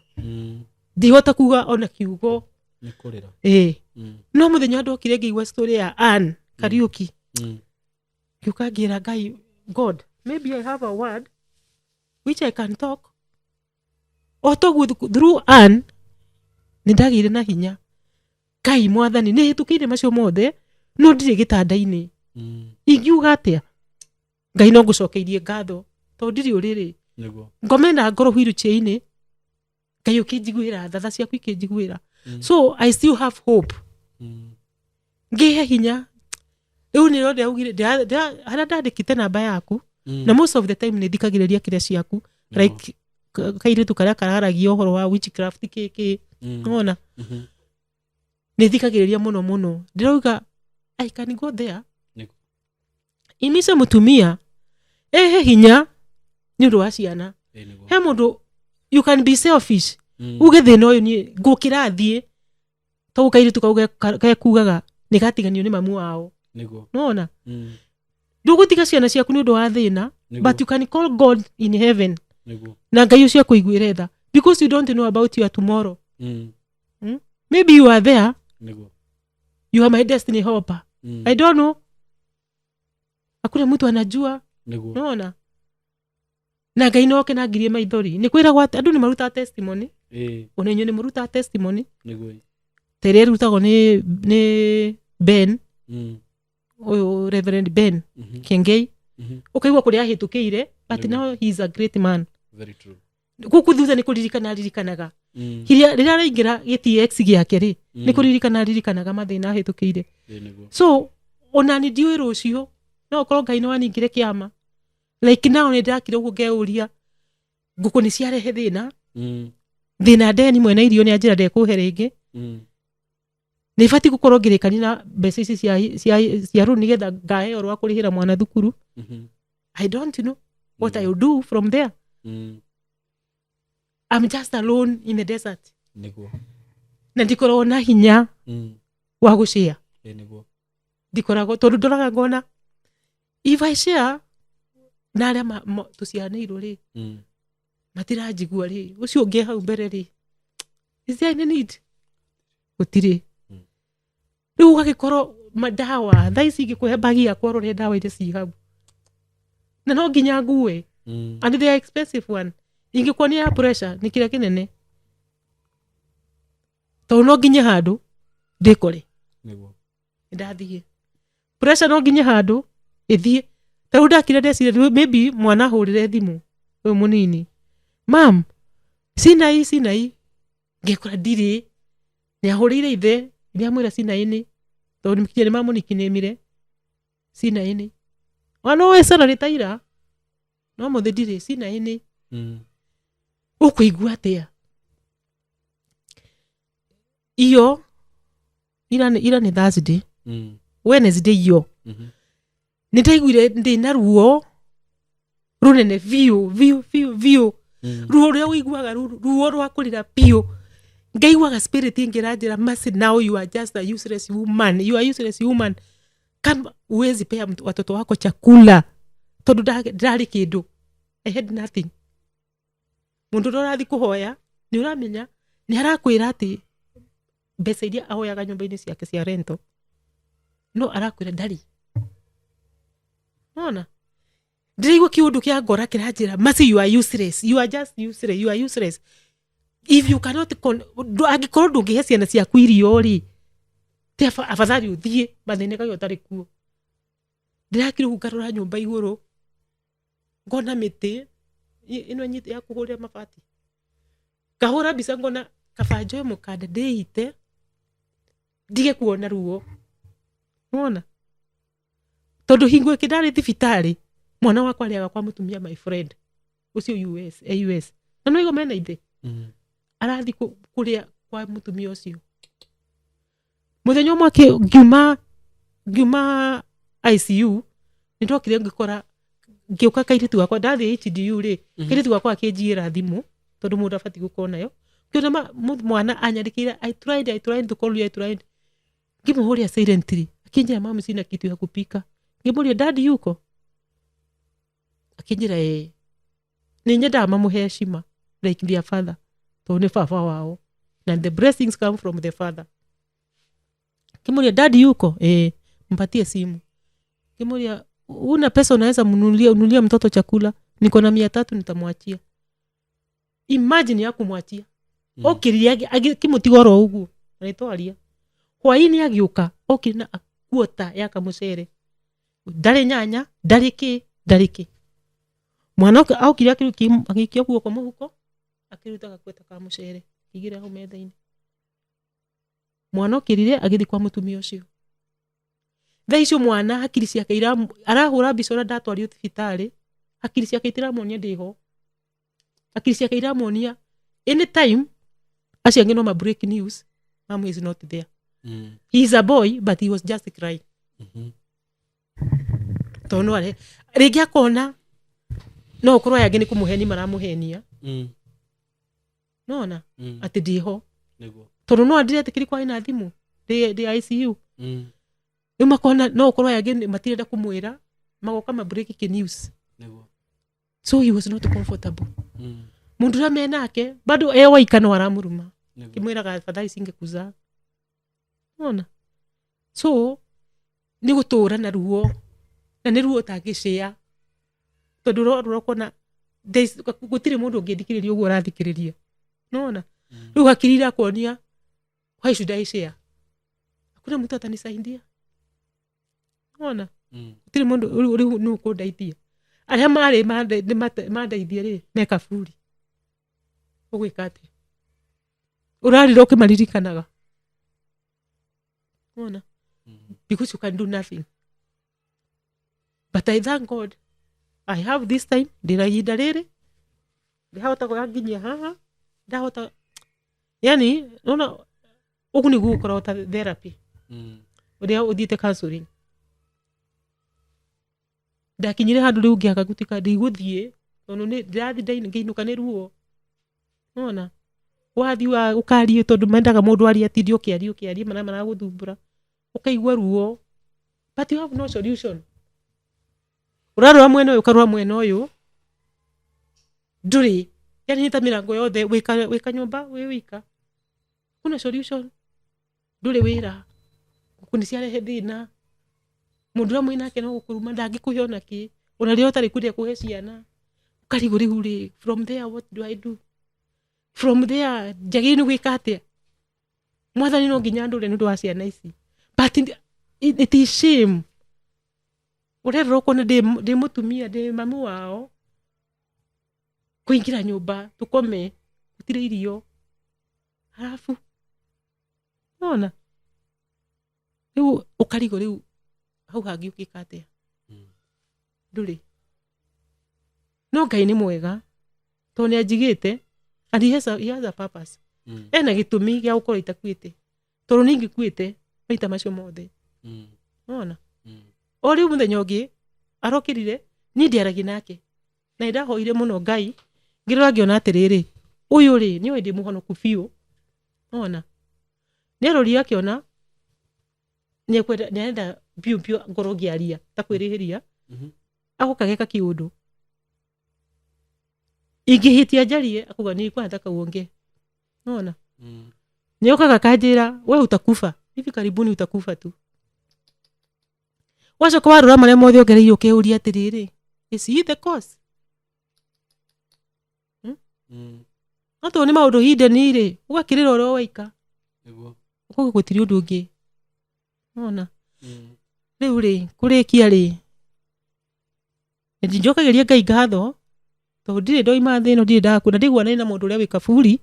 Ndihota kuga ona kiugo. Nĩ kũrĩra. Ĩĩ. No mũthenya ndokire ngĩigua story ya Ann Kariuki. Ngĩũka ngĩra Ngai, "God, maybe I have a word which I can talk." O toguo through Ann nĩ ndagĩire na hinya. Ngai Mwathani, nĩ hĩtũkĩire macio mothe, no ndirĩ gĩtanda-inĩ. Ingiuga atĩa? Ngai, no ngũcokeirie ngatho tondũ ndirĩ ũrĩrĩ. Nĩguo. Ngome na ngoro wheelchair-inĩ, Ngai ũkĩnjiguĩra tha, tha ciaku ikĩnjiguĩra. So I still have hope. Ngĩhe hinya rĩu nĩrĩo ndĩraugire harĩa ndandĩkĩte namba yaku. Na most of the time nĩ thikagĩrĩria kĩrĩa ciaku, like kairĩtu karĩa kararagia ũhoro wa witchcraft kĩkĩ. Nona nĩ thikagĩrĩria mũno mũno. Ndĩrauga I can go there. Imice mũtumia ehe hinya nĩ ũndũ wa ciana. Ĩ, nĩguo. He mũndũ, you can be selfish, uge thĩna ũyũ niĩ ngũkĩra thiĩ tondũ kairĩtu kau gekugaga nĩ gatiganio nĩ mamu wao. Nona ndũgũtiga ciana ciaku nĩ ũndũ wa thĩna. But you can call God in heaven. Na Ngai ũcio akũiguĩre tha, because you don't know about your tomorrow. Maybe you are there. You are my destiny helper. I don't know, hakuna mtu anajua. Nona na Ngai noke na ngirie maithori nĩ kwĩragwo atĩ andũ nĩ marutaga testimony. Ona inyuĩ nĩ mũrutaga testimony. Ta ĩrĩa ĩrutagwo nĩ Ben, ũyũ Reverend Ben Kengei. Ũkaigua kũrĩa ahĩtũkĩire, but now he is a great man. Very true. Gũkũ thutha nĩ kũririkana aririkanaga. Rĩrĩa araingĩra gĩtx gĩake rĩ, nĩ kũririkana aririkanaga mathĩna ahĩtũkĩire. Ĩ, nĩguo. So ona ni ndiũĩ rũciũ no ũkorwo Ngai nĩ waningire kĩama. Like now nĩ ndakire ũguo ngeuria ngũkũ nĩ ciarehe thĩna. Thĩna ndeni mwena irio nĩ anjĩra ndekũhe rĩngĩ. Nĩ batiĩ gũkorwo ngĩrĩkania na mbeca ici cia rũni nĩgetha ngaheo rwa kũrĩhĩra mwana thukuru. I don't know what I will do from there. I'm just alone in the desert. Na ndikoragwo na hinya wa gũshare. Ĩ, nĩguo. Ndikoragwo, tondũ ndoraga ngona if I share na arĩa tũcianĩirwo rĩ, matiranjigua rĩ, ũcio ũngĩ hau mbere rĩ, is there any need? Gũtirĩ. Rĩu ũgagĩkorwo mandawa thaa ici ingĩkũhe bagi yakwa ũrore ndawa iria ci hau, na no nginya ngue. And they are expensive one. Ingĩkuonia ya pressure nĩ kĩrĩa kĩnene, tondũ no nginye handũ ndĩkore. Ndathiĩ pressure no nginye handũ ĩthiĩ. Ta rĩu ndakire ndeciria rĩu maybe mwana ahũrĩre thimũ ũyũ mũnini, "Mam, sina hii, sina hii." Ngekora ndirĩ. Nĩ ahũrĩire ithe, nĩ amwĩra sina ĩnĩ, tondũ kinya nĩ mamũnikinĩmire sina ĩnĩ. Ona no salary ta ira no mũthĩ ndirĩ sina ĩnĩ. Ũkũigua atĩa? Iyo ira nĩ Thursday. Wednesday iyo nĩ ndaiguire ndĩ na ruo rũnene biũ biũ biũ biũ. Ruo rũrĩa ũiguaga ruo rwa kũrĩra biũ. Ngaiguaga spirit ĩngĩranjĩra, "Mercy, now you are just a useless woman. You are useless woman kama huwezi pea watoto wako chakula." Tondũ ndarĩ kĩndũ, I had nothing. Mũndũ ũrĩa ũrathiĩ kũhoya nĩ ũramenya nĩ arakwĩra atĩ mbeca iria ahoyaga nyũmba-inĩ ciake cia rento, no arakwĩra ndarĩ nona. Ndĩraigua kĩũndũ kĩa ngora kĩranjĩra, "Mercy, you are useless. You are just useless. You are useless if you cannot angĩkorwo ndũngĩhe ciana ciaku irio rĩ, ti afadhali ũthiĩ mathĩna kayo ũtarĩ kuo." Ndĩrakire ũguo ngarora nyũmba igũrũ ngona mĩtĩ ĩno ya kũhũrĩra mabati. Ngahũra mbica ngona kaba njoe mũkanda ndĩite ndige kuona ruo. Nĩwona, tondũ hingo ĩngĩ ndarĩ thibitarĩ, mwana wakwa arĩaga kwa mũtumia my friend ũcio US, AUS, na no igoma mena ithe. Arathiĩ kũrĩa kwa mũtumia ũcio. Mũthenya ũmwe ngiuma ICU nĩ ndokire ngĩkora ngĩũka kairĩtu gakwa ndathiĩ HDU rĩ. Kairĩtu gakwa akĩnjiyĩra thimũ, tondũ mũndũ abatiĩ gũkorwo nayo. Ngĩona mwana anyandĩkĩire, "I tried to call you, I tried." Ngĩmũhũrĩra silently, akĩnjĩra, "Mami, sina kitu ya kupika." Ngĩmũria, "Daddy yuko?" Akĩnjĩra ĩĩ. Nĩ nyendaga mamũhe heshima like their father, tondũ nĩ baba wao na the blessings come from the father. Ngĩmũria, "Daddy yuko?" "Ĩĩ." "Mpatie simu." Ngĩmũria Una pesa unaweza mnunulia ununulia mtoto chakula? Niko na 300, nitamwachia. Imagine ya kumwachia. Okirire akĩmũtiga oro ũguo na hwainĩ agĩũka okire na kuota ya kamũcere, ndarĩ nyanya, ndarĩ kĩ, ndarĩ kĩ. Mwana okire agĩikia guoko mũhuko, akĩruta gakuota ka mũcere, akĩigĩrĩra hau metha-inĩ. Mwana okĩrire agĩthiĩ kwa mũtumia ũcio. Thaa icio mwana hakiri ciake arahũra mbica ũrĩa ndatwarirwo thibitarĩ, hakiri ciake itiramuonia ndĩho, hakiri ciake iramuonia anytime acio angĩ no ma break news, mom is not there. He is a boy, but he was just crying. Tondũ no are rĩngĩ akona no ũkorwo aya angĩ nĩ kũmũhenia maramũhenia. Nona atĩ ndĩho. Nĩguo. Tondũ no andiretĩkĩri kwarĩ na thimũ ndĩ ICU. Rĩu makona no ũkorwo aya angĩ matirenda kũmwĩra, magoka ma break kĩ news. Nĩguo. So he was not comfortable. Mũndũ ũrĩa menake bado e waika no aramũruma. Nĩguo. Kimwĩraga afadhali singekuzaa. Ona so nĩ gũtũra na ruo, na nĩ ruo ũtangĩcĩa, tondũ rũrora ũkona gũtirĩ mũndũ ũngĩthikĩrĩria ũguo ũrathikĩrĩria, nona. Rĩu hakiri irakuonia, why should I share? Hakuna mtu atanisaidia, nona. Gũtirĩ mũndũ rĩu nũ ũkũndeithia. Arĩa marĩ mandeithia rĩ me kaburi, ũgwĩka atĩa? Ũrarĩra ũkĩmaririkanaga, nona, because you can do nothing. But I thank God I have this time. Ndĩna ihinda rĩrĩ ndĩhota nginyia haha, ndahota, yani nona ũguo nĩguo gũkoragwo ta therapy. Ũrĩa ũthiĩte counseling, ndakinyire handũ rĩu ngĩaga gũtuĩka ndigũthiĩ, tondũ nĩ ndĩrathiĩ ngĩinũka nĩ ruo, nona. Wathiĩ ũkarie, tondũ mendaga mũndũ arie, atinde ũkĩaria ũkĩaria marĩa maragũthumbũra, ũkaigua ruo, but you have no solution. Ũrarora mwena ũyũ, ũkarora mwena ũyũ, ndũrĩ, yani nĩ ta mĩrango yothe wĩka nyũmba wĩ wika, kuna solution. Ndũrĩ wĩra, ngũkũ nĩ ciarehe thĩna, mũndũ ũrĩa mwĩnake no gũkũruma, ndangĩkũhe ona kĩ, ona rĩrĩa ũtarĩ kuo ndekũhe ciana. Ũkarigwo rĩu rĩ, from there what do I do? From there njagĩrĩirwo nĩ gwĩka atĩa? Mwathani no nginya ndũre nĩ ũndũ wa ciana ici, but it is shame. Ũrerora ũkona ndĩ mũtumia, ndĩ mamu wao, kũingĩra nyũmba tũkome gũtirĩ irio, halafu nona rĩu ũkarigwo rĩu hau hangĩ ũngĩka atĩa? Ndũrĩ. No Ngai nĩ mwega, tondũ nĩ anjigĩte, and he has a purpose. Ena gĩtũmi gĩa gũkorwo itakuĩte, tondũ nĩ ingĩkuĩte maita macio mothe. Nona o rĩu mũthenya ũngĩ arokĩrire, niĩ ndiaragia nake, na nĩndahoire mũno Ngai, ngĩrora ngĩona atĩrĩrĩ, ũyũ rĩ nĩoĩ ndĩ mũhonoku biũ, nona. Nĩarorire akĩona nĩekwenda, nĩarenda biũ biũ ngorwo ngĩaria ta kwĩrĩhĩria. Agoka geka kĩũndũ ingĩhĩtia njarie, akuga nilikuwa nataka uongee, nona. Nĩokaga kanjĩra, we utakufa hivi karibuni, utakufa tu. Wacoka warora marĩa mothe ongereire, ũkeyũria atĩrĩrĩ, is he the cause? No tondũ nĩ maũndũ hidden rĩ, ũgakĩrĩra ũrĩa waika. Nĩguo. Ũkauga gũtirĩ ũndũ ũngĩ, nona. Rĩu rĩ, kũrĩkia rĩ, njokagĩria Ngai ngatho, tondũ ndirĩ ndoima thĩ ĩno, ndirĩ ndakua, na ndiguanaine na mũndũ ũrĩa wĩ kaburi,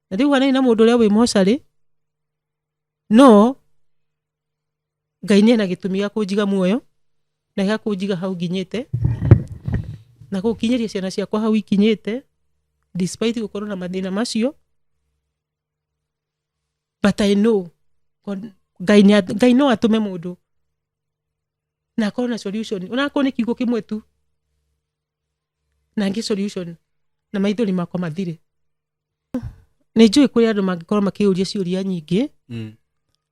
na ndiguanaine na mũndũ ũrĩa wĩ mocarĩ, no Ngai nĩ ena gĩtũmi gĩa kũnjiga muoyo na gĩa kũnjiga hau nginyĩte, na gũkinyĩria ciana ciakwa hau ikinyĩte, despite gũkorwo na mathĩna macio. But I know Ngai no atũme mũndũ na akorwo na solution, onakorwo nĩ kiugo kĩmwe tu, na ngĩ solution na maithori makwa mathire. Nĩ njũĩ kũrĩ andũ mangĩkorwo makĩũria ciũria nyingĩ.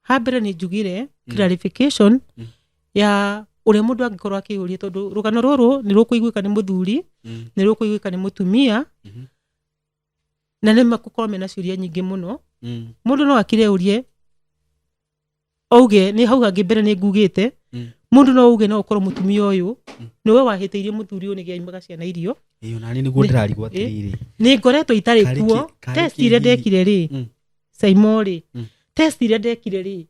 Ha mbere nĩ njugire clarification ya ũrĩa mũndũ angĩkorwo akĩũria, tondũ rũgano rũrũ nĩ rũkũiguĩka nĩ mũthuri, nĩ rũkũiguĩka nĩ mũtumia, na nĩ makũkorwo mena ciũria nyingĩ mũno. Mũndũ no akire ũrie auge nĩ hau hangĩ mbere nĩ ngugĩte. Mũndũ no uge no ũkorwo mũtumia ũyũ nĩwe wahĩtĩirie mũthuri ũyũ nĩgĩa aimaga ciana irio. Ĩĩ, onani nĩguo Nĩ- ndĩrarigwo ĩ? atĩrĩrĩ. Nĩ ngoretwo itarĩ Karĩ kuo. karĩ Test iria kĩ hihi? ndekire rĩ, Saimo rĩ, test iria ndekire rĩ,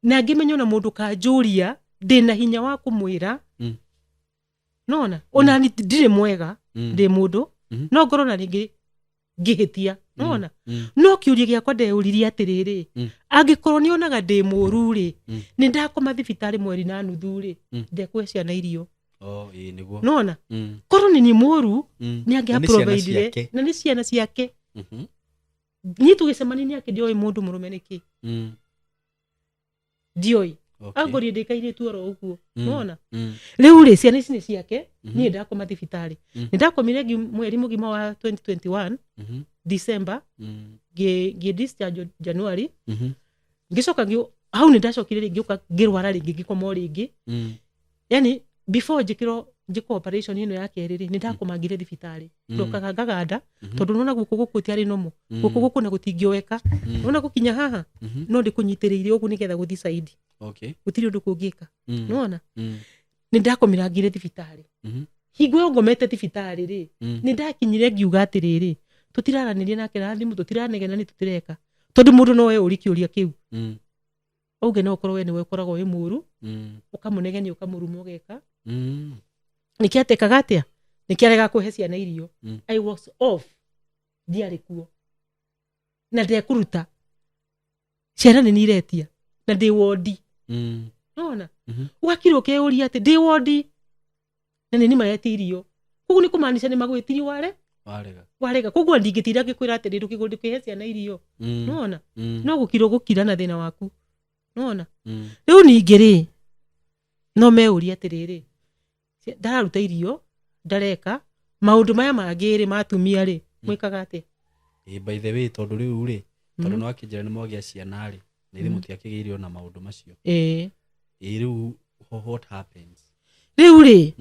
na ngĩmenya ona mũndũ kanjũria ndĩna hinya wa kũmwĩra. Nona ona ni ndirĩ mwega, ndĩ mũndũ, no ngorwo na rĩngĩ ngĩhĩtia, nona. No kĩũria gĩakwa ndeyũririe atĩrĩrĩ, angĩkorwo nĩ onaga ndĩ mũru rĩ, nĩ ndakoma thibitarĩ mweri na nuthu rĩ, ndekũhe ciana irio? Oh, ĩĩ, nĩguo. Nona korwo nĩ niĩ mũru, nĩ Na nĩ ciana angĩaprovidire. ciake. Na nĩ ciana ciake. Niĩ tũgĩcemania nĩ ndioĩ mũndũ mũrũme nĩkĩ, ndioĩ. Angorire ndĩ kairĩtu oro ũguo. Nona rĩu rĩ, ciana ici nĩ ciake. Niĩ ndakoma thibitarĩ, nĩ ndakomire mweri mũgima wa 2021 December, ngĩ discharge January, ngĩcoka hau nĩ ndacokire rĩngĩ ngĩũka ngĩrwara rĩngĩ, ngĩkoma o rĩngĩ. Yani before njĩkĩrwo njĩkwo operation ĩno ya kerĩ rĩ, nĩ ndakomangire thibitarĩ. Ndokaga ngaganda, tondũ nona guoko gũkũ tiarĩ nomo, guoko gũkũ na gũtingĩoeka. Nona gũkinya haha, no ndĩkũnyitĩrĩire ũguo nĩgetha gũthi saidi. Gũtirĩ ũndũ kũngĩka. Nona nĩ ndakomirangire thibitarĩ. Hingo ĩyo ngomete thibitarĩ rĩ, nĩ ndakinyire ngiuga atĩrĩrĩ, tũtiraranĩria nake na thimũ, tũtiranegena, nĩ tũtireka, tondũ mũndũ no we ũri kĩũria kĩu, auge no ũkorwo we nĩwe ũkoragwo wĩ mũru, ũkamũnegenia, ũkamũruma, ũgeka. Nĩkĩ atekaga atĩa? Nĩkĩ arega kũhe ciana irio? I was off, ndiarĩ kuo na ndekũruta ciana nĩ niretia na ndĩ wondi. Nona ũgakira ũkeyũria atĩ ndĩ wondi na nĩ maretia irio, koguo nĩ kũmaanisha nĩ magwĩtirie ware. Warega. Warega. Koguo ndingĩtinda ngĩkwĩra atĩrĩ ndũkĩhe ciana irio. Nona no gũkira ũgũkira na thĩna waku, nona. Rĩu ningĩ rĩ, no meuria atĩrĩrĩ, ndararuta irio, ndareka maũndũ maya mangĩ rĩ, ma atumia rĩ, mwĩkaga atĩa? Ĩ, by the way, tondũ rĩu rĩ, tondũ nĩ wakĩnjĩra nĩ mwagĩa ciana rĩ, na ithuĩ mũtiakĩgĩire ona maũndũ macio. Ĩĩ. Ĩ, rĩu what happens? Rĩu rĩ,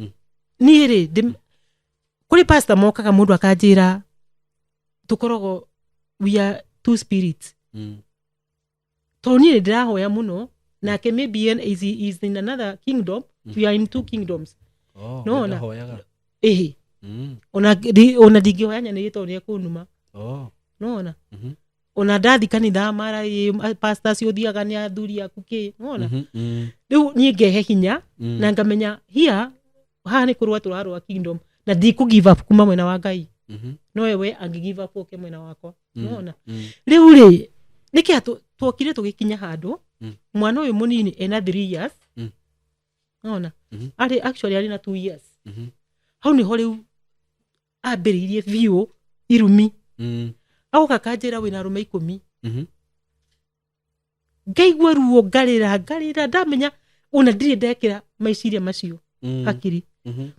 niĩ rĩ, kũrĩ pastor mokaga, mũndũ akanjĩra tũkoragwo we are two spirits, tondũ niĩ nĩ ndĩrahoya mũno, nake maybe is in another kingdom. We are in two kingdoms. Oh, Nona. ndahoyaga. Ĩhĩ. Ona ndingĩhoya nyanĩrĩ tondũ nĩ ekũnuma. Nona ona ndathi kanitha mara ĩ, pastor acio ũthiaga nĩ athuri aku kĩ, nona. Rĩu niĩ ngehe hinya na ngamenya hia haha nĩ kũrũa tũrarũa kingdom, na ndikũ give up kuma mwena wa Ngai. No we angĩ give up oke mwena wakwa. Nona rĩu rĩ, nĩkĩ twokire tũgĩkinya handũ, mwana ũyũ mũnini ena 3 years. Nona arĩ actually arĩ na 2 years. Hau nĩho rĩu ambĩrĩirie biũ irumi. Agoka kanjĩra wĩna arũme 10. Ngaigua ruo, ngarĩra, ngarĩra, ndamenya ona ndirĩ ndekĩra meciria macio hakiri.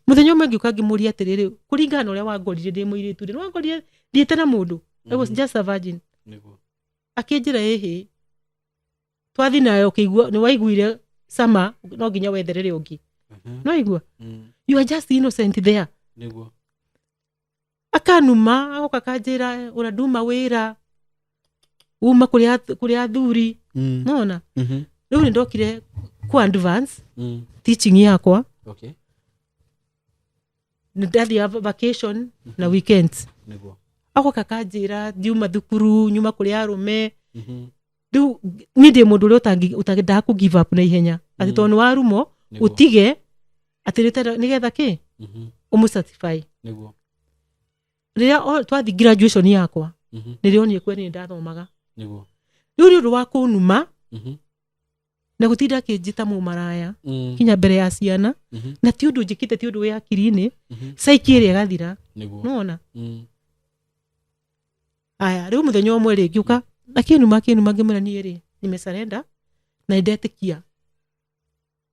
Mũthenya ũmwe ngĩũka ngĩmũria atĩrĩrĩ, kũringana na ũrĩa wangorire ndĩ mũirĩtu rĩ, nĩwangorire thiĩte na mũndũ? I was just a virgin. Nĩguo. Akĩnjĩra ĩhĩ, twathi nayo ũkĩigua nĩ waiguire cama, no nginya wetherere ũngĩ. No igua you are just innocent there. Nĩguo. Akanuma, agoka kanjĩra ũrĩa nduma wĩra uma kũrĩ athuri. Nona rĩu nĩ ndokire ku advance teaching yakwa. Nĩ ndathiaga vacation na weekends. Nĩguo. Agoka kanjĩra ndiuma thukuru, nyuma kũrĩ arũme. Rĩu niĩ ndĩ mũndũ ũrĩa ũtangĩendaga kũ give up na ihenya, atĩ tondũ nĩ warumo Nĩguo. ũtige atĩ nĩgetha kĩ ũmũ-certify. Nĩguo. Rĩrĩa twathi graduation yakwa, nĩrĩonire kweri nĩ ndathomaga. Nĩguo. Rĩu nĩ ũndũ wa kũnuma na gũtinda akĩnjĩta mũmaraya kinya mbere ya ciana, na ti ũndũ njĩkĩte, ti ũndũ wĩ hakiri-inĩ, caiki ĩrĩa ĩgathira. Nĩguo. Nona aya rĩu mũthenya ũmwe rĩ, ngĩũka akĩnuma, akĩnuma, ngĩmwĩra niĩ rĩ, nimesarenda na nĩndetĩkia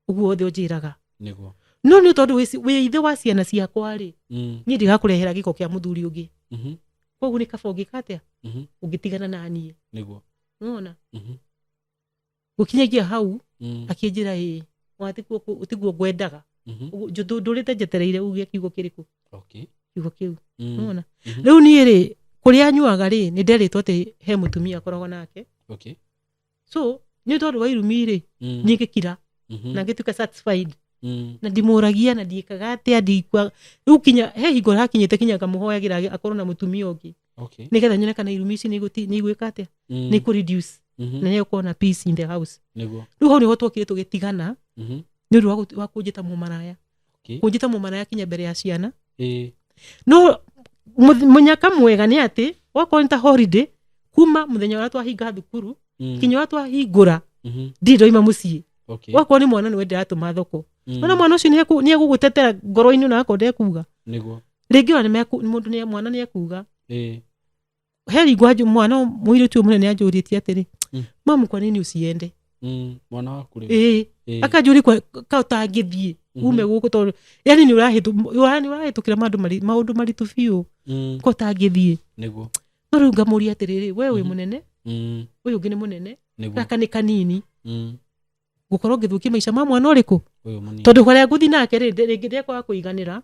ũguo wothe ũnjĩraga. Nĩguo. No nĩ tondũ wĩ ithe wa ciana ciakwa rĩ, niĩ ndigakũrehera gĩko kĩa mũthuri ũngĩ. Koguo nĩ kaba ũngĩka atĩa, ũngĩtigana na niĩ. Nĩguo. Nona gũkinyagia hau, akĩnjĩra ĩĩ, tiguo ngwendaga. Ndũrĩte njetereire uge kiugo kĩrĩkũ. Kiugo kĩu. Nona rĩu niĩ rĩ, kũrĩa anyuaga rĩ, nĩ nderĩtwo atĩ he mũtumia akoragwo nake. So nĩ tondũ wa irumi rĩ, niĩ ngĩkira. Na ngĩtuĩka satisfied. Mm. Na ndimũragia na ndiĩkaga atĩa, ndikua rĩu kinya he hingo hakinyĩte kinya ngamũhoyagĩra akorwo na mũtumia ũngĩ, nĩgetha nyone kana irumi ici nĩ igwĩka atĩa, nĩ ikũ reduce, na nĩ gũkorwo na peace in the house. Rĩu hau nĩho twokire tũgĩtigana, nĩ ũndũ wa kũnjĩta mũmaraya, kũnjĩta mũmaraya kinya mbere ya ciana. No mũnyaka mwega nĩ atĩ wakorwo nĩ ta holiday, kuma mũthenya ũrĩa twahinga thukuru kinya ũrĩa twahingũra, ndirĩ ndoima mũciĩ. Wakorwo nĩ mwana nĩwe ndĩratũma thoko. Ona mwana ũcio nĩ egũgũtetera ngoro-inĩ, ona akorwo ndekuga. Rĩngĩ ona mũndũ mwana nĩ ekuga. Heri ngwanju mwana mũirĩtu ũyũ mũnene anjũrĩtie atĩrĩ, "Mamu, kwa nini usiende?" Mwana waku rĩu? Ĩĩ. Akanjũria ka ũtangĩthiĩ ume gũkũ, tondũ yani nĩ ũrahĩtũkĩra maũndũ maritũ biũ, ko ũtangĩthiĩ. No rĩu ngamũria atĩrĩrĩ, we wĩ mũnene, ũyũ ũngĩ nĩ mũnene, gaka nĩ kanini, gũkorwo ngĩthũkia maica ma mwana ũrĩkũ? Ũyũ mũnini. Tondũ harĩa ngũthiĩ nake rĩ, rĩngĩ ndekwaga kũiganĩra,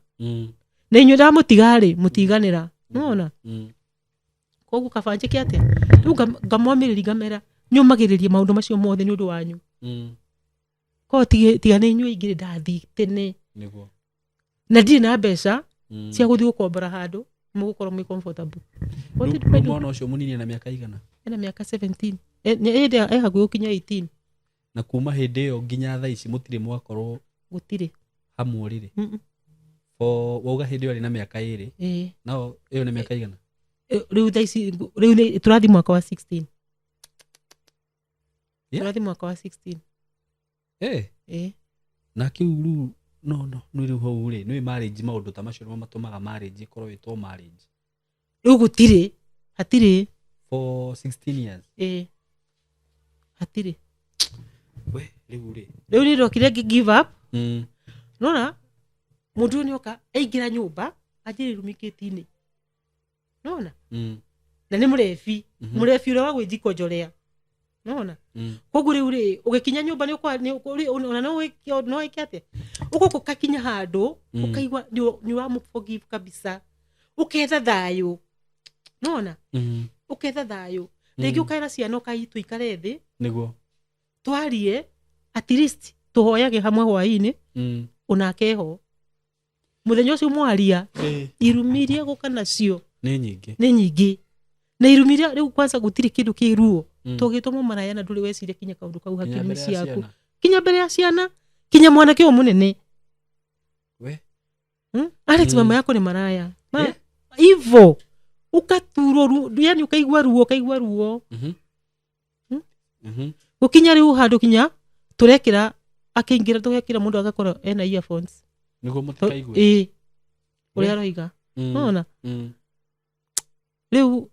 na inyuĩ ndamũtiga rĩ, mũtiganĩra nona. Koguo kaba njĩke atĩa? Rĩu ngamwamĩrĩria, ngamera nyũmagĩrĩrie maũndũ macio mothe nĩ ũndũ wanyu. Koguo tiga nĩ inyuĩ ingĩrĩ ndathiĩ tene. Na ndirĩ na mbeca cia gũthiĩ gũkombora handũ mũgũkorwo mwĩ comfortable. What Rĩu did I do? Mwana ũcio mũnini ena mĩaka igana? Ena mĩaka 17. Ĩ hakuhĩ gũkinya 18. Na kuma hĩndĩ ĩyo nginya thaa ici mũtirĩ mwakorwo Gũtirĩ. hamwe rĩrĩ? Mm-mm. For wauga hĩndĩ ĩyo arĩ na mĩaka 2? Ĩĩ. Nao ĩyo nĩ mĩaka igana? Rĩu thaa ici rĩu nĩ tũrathiĩ mwaka wa 16. Tũrathiĩ mwaka wa 16. Ĩĩ. Na kĩu rĩu no nĩ rĩu hau rĩ, nĩ marriage, maũndũ ta macio nĩmo matũmaga marriage ĩkorwo ĩtwo marriage. Rĩu gũtirĩ, hatirĩ. For 16 years? Ĩĩ, hatirĩ. We rĩu rĩ. Rĩu nĩ ndokire ngĩ give up. Nona mũndũ ũyũ nĩoka aingĩra nyũmba anjĩrĩ irumi kĩti-inĩ, nona, na nĩ mũrebi, mũrebi ũrĩa wa gwĩjikonjorea, nona. Koguo rĩu rĩ, ũgĩkinya nyũmba nĩ ona no wĩke atĩa, ũgũkũ kakinya handũ, ũkaigua nĩ wa forgive kabisa, ũketha thayũ, nona, ũketha thayũ rĩngĩ, ũkaĩra ciana, ũkai tũikare thĩ, twarie, at least tũhoyage hamwe hwaĩ-inĩ, onake ho mũthenya ũcio mwaria. Irumi iria gũka nacio Nĩ nyingĩ. Nĩ nyingĩ, na irumi iria rĩu kwanza gũtirĩ kĩndũ kĩ ruo tũgĩtwo mũmaraya na ndũrĩ weciria kinya kaũndũ kau Nginya hakiri mbere ya ciaku. ciana. Kinya mbere ya ciana, kinya mwanake ũyũ mũnene. We. Alex, mama yako ni maraya. Hivo ukaturwo yani ukaigua ruo, ukaigua ruo. Gũkinya rĩu handũ kinya tũrekĩra, akĩingĩra tũgekĩra mũndũ agakorwo ena earphones. Nĩguo mũtikaigue. Ĩĩ, ũrĩa aroiga, nona. Rĩu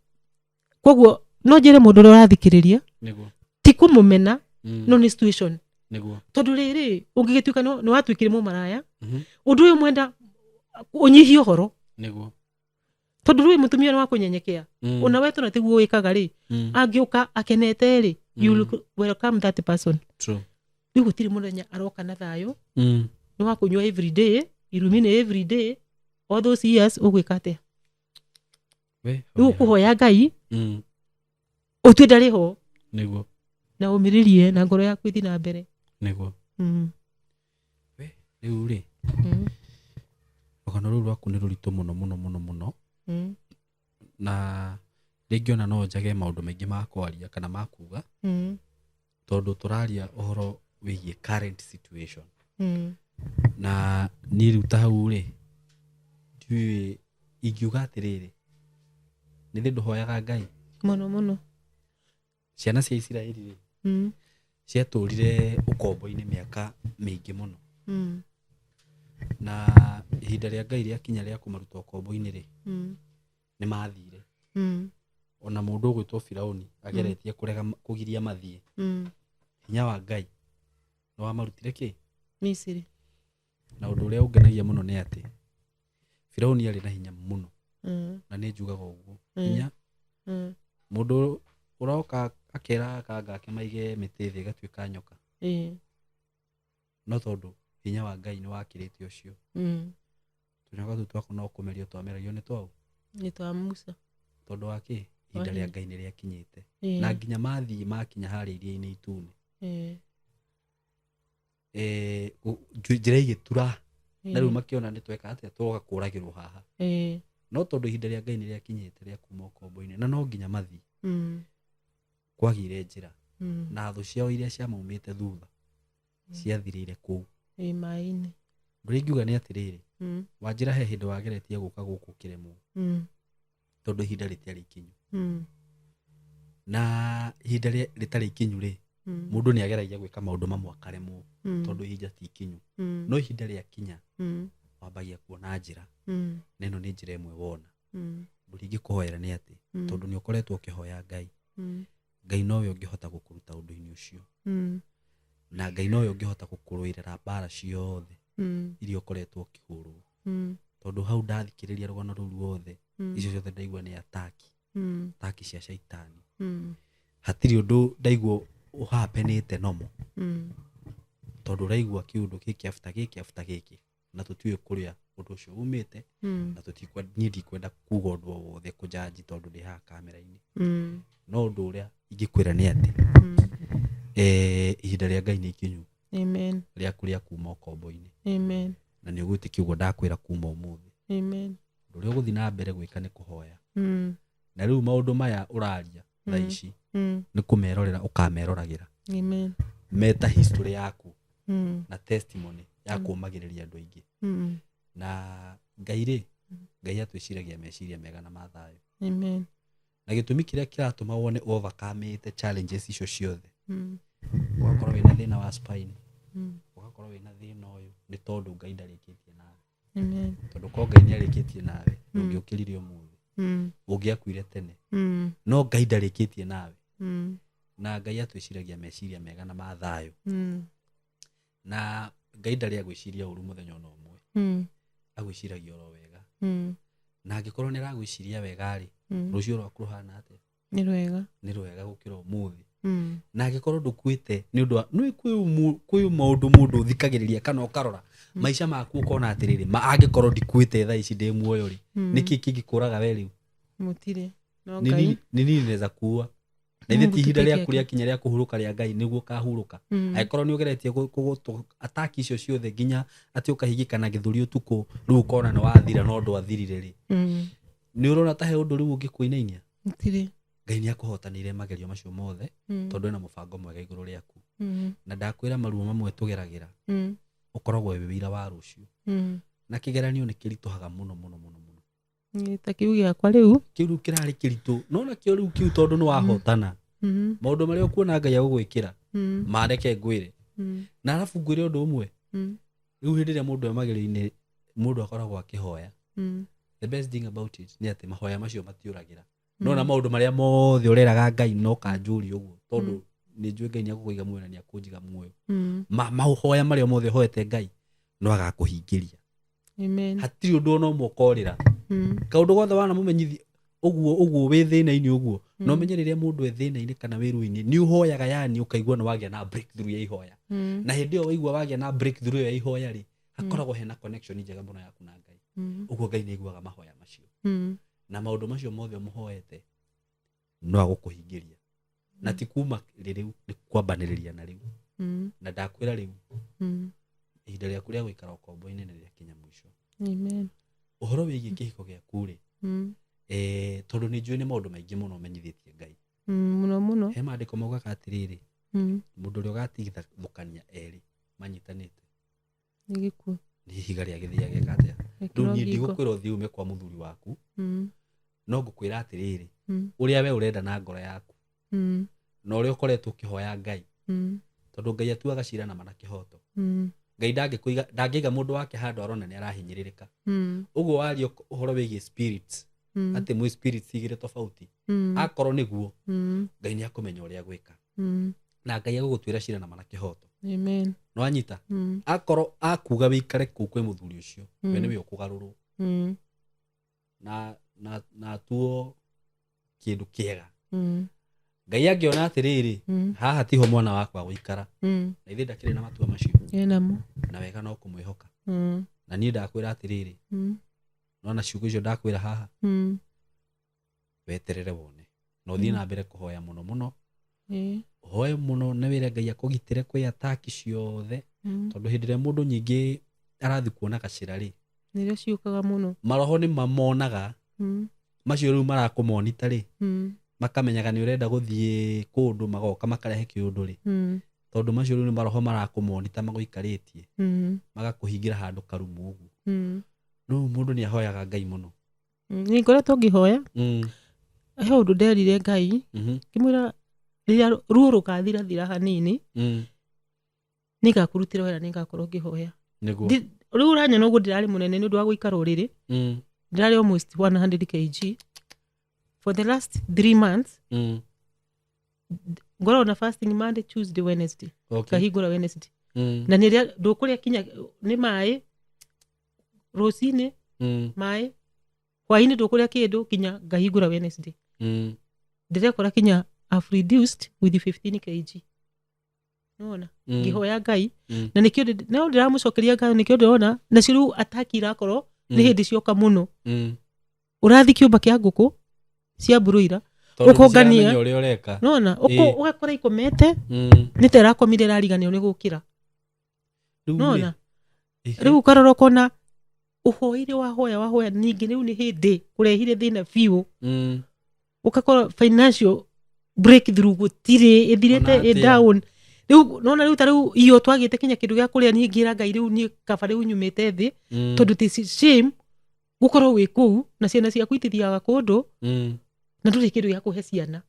koguo no njĩre mũndũ ũrĩa ũrathikĩrĩria, ti kũmũmena, no nĩ situation. Tondũ rĩrĩ, ũngĩgĩtuĩka nĩ watuĩkire mũmaraya, ũndũ ũyũ mwenda ũnyihie ũhoro, tondũ rĩu mũtumia nĩ wa kũnyenyekea. Ona we tona tiguo wĩkaga rĩ, angĩũka akenete rĩ, you will welcome that person. Rĩu gũtirĩ mũthenya aroka na thayũ. Nĩ wa kũnyua every day, irumi nĩ every day, all those years ũgwĩka atĩa? We Rĩu ũkũhoya Ngai ũtue ndarĩ ho, na ũmĩrĩrie na ngoro yaku ĩthiĩ na mbere. Rĩu rĩ, rũgano rũu rwaku nĩ rũritũ mũno mũno mũno mũno, na rĩngĩ ona no njage maũndũ maingĩ ma kwaria kana ma kuga, tondũ tũraria ũhoro wĩgiĩ current situation. Na niĩ rĩu ta hau rĩ, ndiũĩ ingiuga atĩrĩrĩ, nĩ thĩ ndũhoyaga Ngai? Mũno mũno. Ciana cia Isiraeli rĩ, ciatũrire ũkombo-inĩ mĩaka mĩingĩ mũno, na ihinda rĩa Ngai rĩakinya rĩa kũmaruta ũkombo-inĩ rĩ, nĩ mathire. Ona mũndũ ũgwĩtwo Firauni ageretie kũrega kũgiria mathiĩ, hinya wa Ngai nĩ wamarutire kĩ? Misiri. Na ũndũ ũrĩa ũngenagia mũno nĩ atĩ Firauni arĩ na hinya mũno, na nĩ njugaga ũguo, hinya, mũndũ ũroka akera akanga ake maige mĩtĩ thĩ ĩgatuĩka nyoka, no tondũ hinya wa Ngai nĩ wakĩrĩte ũcio, tũnyoka tũu twaku no kũmerio twameragio nĩ twaũ? Nĩ twa Musa. Tondũ wa kĩ? Ihinda rĩa hinya. Ngai nĩ rĩakinyĩte. Na nginya mathiĩ makinya harĩa iria-inĩ itune, Njĩra igĩtura na rĩu makĩona nĩ tweka atĩa, tũroka kũragĩrwo haha. No tondũ ihinda rĩa Ngai nĩ rĩakinyĩte rĩa kuma ũkombo-inĩ na no nginya mathiĩ, kwagĩire njĩra na thũ ciao iria ciamaumĩte thutha ciathirĩire kũu. Maĩ-inĩ. Ũrĩa ingiuga nĩ atĩrĩrĩ, Wanjĩra he hĩndĩ wageretie gũka gũkũ kĩremwo tondũ ihinda rĩtiarĩ ikinyu. Na ihinda rĩtarĩ ikinyu rĩ, mũndũ nĩ ageragia gwĩka maũndũ mamwe akaremwo tondũ ihinda ti ikinyu. No ihinda rĩakinya wambagia kuona njĩra, na ĩno nĩ njĩra ĩmwe wona. Ũndũ ingĩkũhoera nĩ atĩ tondũ nĩ ũkoretwo ũkĩhoya Ngai, Ngai nowe ũngĩhota gũkũruta ũndũ-inĩ ũcio, na Ngai nowe ũngĩhota gũkũrũĩrĩra mbara ciothe iria ũkoretwo ũkĩhũrwo. Tondũ hau ndathikĩrĩria rũgano rũu ruothe, icio ciothe ndaigua nĩ ataki, ataki cia caitani. Hatirĩ ũndũ ndaigua ũhapenĩte nomo, tondũ ũraigua kĩũndũ gĩkĩ after gĩkĩ after gĩkĩ, na tũtiũĩ kũrĩa ũndũ ũcio umĩte, na niĩ ndikwenda kuga ũndũ o wothe kũjanji tondũ ndĩ haha kamera-inĩ. No ũndũ ũrĩa ingĩkwĩra nĩ atĩ ihinda rĩa Ngai nĩ ikinyu. Amen. Rĩaku rĩa kuma ũkombo-inĩ. Amen. Na nĩ ũgwĩtĩkia ũguo ndakwĩra kuma ũmũthĩ. Amen. Ũndũ ũrĩa ũgũthiĩ na mbere gwĩka nĩ kũhoya. Na rĩu maũndũ maya ũraria thaa ici nĩ kũmerorera ũkameroragĩra. Amen. Meta history yaku na testimony ya kũũmagĩrĩria andũ aingĩ. Na Ngai rĩ, Ngai atwĩciragia meciria mega na ma thayũ. Amen. Na gĩtũmi kĩrĩa kĩratũma wone overcome challenges icio ciothe, ũgakorwo wĩna thĩna wa spine, ũgakorwo wĩna thĩna ũyũ, nĩ tondũ Ngai ndarĩkĩtie nawe. Amen. Tondũ korwo Ngai nĩarĩkĩtie nawe, ndũngĩũkĩrire ũmũthĩ, ũngĩakuire tene. No Ngai ndarĩkĩtie nawe. Na Ngai atwĩciragia meciria mega na ma thayũ. Na Ngai ndarĩ agwĩciria ũru mũthenya ona ũmwe, agwĩciragia oro wega. Na angĩkorwo nĩ aragwĩciria wega rĩ, rũciũ rwaku rũhana atĩa? Nĩ rwega. Nĩ rwega gũkĩra ũmũthĩ. Na angĩkorwo ndũkuĩte nĩ ũndũ wa nĩ kwĩ maũndũ mũndũ ũthikagĩrĩria kana ũkarora maica maku ũkona atĩrĩrĩ, ma angĩkorwo ndikuĩte thaa ici ndĩ muoyo rĩ, nĩkĩ kĩngĩkũraga we rĩu? Mũtirĩ. No Ngai. Nĩ nini naweza kuua. Na ithe ti ihinda rĩaku rĩakinya rĩa kũhurũka rĩa Ngai nĩguo ũkahurũka. Angĩkorwo nĩ ũgeretie ataki icio ciothe nginya atĩ ũkahingĩka na gĩthũri ũtukũ rĩu ũkona nĩ wathira no ndwathirire rĩ, nĩ ũrona ta he ũndũ rĩu ũngĩkũinainia? Mũtirĩ. Ngai nĩ akũhotanĩire magerio macio mothe tondũ ena mũbango mwega igũrũ rĩaku. Na ndakwĩra maruo mamwe tũgeragĩra ũkoragwo wĩ wĩira wa rũciũ. Na kĩgeranio nĩ kĩritũhaga mũno mũno mũno mũno. Nĩ ta kĩu gĩakwa rĩu. Kĩu rĩu kĩrarĩ kĩritũ. No nakĩo rĩu kĩu tondũ nĩ wahotana. Maũndũ marĩa ũkuona Ngai agũgwĩkĩra, mareke ngwĩre. Na arabu ngwĩre ũndũ ũmwe. Rĩu hĩndĩ ĩrĩa mũndũ e magerio-inĩ, mũndũ akoragwo akĩhoya. The best thing about it nĩ atĩ mahoya macio matiũragĩra. No na maũndũ marĩa mothe ũreraga Ngai no kanjũri ũguo, tondũ nĩ njũĩ Ngai nĩ agũkũiga muoyo na nĩ akũnjiga muoyo. Mahoya marĩa mothe ũhoete Ngai no agakũhingĩria. Amen. Hatirĩ ũndũ ona ũmwe ũkorĩra. Kaũndũ gothe wanamũmenyithia ũguo ũguo wĩ thĩna-inĩ ũguo, no ũmenye rĩrĩa mũndũ e thĩna-inĩ kana wĩ ruo-inĩ, nĩ ũhoyaga yani ũkaigua nĩ wagĩa na breakthrough ya ihoya. Na hĩndĩ ĩyo waigua wagĩa na breakthrough ya ihoya rĩ, hakoragwo hena connection njega mũno yaku na Ngai. Ũguo Ngai nĩ aiguaga mahoya macio. Na maũndũ macio mothe ũmũhoete no agũkũhingĩria. Na ti kuma rĩu, nĩ kwambanĩrĩria na rĩu. Na ndakwĩra rĩu, ihinda rĩaku rĩa gũikara ũkombo-inĩ nĩ rĩakinya mũico. Amen. Ũhoro wĩgiĩ kĩhiko gĩaku rĩ, tondũ nĩ njũĩ nĩ maũndũ maingĩ mũno ũmenyithĩtie Ngai. Mũno mũno. He maandĩko maugaga atĩrĩrĩ, mũndũ ũrĩa ũgatigithũkania erĩ manyitanĩte Nĩ gĩkuũ. Nĩ ihiga rĩa gĩthĩa gĩka atĩa? Gĩkĩrwo Rĩu niĩ ngingo. ndigũkwĩra ũthiĩ ume kwa mũthuri waku, no ngũkwĩra atĩrĩrĩ, ũrĩa we ũrenda na ngoro yaku, na ũrĩa ũkoretwo ũkĩhoya Ngai, tondũ Ngai atuaga cira na mana kĩhoto. Ngai ndangĩiga mũndũ wake handũ arona nĩ arahinyĩrĩrĩka. Ũguo waria ũhoro wĩgiĩ spirits, atĩ mwĩ spirits igĩrĩ tofauti. Akorwo nĩguo, Ngai nĩ akũmenya ũrĩa gwĩka. Na Ngai agũgũtuĩra cira na mana kĩhoto. Amen. Nĩ wanyita? Akorwo akuga wĩikare kũu kwĩ mũthuri ũcio, we nĩwe ũkũgarũrwo. Na atuo kĩndũ kĩega. Ngai angĩona atĩrĩrĩ, haha tiho mwana wakwa gũikara. Na ithe ndakĩrĩ na matua macio. Enamo. Na wega no kũmwĩhoka. Na niĩ ndakwĩra atĩrĩrĩ, nona ciugo icio ndakwĩra haha, weterere wone. Na ũthiĩ na mbere kũhoya mũno mũno. Ũhoe mũno na wĩre Ngai akũgitĩre kwĩ ataki ciothe, tondũ hĩndĩ ĩrĩa mũndũ nyingĩ arathiĩ kuona gacĩra rĩ, Nĩrĩo ciũkaga mũno. Maroho nĩ mamonaga. Macio rĩu marakũmonita rĩ, makamenyaga nĩ ũrenda gũthiĩ kũndũ, magoka makarehe kĩũndũ rĩ, tondũ macio rĩu nĩ maroho marakũmonita magũikarĩtie, magakũhingĩra handũ karumu ũguo. Rĩu mũndũ nĩ ahoyaga Ngai mũno. Nĩ ngoretwo ngĩhoya. He ũndũ nderire Ngai, ngĩmwĩra rĩrĩa ruo rũkathirathira hanini, nĩngakũrutĩra wĩra, nĩngakorwo ngĩhoya. Rĩu ũranyona ũguo ndĩrarĩ mũnene nĩ ũndũ wa gũikara ũrĩrĩ. Ndĩrarĩ almost 100 kg for the last 3 months. Ngoragwo na fasting Monday, Tuesday, Wednesday. Ngahingũra Wednesday. Na nĩrĩa ndũkũrĩa kinya nĩ maĩ rũcinĩ, maĩ hwainĩ, ndũkũrĩa kĩndũ kinya ngahingũra Wednesday. Ndĩrekora kinya I've reduced with 15 kg, nĩwona? Ngĩhoya Ngai. Na nĩkĩo no ndĩramũcokeria ngatho, nĩkĩo ndĩrona nacio rĩu ataki irakorwo nĩ hĩndĩ cioka mũno. Ũrathi kĩũmba kĩa ngũkũ cia mburũira, Tondũ ũkongania. nĩciramenya ũrĩa ũreka. Nona ũgakora ikomete, nĩ ta ĩrakomire, ĩrariganĩrwo nĩ gũkĩra. Rĩu rĩ, Nona rĩu ũkarora ũkona ũhoire, wahoya, wahoya, ningĩ rĩu nĩ hĩndĩ kũrehire thĩna biũ. Ũgakora financial breakthrough gũtirĩ, ĩthirĩte. Ona Ĩ atĩa. Down rĩu nona rĩu ta rĩu iyo twagĩte kinya kĩndũ gĩa kũrĩa, niĩ ngĩra Ngai rĩu niĩ kaba rĩu nyumĩte thĩ, tondũ ti shame gũkorwo wĩ kũu na ciana ciaku itithiaga kũndũ, na ndũrĩ kĩndũ gĩa kũhe ciana.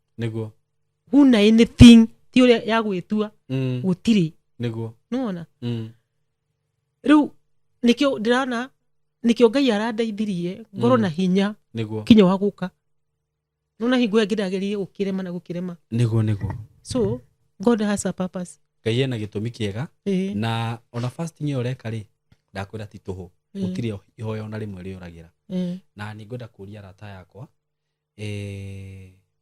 Huna anything, ti ũrĩa ya gwĩtua, gũtirĩ. Nĩwona? Rĩu nĩkĩo ndĩrona, nĩkĩo Ngai arandeithirie ngorwo na hinya kinya wa gũka. Nona hingo ĩyo ndageririe gũkĩrema na gũkĩrema. Nĩguo nĩguo. So God has a purpose. Ngai ena gĩtũmi kĩega. Na ona fasting ĩyo ũreka rĩ, ndakwĩra ti tũhũ. Gũtirĩ ihoya ona rĩmwe rĩũragĩra. Na nĩ ngwenda kũria arata yakwa,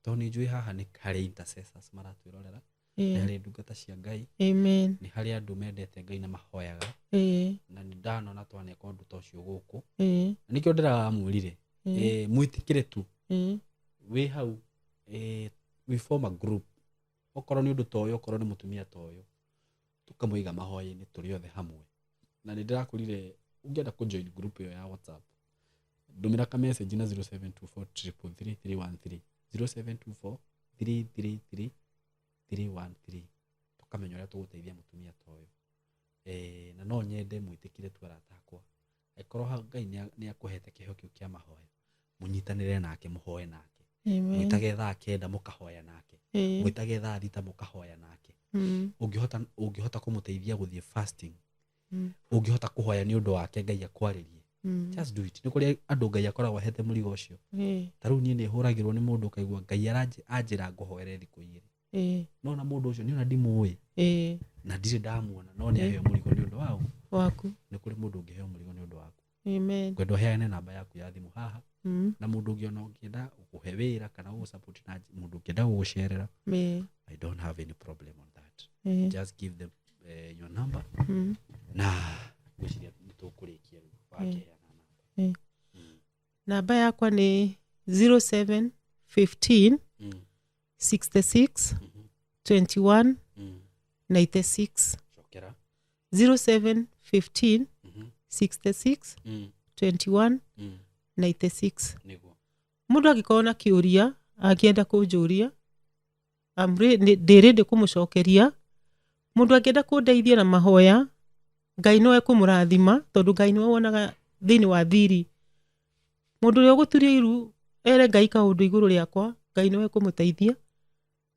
tondũ nĩ njũĩ haha nĩ harĩ intercessors maratwĩrorera, nĩ harĩ ndungata cia Ngai, Amen. nĩ harĩ andũ mendete Ngai na mahoyaga, na nĩ ndanona twaneka ũndũ ta ũcio gũkũ. Na nĩkĩo ndĩramwĩrire, mwĩtĩkĩre tu wĩ hau, we form a group, okorwo nĩ ũndũ ta ũyũ, okorwo nĩ mũtumia ta ũyũ, tũkamũiga mahoya-inĩ tũrĩ othe hamwe. Na nĩ ndĩrakwĩrire ũngĩenda kũ join group ĩyo ya WhatsApp, ndũmĩra ka message na 0724333313, 0724333313, tũkamenya ũrĩa tũgũteithia mũtumia ta ũyũ. Na no nyende mwĩtĩkĩre tu arata akwa, angĩkorwo hau Ngai nĩ akũhete kĩheo kĩu kĩa mahoya, mũnyitanĩre nake, mũhoe nake. Amen. Mwĩtage thaa 9 mũkahoya nake, mwĩtage thaa 6 mũkahoya nake. Ũngĩhota kũmũteithia gũthiĩ fasting, ũngĩhota kũhoya nĩ ũndũ wake Ngai akwarĩrie, just do it. Nĩ kũrĩ andũ Ngai akoragwo ahete mũrigo ũcio. Ta rĩu niĩ nĩ hũragĩrwo nĩ mũndũ ũkaigua Ngai anjĩra ngũhoere thikũ 2. No na mũndũ ũcio nĩ ona ndimũĩ, na ndirĩ ndamuona, no nĩ aheo mũrigo nĩ ũndũ wa Waku. Nĩ kũrĩ mũndũ ũngĩheo mũrigo nĩ ũndũ waku. Amen. Ngwenda ũheane namba yaku ya thimũ haha, na mũndũ ũngĩ ona ũngĩenda gũkũhe wĩra kana gũgũsupport, na mũndũ ũngĩenda gũgũcerera, I don't have any problem on that. Just give them your number. Na ngwĩciria nĩ tũkũrĩkia rĩu wakĩheana namba. Namba yakwa nĩ 07 15 66 21 96. Cokera. 07 15 66 21 96. Mũndũ angĩkorwo na kĩũria angĩenda kũnjũria, ndĩ ready kũmũcokeria. Mũndũ angĩenda kũndeithia na mahoya, Ngai no ekũmũrathima, tondũ Ngai nĩwe wonaga thĩinĩ wa thiri. Mũndũ ũrĩa ũgũturia iru ere Ngai kaũndũ igũrũ rĩakwa, Ngai nĩwe ekũmũteithia.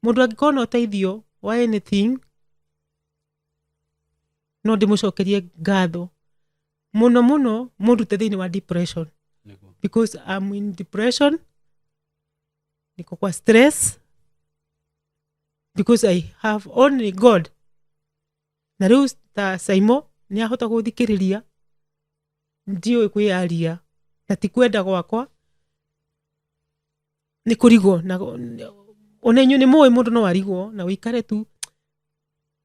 Mũndũ angĩkorwo na ũteithio wa anything, no ndĩmũcokerie ngatho mũno mũno, mũndute thĩinĩ wa depression, because I'm in depression, niko kwa stress, because I have only God. Na rĩu ta Saimo nĩ ahota gũthikĩrĩria, ndiũĩ kwĩyaria, na ti kwenda gwakwa, nĩ kũrigwo. Na ona inyuĩ nĩ mũĩ mũndũ no arigwo na ũikare tu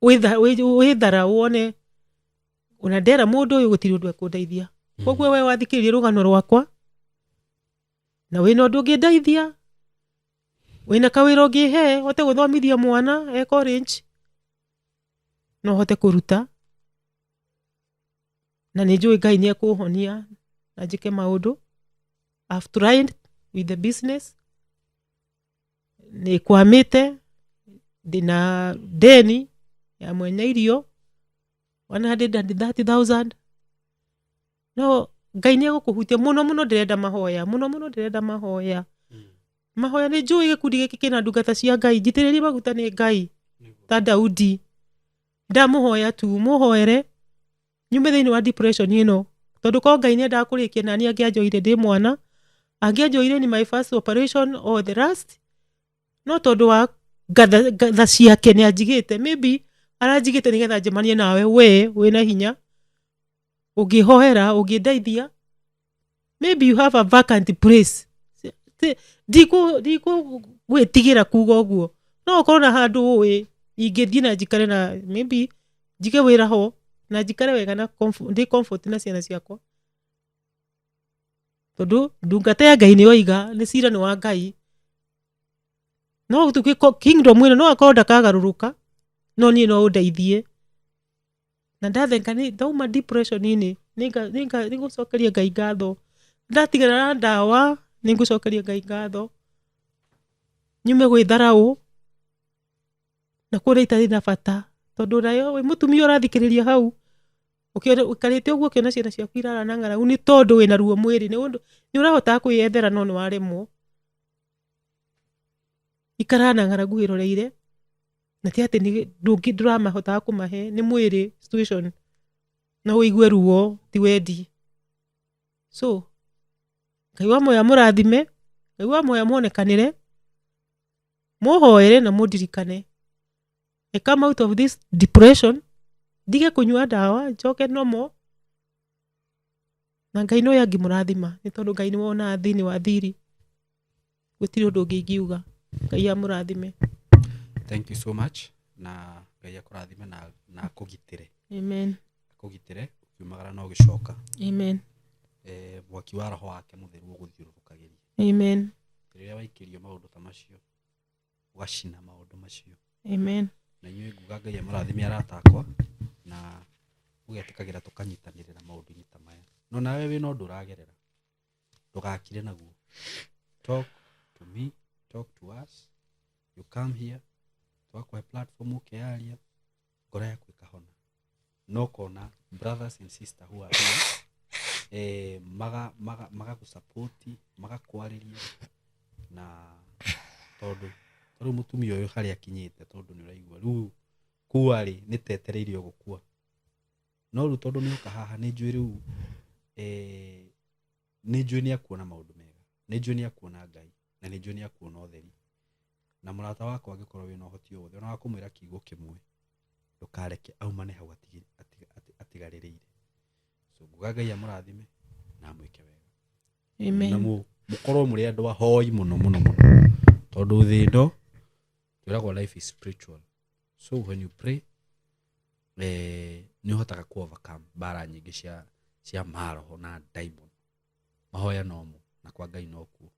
wĩthara wone ona ndera mũndũ ũyũ gũtirĩ ũndũ ekũndeithia. Koguo we wathikĩrĩria rũgano rwakwa na wĩna ũndũ ũngĩndeithia, Wĩna kawĩra ũngĩhe hote gũthomithia mwana e college, no hote kũruta, na nĩ njũĩ Ngai nĩ ekũhonia na njĩke maũndũ. I've tried with the business, nĩ kwamĩte, ndĩna deni ya mwene irio 130,000, no Ngai nĩ egũkũhutia mũno mũno. Ndĩrenda mahoya mũno mũno, ndĩrenda mahoya, mahoya. Nĩ njũĩ gĩkundi gĩkĩ kĩna ndungata cia Ngai njitĩrĩrie maguta nĩ Ngai ta Daudi. Ndamũhoya tu mũhoere nyume thĩinĩ wa depression ĩno, tondũ ko Ngai nĩendaga kũrĩkia nani angĩanjoire ndĩ mwana, angĩanjoire ni my first operation or the last, no tondũ wa ngatha ciake nĩ anjigĩte. Maybe aranjigĩte nĩgetha njemanie nawe, we wĩna hinya ũngĩhoera, ũngĩndeithia. Maybe you have a vacant place. Ndikũ gwĩtigĩra kuga ũguo, no ũkorwo na handũ ũĩ ingĩthiĩ na njikare, na maybe njige wĩra ho na njikare wega na ndĩ comfort na ciana ciakwa, tondũ ndungata ya Ngai nĩ oiga nĩ cira nĩ wa Ngai. No tũkĩ kingdom ĩno no akorwo ndakagarũrũka, no niĩ no ũndeithie na ndathenga nĩ ndauma depression-inĩ. Nĩngũcokeria Ngai ngatho. Ndatigana na ndawa, nĩngũcokeria Ngai ngatho. Nyume gwĩtharaũ na kũrĩa itarĩ na bata, tondũ nayo wĩ mũtumia ũrathikĩrĩria hau ũkĩona ũikarĩte ũguo, ũkĩona ciana ciaku irara na ng'aragu nĩ tondũ wĩna ruo mwĩrĩ, nĩ ũndũ nĩ ũrahotaga kwĩyethera no nĩ waremwo. Ikaraga na ng'aragu ĩroreire, na ti atĩ ndũngĩ ndũramahotaga kũmahe, nĩ mwĩrĩ situation no ũigue ruo, ti wendi. So Ngai wa moya mũrathime, Ngai wa moya muonekanĩre, mũhoere na mũndirikane. I come out of this depression, ndige kũnyua ndawa, njoke normal, na Ngai no angĩmũrathima, nĩ tondũ Ngai nĩ wonaga thĩinĩ wa thiri. Gũtirĩ ũndũ ũngĩ ingiuga. Ngai amũrathime. Thank you so much, na Ngai akũrathime na akũgitĩre. Amen. Akũgitĩre ũkiumagara na ũgĩcoka. Amen. Mwaki wa roho wake mũtheru ũgũthiũrũrũkagĩria. Amen. Rĩrĩa waikĩrio maũndũ ta macio, ũgacina maũndũ macio. Amen. Na inyuĩ nguga Ngai amũrathime, arata akwa, na mũgetĩkagĩra tũkanyitanĩrĩra maũndũ-inĩ ta maya. No nawe wĩna ũndũ ũragerera, ndũgakire naguo. Talk to me, talk to us. You come here, twakũhe platform, ũkeyaria, ngoro yaku ĩkahona, no ũkona brothers and sisters who are here, magagũsupport, magakwarĩria, na tondũ ta rĩu mũtumia ũyũ harĩa akinyĩte, tondũ nĩ ũraigua rĩu kua rĩ, nĩ tetereirio gũkua, no rĩu tondũ nĩ oka haha, nĩ njũĩ rĩu, nĩ njũĩ nĩ akuona maũndũ mega, nĩ njũĩ nĩ akuona Ngai, na nĩ njũĩ nĩ akuona ũtheri. Na mũrata wakwa, angĩkorwo wĩna ũhoti o wothe ona wa kũmwĩra kiugo kĩmwe, ndũkareke aumane hau atigarĩrĩire. So nguga Ngai amũrathime na amwĩke wega. Amen. Na mũkorwo mũrĩ andũ ahoi mũno mũno mũno, tondũ thĩ ĩno twĩragwo life is spiritual. So when you pray, nĩ ũhotaga ku overcome mbara nyingĩ cia maroho na daimon. Mahoya nomo na kwa Ngai nokuo.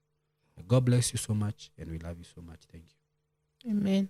God bless you so much and we love you so much. Thank you. Amen.